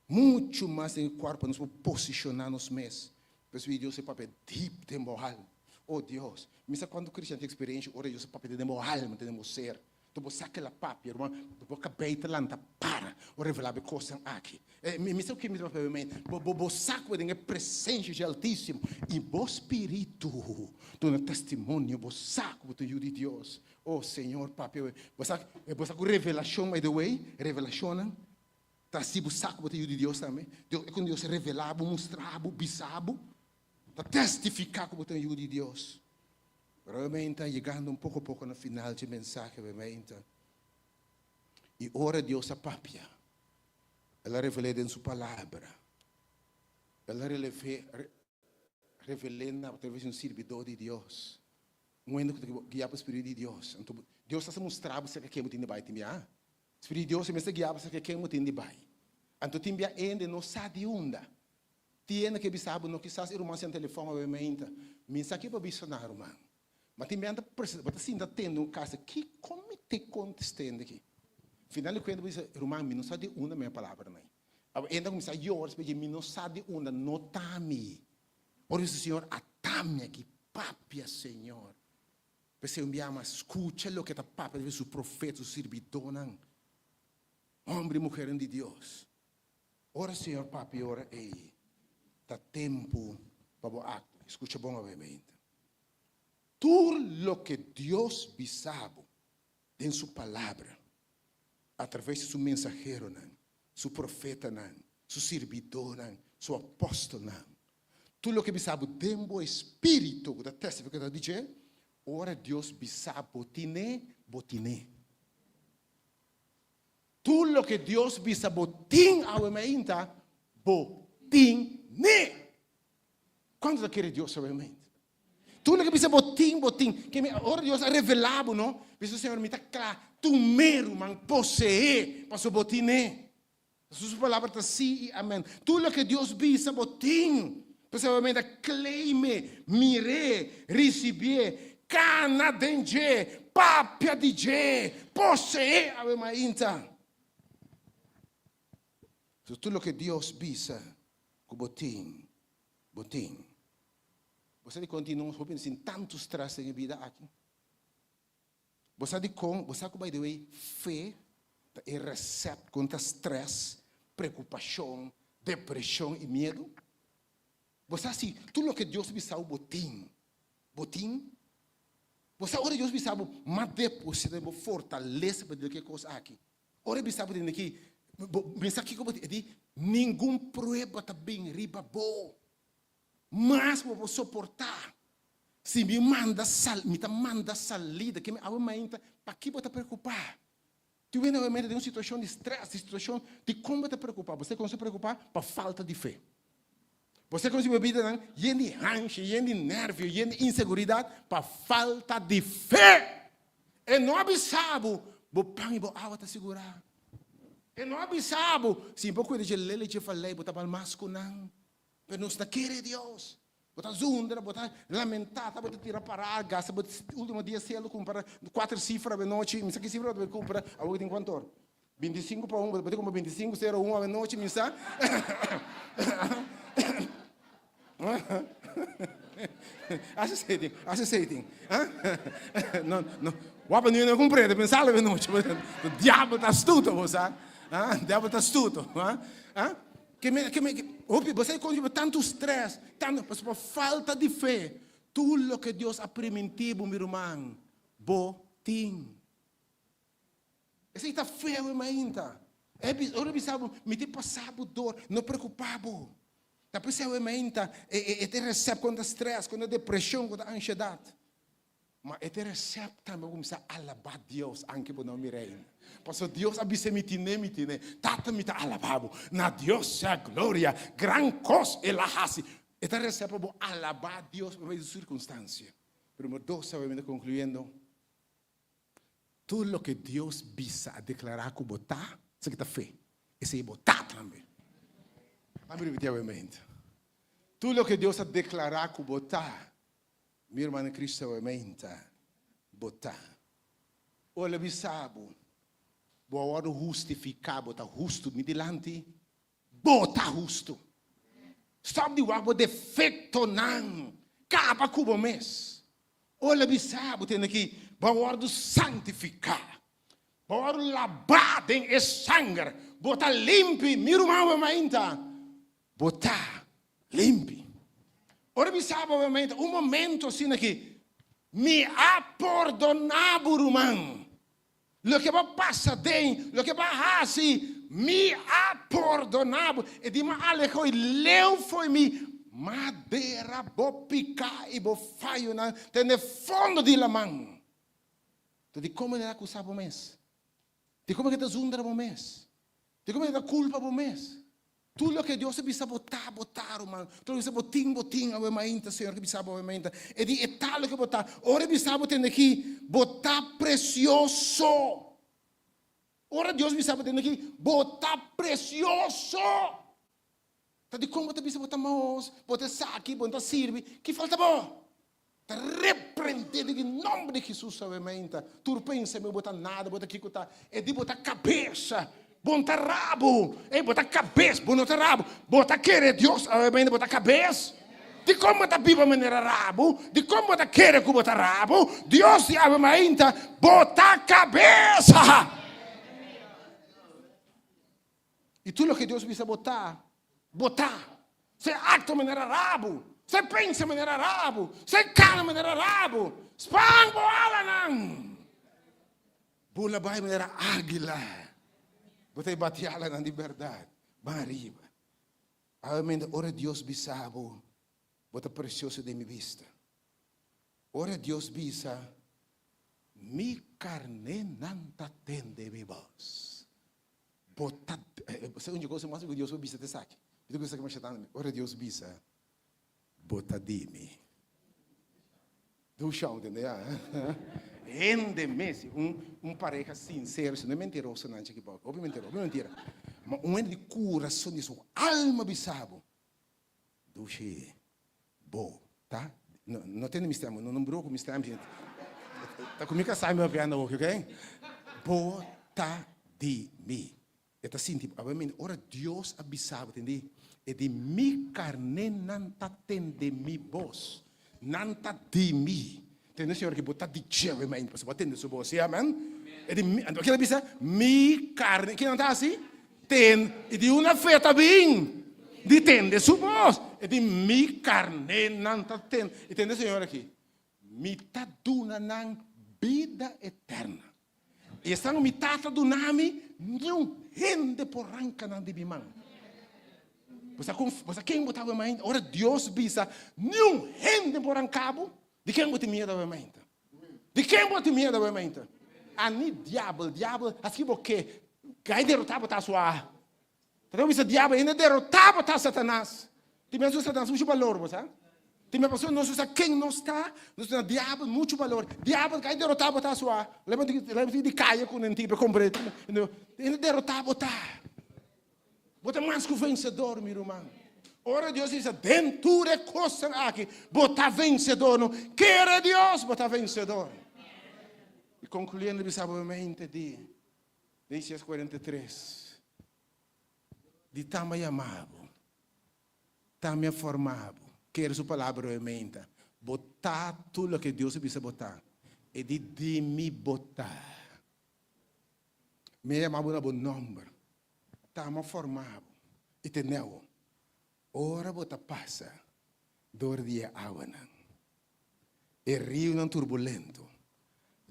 Muchu mas den e kuarto pa nos por posishoná nos mes. Pues Dios e papia dip den bo alma. Oh Dios, mi sa kuantu kristian tin eksperensia ora Dios a papia den bo alma, den bo ser. Tur bo sa kila papia, ruman, bo kabei ta lanta para ora revelá bo e kosnan aki. Mi sa ku mi ta papia men, bo bo sa ku bo den e presensia dje Altísimo i bo spiritu duna testimonio, bo sa ku bo ta un yu di Dios. Oh Señor, papia, bo sa bo sa ku revelashon, by the way, revelashonnan Ta si bo sa ku bo ta yu di Dios tambe. Dios, e kon Dios revelá bo, mustra bo, bisa bo, ta testifiká ku bo ta un yu di Dios. Pero obviamente yegando un poko poko na final dje mensahe, obviamente, i ora Dios a papia, El a revel'é den Su Palabra. El a revel'é na atraves di un sirbidó di Dios. Un hende ku ta guiá pa Spiritu di Dios. Anto Dios ta mustra bo serka ken bo tin di bai tin bia. Spiritu di Dios e mester guia bo serka ken bo tin di bai. Anto tin bia hende no sa di unda. Tin hende ke bisa bo no kisas e ruman sian telefòn awe meinta. Mi sa ke bo bisa na ruman. Ma tin bia bo ta sinta tende un kasa kiko mi te kontestende aki. Final di kuenta bo bisa ruman mi no sa di unda mi e palabranan. Abo enda kuminsá yora, spesha mi no sa di unda, no ta mi. Ora bisa Señor, ata mi aki, papia Señor. P'esei un biaha mas, skucha loke ta papia di su profeta, su sirbidónan, hòmber i muhernan di Dios. Ora Señor papia ora ei, ta tempu pa bo aktua. Skucha bon awe-mente. Tur loke Dios bisa bo den su Palabra, atraves di su mensaheronan, su profetanan, su sirbidónan, su apòstelnan, tur loke bisa bo den bo espíritu ku ta testifiká di dje, ora Dios bisa bo tine, bo tine. Tur loke Dios bisa bo tin awe mainta, bo tine. Kuantu ta kere Dios awe mainta? Tur loke bisa bo tin, bo tin. Ke mi, ora Dios a revelá bo, no? Bisa, Señor, mi ta kla, tum'é, ruman, poseé, pasobra bo tine. Pasobra su palabra ta sí i amèn. Tur loke Dios bisa bo tin. P'esei awe mainta, claim'é, mir'é, risibié, kana den dje, papia di dje, poseé awe mainta. So tur loke Dios bisa ku bo tin, bo tin. Bo sa dikon tin nos hopi sin tantu stress den e bida aki? Bo sa dikon? Bo sa ku by the way fe ta e recept kontra stress, preokupashon, depreshon i miedu? Bo sa si tur loke Dios bisa bo tin, bo tin? Bo sa ora Dios bisa bo mas deposita den bo fortalesa pa dil ke kos aki? Ora e bisa bo tende ki, bo pensa kiko bo tin, e di, Ningun prueba ta bin riba bo, mas bo por soportá. Si mi manda sal, mi ta manda salida, ke mi awe mainta, paki bo ta preokupá? Tin wende awe mainta den un situashon di strès, di situashon, dikon bo ta preokupá? Bo sa kon sa preokupá? Pa falta di fe. Bo sa kon si bo bidanan yen di hansha, yen di nèrvio, yen di inseguridat? Pa falta di fe! E no a bisa bo, bo pan i bo awa ta sigurá. E no a bisa bo, si bo kuida dje lele dje falei, bo ta bal mas ku nan. Pero nos ta kere Dios. Bo ta zundra, bo ta lamentá, ta bo ta tira pará, gasta bo último dia selo kumpra kuater sifra avenochi, mi sa ki sifra bo ta bai kumpra, awor ki tin kuantu ora? 25 pa un, bo ta kumpra 25, 0, 1 avenochi, mi sa. Hace seitin, hace seitin. No, no. Wapa nu no comprende, pensalo de noche. O diablo ta astuto, bo sa. Ah, diablo ta astuto. Ah, ah. Que me, que me, hopi, você com tanto stress, tanto, por falta de fé. Tudo lo que Dios a permitido, mi irmão, bo tin. Esei ta feo e mainta. E ora bisa bo, mi tin pasa bo dor, no preocupa bo. Ta p'esei e mainta e e te recept contra stress, contra depresion, contra ansiedad. Ma e te recept tambe pa cuminsa alaba Dios anke bo no mira ainda. Pasobra Dios a bisa mi tine, mi tine. Tata mi ta alaba bo. Na Dios sea gloria, gran cos el a haci. E ta recept pa bo alaba Dios pa medio di circunstancia. Pero dos, mi ta concluyendo. Tur loke Dios bisa a deklará ku bo ta, esaki ta fe. Esei bo ta tambe. Ami ripití awemente. Tur loke Dios a deklará ku bo ta, mi ruman den Cristo awemente, bo ta. Ora el a bisa bo, bo a wòrdu hustifiká, bo ta hustu mi dilanti, bo ta hustu. Stòp di wak bo defektonan, kaba ku bo mes. Ora el a bisa bo tende ki bo a wòrdu santifiká, bo a wòrdu labá den e sanger, bo ta limpi, mi ruman bo mainta, bo ta limpi. Ora bisa bo mainta, un momento asina ki mi a pordoná bo ruman, loke bo a pasa den, loke bo a hasi, mi a pordoná bo. E di mi a alehó i leu fo'i mi, m'a dera bo piká i bo fayonan te na e fondo di laman. Ta di kon manera akusá bo mes? Di kon manera ta zundra bo mes? Di kon manera ta kulpa bo mes? Tur loke Dios a bisa bo ta, bo ta, ruman. Tur loke bisa bo tin, bo tin. Awe mainta, Señor ke bisa bo awe mainta. E di e ta loke bo ta. Ora e bisa bo tende aki, bo ta presioso. Ora Dios bisa bo tende aki, bo ta presioso. Ta dikon bo ta bisa bo ta mahos, bo ta esaki, bo no ta sirbi? Ki falta bo? Ta reprende den e nomber di Jesus awe mainta. Tur pensa mi bo ta nada, bo ta kiko ta. E di bo ta kabesa. Bo no ta rabo. Ey, bo ta kabes, bo no ta rabo. Bo ta kere Dios awe mainta bo ta kabes? Dikon bo ta biba manera rabo? Dikon bo ta kere ku bo ta rabo? Dios di awe mainta, bo ta kabes! I tur loke Dios bisa bo ta, bo ta. Se aktua manera rabo, se pensa manera rabo, se kana manera rabo. Span bo alanan! Bula bai manera águila. Bo ta e bati alanan di bèrdat. Ban ariba. Awe ora Dios bisa bo, bo ta presioso den mi bista. Ora Dios bisa, mi karnénan ta tende mi bos. Bo ta, sa un cosa mas ku Dios por bisa ta esaki. Mi ta gusta esaki masha tantu. Ora Dios bisa, bo ta di mi. Dushon, tende ya. Hende mes, un, un pareha sincero, si no e mentiroso nan chiki bok. Hopi mentiroso, hopi mentira. Ma un hende di kurason di su alma bisa bo, Dushi, bo ta, no, no tende mi stem, no, no broko mi stem, gente. Ta ku mi kasá mi papia anda hopi, ok? Bo ta di mi. E ta sinti, abo mi, ora Dios a bisa bo, tende, e di mi karnénan ta tende mi bos. Nan ta di mi. Tende Señor ki bo ta di dje, mi pasobra bo a tende su bos. Sí, amen? E di mi, anto kila bisa? Mi karne, kinan ta hasi? Ten, i di una fe ta bin di tende su bos. E di mi karnénan ta ten, i tende Señor aki, mi ta duna nan bida eterna. I esnan ku mi Tata duna mi, niun hende por ranka nan di mi man. Bo sa kon, bo sa ken bo ta awe mainta? Ora Dios bisa, niun hende por ranka bo, di ken bo tin miedu awe mainta? Di ken bo tin miedu awe mainta? Ani diabel, diabel, aski bo ke, kai derotá bo ta sua. Ta bisa diabel, hende derotá bo ta Satanas. Tin mes usa Satanas muchu balor, bo sa? Tin mes pasobra nos usa ken nos ta, nos duna diabel muchu balor. Diabel kai derotá bo ta sua. Leba di kaya ku nan tin pa kompra. Hende derotá bo ta. Bo ta mas ku vensedor, mi ruman. Ora Dios bisa, den tur e kosnan aki, bo ta vensedor. No kere Dios, bo ta vensedor. I konkluyendo bisa bo mente di den Isaías 43, di tamba yama bo, tami a forma bo. Kere su palabra e menta. Bo ta tur loke Dios a bisa bo ta. E di di mi bo ta. Mi a yama bo na bo nomber. Tama forma bo i tene bo. Ora bo ta pasa dor di e awanan, e riunan turbulento,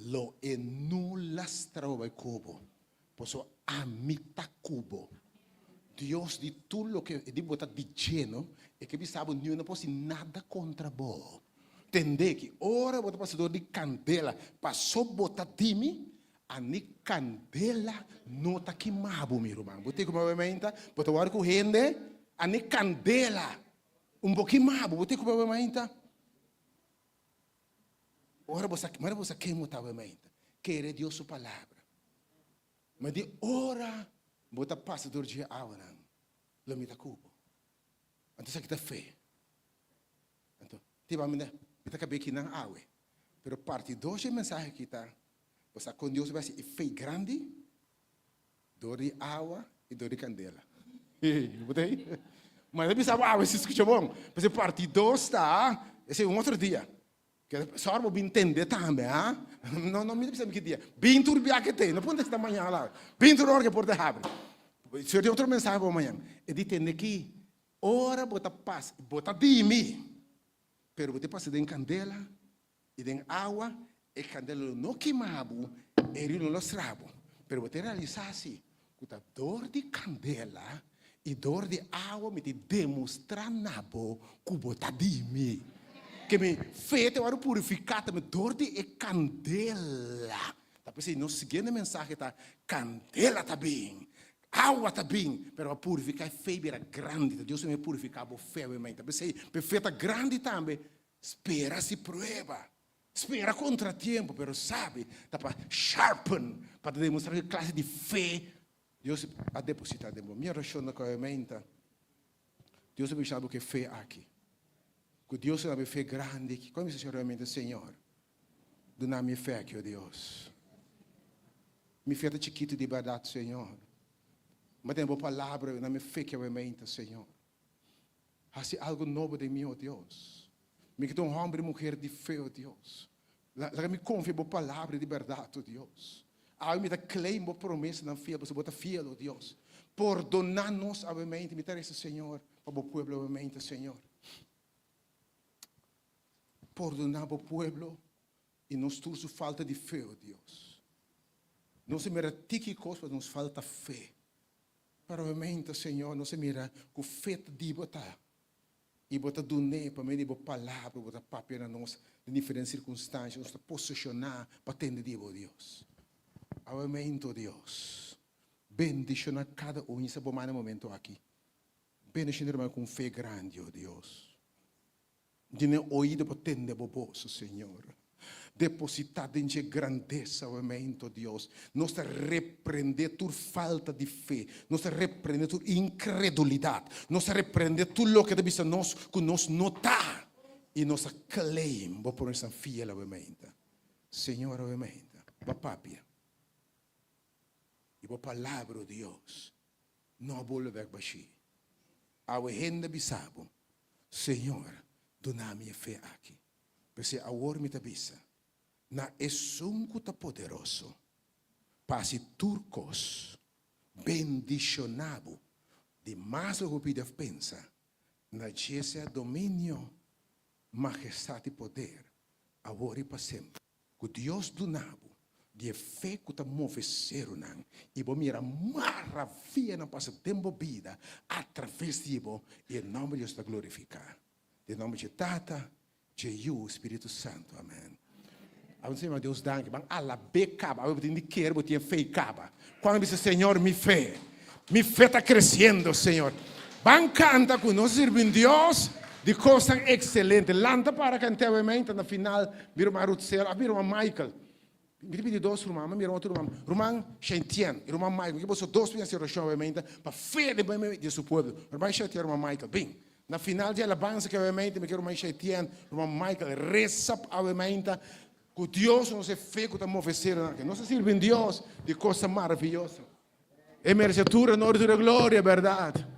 lo e no lastra bo bai ku bo, pasobra ami ta ku bo. Dios di tur loke e di bo ta di dje, no? E ke bisa bo niun no por hasi nada kontra bo. Tende ki ora bo ta pasa dor di kandela, paso bo ta di mi, Ani kandela no ta kima bo, mi ruman. Bo tin ku mainta, bo ta wòrdu ku hende, ani kandela un bo kima bo. Bo tin ku mainta. Ora bo sa, mara bo sa ken bo ta mainta. Kere Dios su palabra. Ma di ora bo ta pasa dor dje awanan, lo mi ta ku bo. Anto esaki ta fe. Anto, tiba mi ta kab'é kinan awe. Pero parti dos dje mensahe aki ta Bo sa kon Dios a bai hasi e fe grandi? Dor di awa i dor di kandela. Bo ta ei? Ma e ta bisa bo awe si skucha bon. Pasobra parti dos ta, esei un otro dia. Sòru bo bin tende tambe, ha? No, no mi ta bisa mi ki dia. Bin tur bia ke te, no punta si ta mañan la. Bin tur ora ke por ta habri. Señor tin otro mensahe pa bo mañan. E di tende ki ora bo ta pasa, bo ta di mi, pero bo ta pasa den kandela I den awa e kandela lo no kima bo, e riu no lo sra bo. Pero bo ta realisá si ku ta dor di kandela i dor di awa mi ta demostrá na bo ku bo ta di mi. Ke mi fe ta wòrdu purifiká tambe dor di e kandela. Ta p'esei nos siguiente mensahe ta, Kandela ta bin, awa ta bin, pero pa purifiká e fe bira grandi. Ta Dios ta bin purifiká bo fe awe. Ta p'esei pa e fe ta grandi tambe. Spera si prueba, spera contratiempo, pero sabi ta pa sharpen, pa ta demostra ki clase di fe Dios a deposita den bo. Mi oracion ta cu awe meinta, Dios a bisa bo cu e fe aki, cu Dios a duna bo e fe grandi aki. Cuando mi bisa Señor awe meinta, Señor, duna mi e fe aki, o Dios. Mi fe ta chikito di berdad, Señor. Mi a tene bo palabra na mi fe ke awe Señor. Hasi algo nobo den mi, oh Dios. Mi ke ta un homber i muher di fe, oh Dios. Laga mi konfia bo palabra di bèrdat, oh Dios. Awe mi ta claim bo promesanan fiel, pasobra bo ta fiel, oh Dios. Pordoná nos awe mente. Mi ta resa, Señor, pa bo pueblo awe mente, Señor. Pordoná bo pueblo i nos tur su falta di fe, oh Dios. Nos a mira tiki kos, pero nos falta fe. Pero awe mente, Señor, nos a mira ku fe ta di bo ta. I bo ta dun'é pa medio di bo palabra, bo ta papia na nos den diferente sirkunstansia, nos ta poseshoná pa tende di bo, Dios. Awe momento, Dios, bendishoná kada un i sa bo manda e momento aki. Bendishoná ruman ku un fe grandi, o Dios. Duna e oido pa tende bo bos, o Señor. Depositá den dje grandesa, obviamente, Dios. Nos ta reprendé tur falta di fe. Nos ta reprendé tur inkredulidat. Nos ta reprendé tur loke ta bisa nos ku nos no ta. I nos ta claim bo promesanan fiel, obviamente. Señor, obviamente, bo a papia. I bo palabra, o Dios, no a bolbe bek bashí. Awe hende bisa bo, Señor, duna mi e fe aki. P'esei awor mi ta bisa na Esun ku ta poderoso pa hasi tur kos, bendishoná bo di mas loke bo pidi òf pensa, na dje sea dominio, majestat i poder, awor i pa semper. Ku Dios duna bo di e fe ku ta move serunan i bo mira maravianan pasa den bo bida atraves di bo, i e nòmber di Dios ta glorifiká. Den nomber dje Tata, dje Yu, Spiritu Santu. Amen. Awe nos Dios danki. Ban alab'é kaba. Awe bo tin di kere bo tin e fe kaba. Cuando bisa Señor mi fe, mi fe ta creciendo Señor. Ban canta cu nos sirbi un Dios di cosnan excelente. Lanta para canta awe meinta na final mi ruman Ruthsel of mi ruman Michael. Mi ta pidi dos ruman, mi mira otro ruman. Ruman Shentien y ruman Michael, mi ke boso dos bin hasi oracion awe meinta pa fe den medio di su pueblo. Ruman Shentien, ruman Michael, bin. Na final di alabansa ke awe meinta mi ke ruman Shentien, ruman Michael resa awe meinta ku Dios nos e fe ku ta move seronan. Ke nos ta sirbi un Dios di cosnan maraviyoso. E merece tur honor y tur gloria, berdad.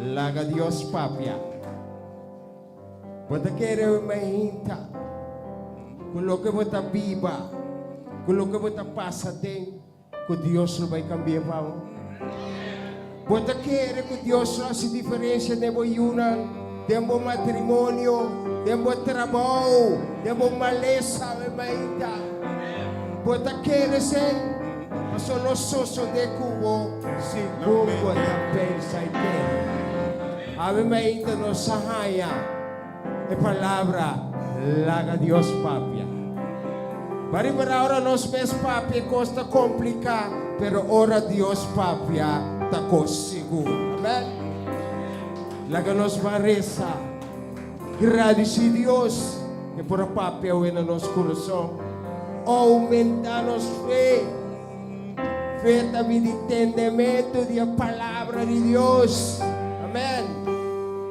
Laga Dios papia. Bo ta kere awe mainta ku loke bo ta biba, ku loke bo ta pasa den, ku Dios lo bai kambia pa bo? Bo ta kere ku Dios lo hasi diferensia den bo yunan, den bo matrimonio, den bo trabou, den bo malesa awe mainta? Bo ta kere esei? Pasobra lo sosodé ku bo segun bo ta pensa i kere. Awe mainta nos a haña e palabra laga Dios papia. Ba ripará ora nos mes papia e kos ta kompliká, pero ora Dios papia ta kos sigur. Amèn. Laga nos ban resa, gradisí Dios e por a papia awe na nos kurason, oumentá nos fe. Fe ta bin di tendementu di e palabra di Dios. Amèn.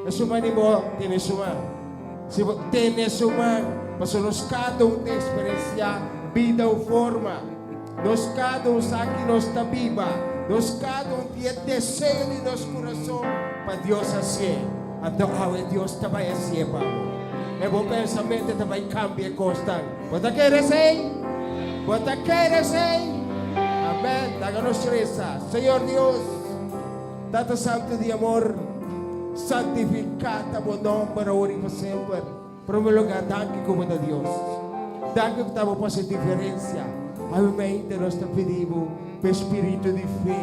Esun man di bo tene su man. Si bo tene su man, pasobra nos kada un ta eksperensiá bida un forma. Nos kada un sa ki nos ta biba. Nos kada un tin e deseo di nos kurason pa Dios hasié. Anto awe Dios ta bai hasié pa bo. E bo pensamentu ta bai kambia e kosnan. Bo ta kere esei? Bo ta kere esei? Amèn. Laga nos resa. Señor Dios, Tata Santu di amor, santifiká ta bo nòmber awor i pa semper. Promé lugá, danki ku bo ta Dios. Danki ku ta bo pa hasi diferensia. Awe mainta nos ta pidi bo pa e spiritu di fe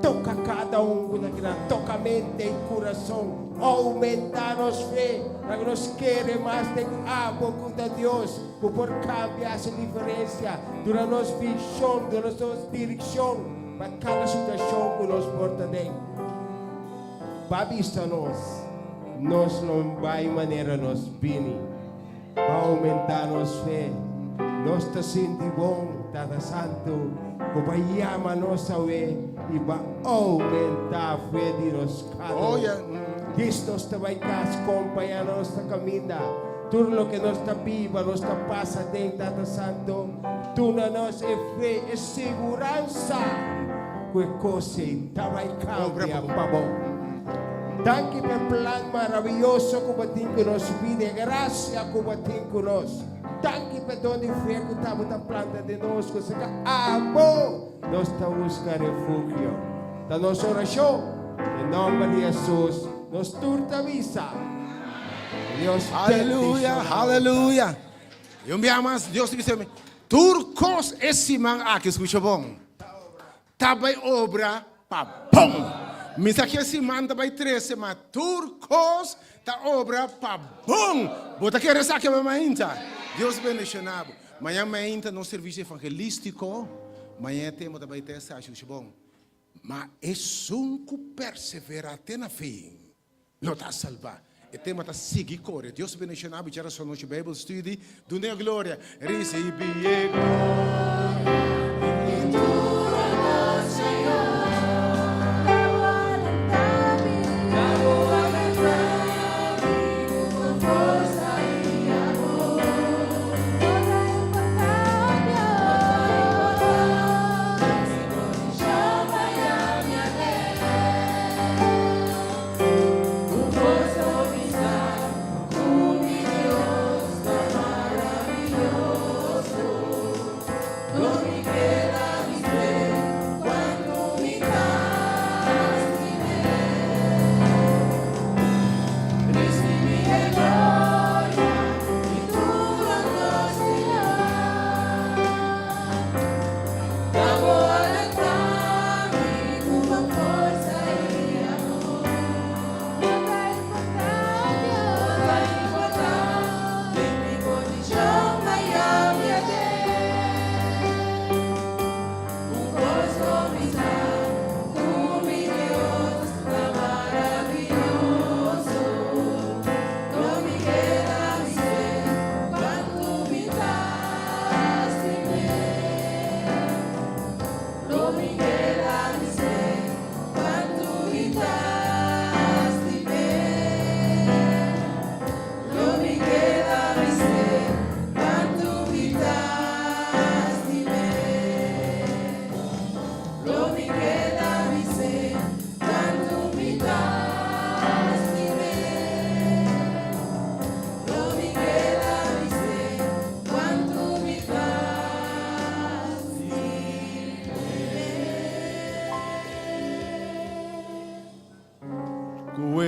toka kada un ku ta keda, toka mente i kurason. Oumentá nos fe, laga nos kere mas den abo ku ta Dios, ku por kambia, hasi diferensia, duna nos vishon, duna nos direkshon pa kada situashon ku nos por ta den. Pa bisa nos, nos lo bai manera nos bini. Pa oumentá nos fe, nos ta sinti bon, Tata Santu, ku bo a yama nos awe i bo a oumentá fe di nos kada un. Djis nos ta bai kas, kompañá nos na kaminda. Tur loke nos ta biba, nos ta pasa den, Tata Santu, duna nos e fe, e siguransa ku e kos ei ta bai kambia pa bon. Danki pa e plan maraviyoso ku bo tin ku nos bida, e grasia ku bo tin ku nos. Danki pa e don di fe ku tabata planta den nos ku seka abo nos ta buska refugio. Ta nos orashon, den nòmber di Hesus, nos tur ta bisa, Dios Aleluya, bendishoná bo. aleluya. I un bia mas, Dios ta bisa mi, tur kos e siman aki, skucha bon, Ta bai obra pa bon. Mi sa ke siman ta bai trese, ma tur kos ta obra pa bon. Bo ta kere esaki awe mainta? Dios bendiciona bo. Mañan mainta nos servicio evangelistico, mañan e tema ta bai ta esaki, escucha bon, Ma esun cu persevera te na fin, lo ta salba. E tema ta sigui core. Dios bendiciona bo. Djarason nochi Bijbel study. Duna e gloria. Ricibi e gloria. I tur honor, Señor. Ta bo alenta mi. Ta bo alenta mi ku forsa i amor. No ta importa, Dios. No ta importa si bo chama yami aden.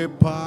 Awe pa.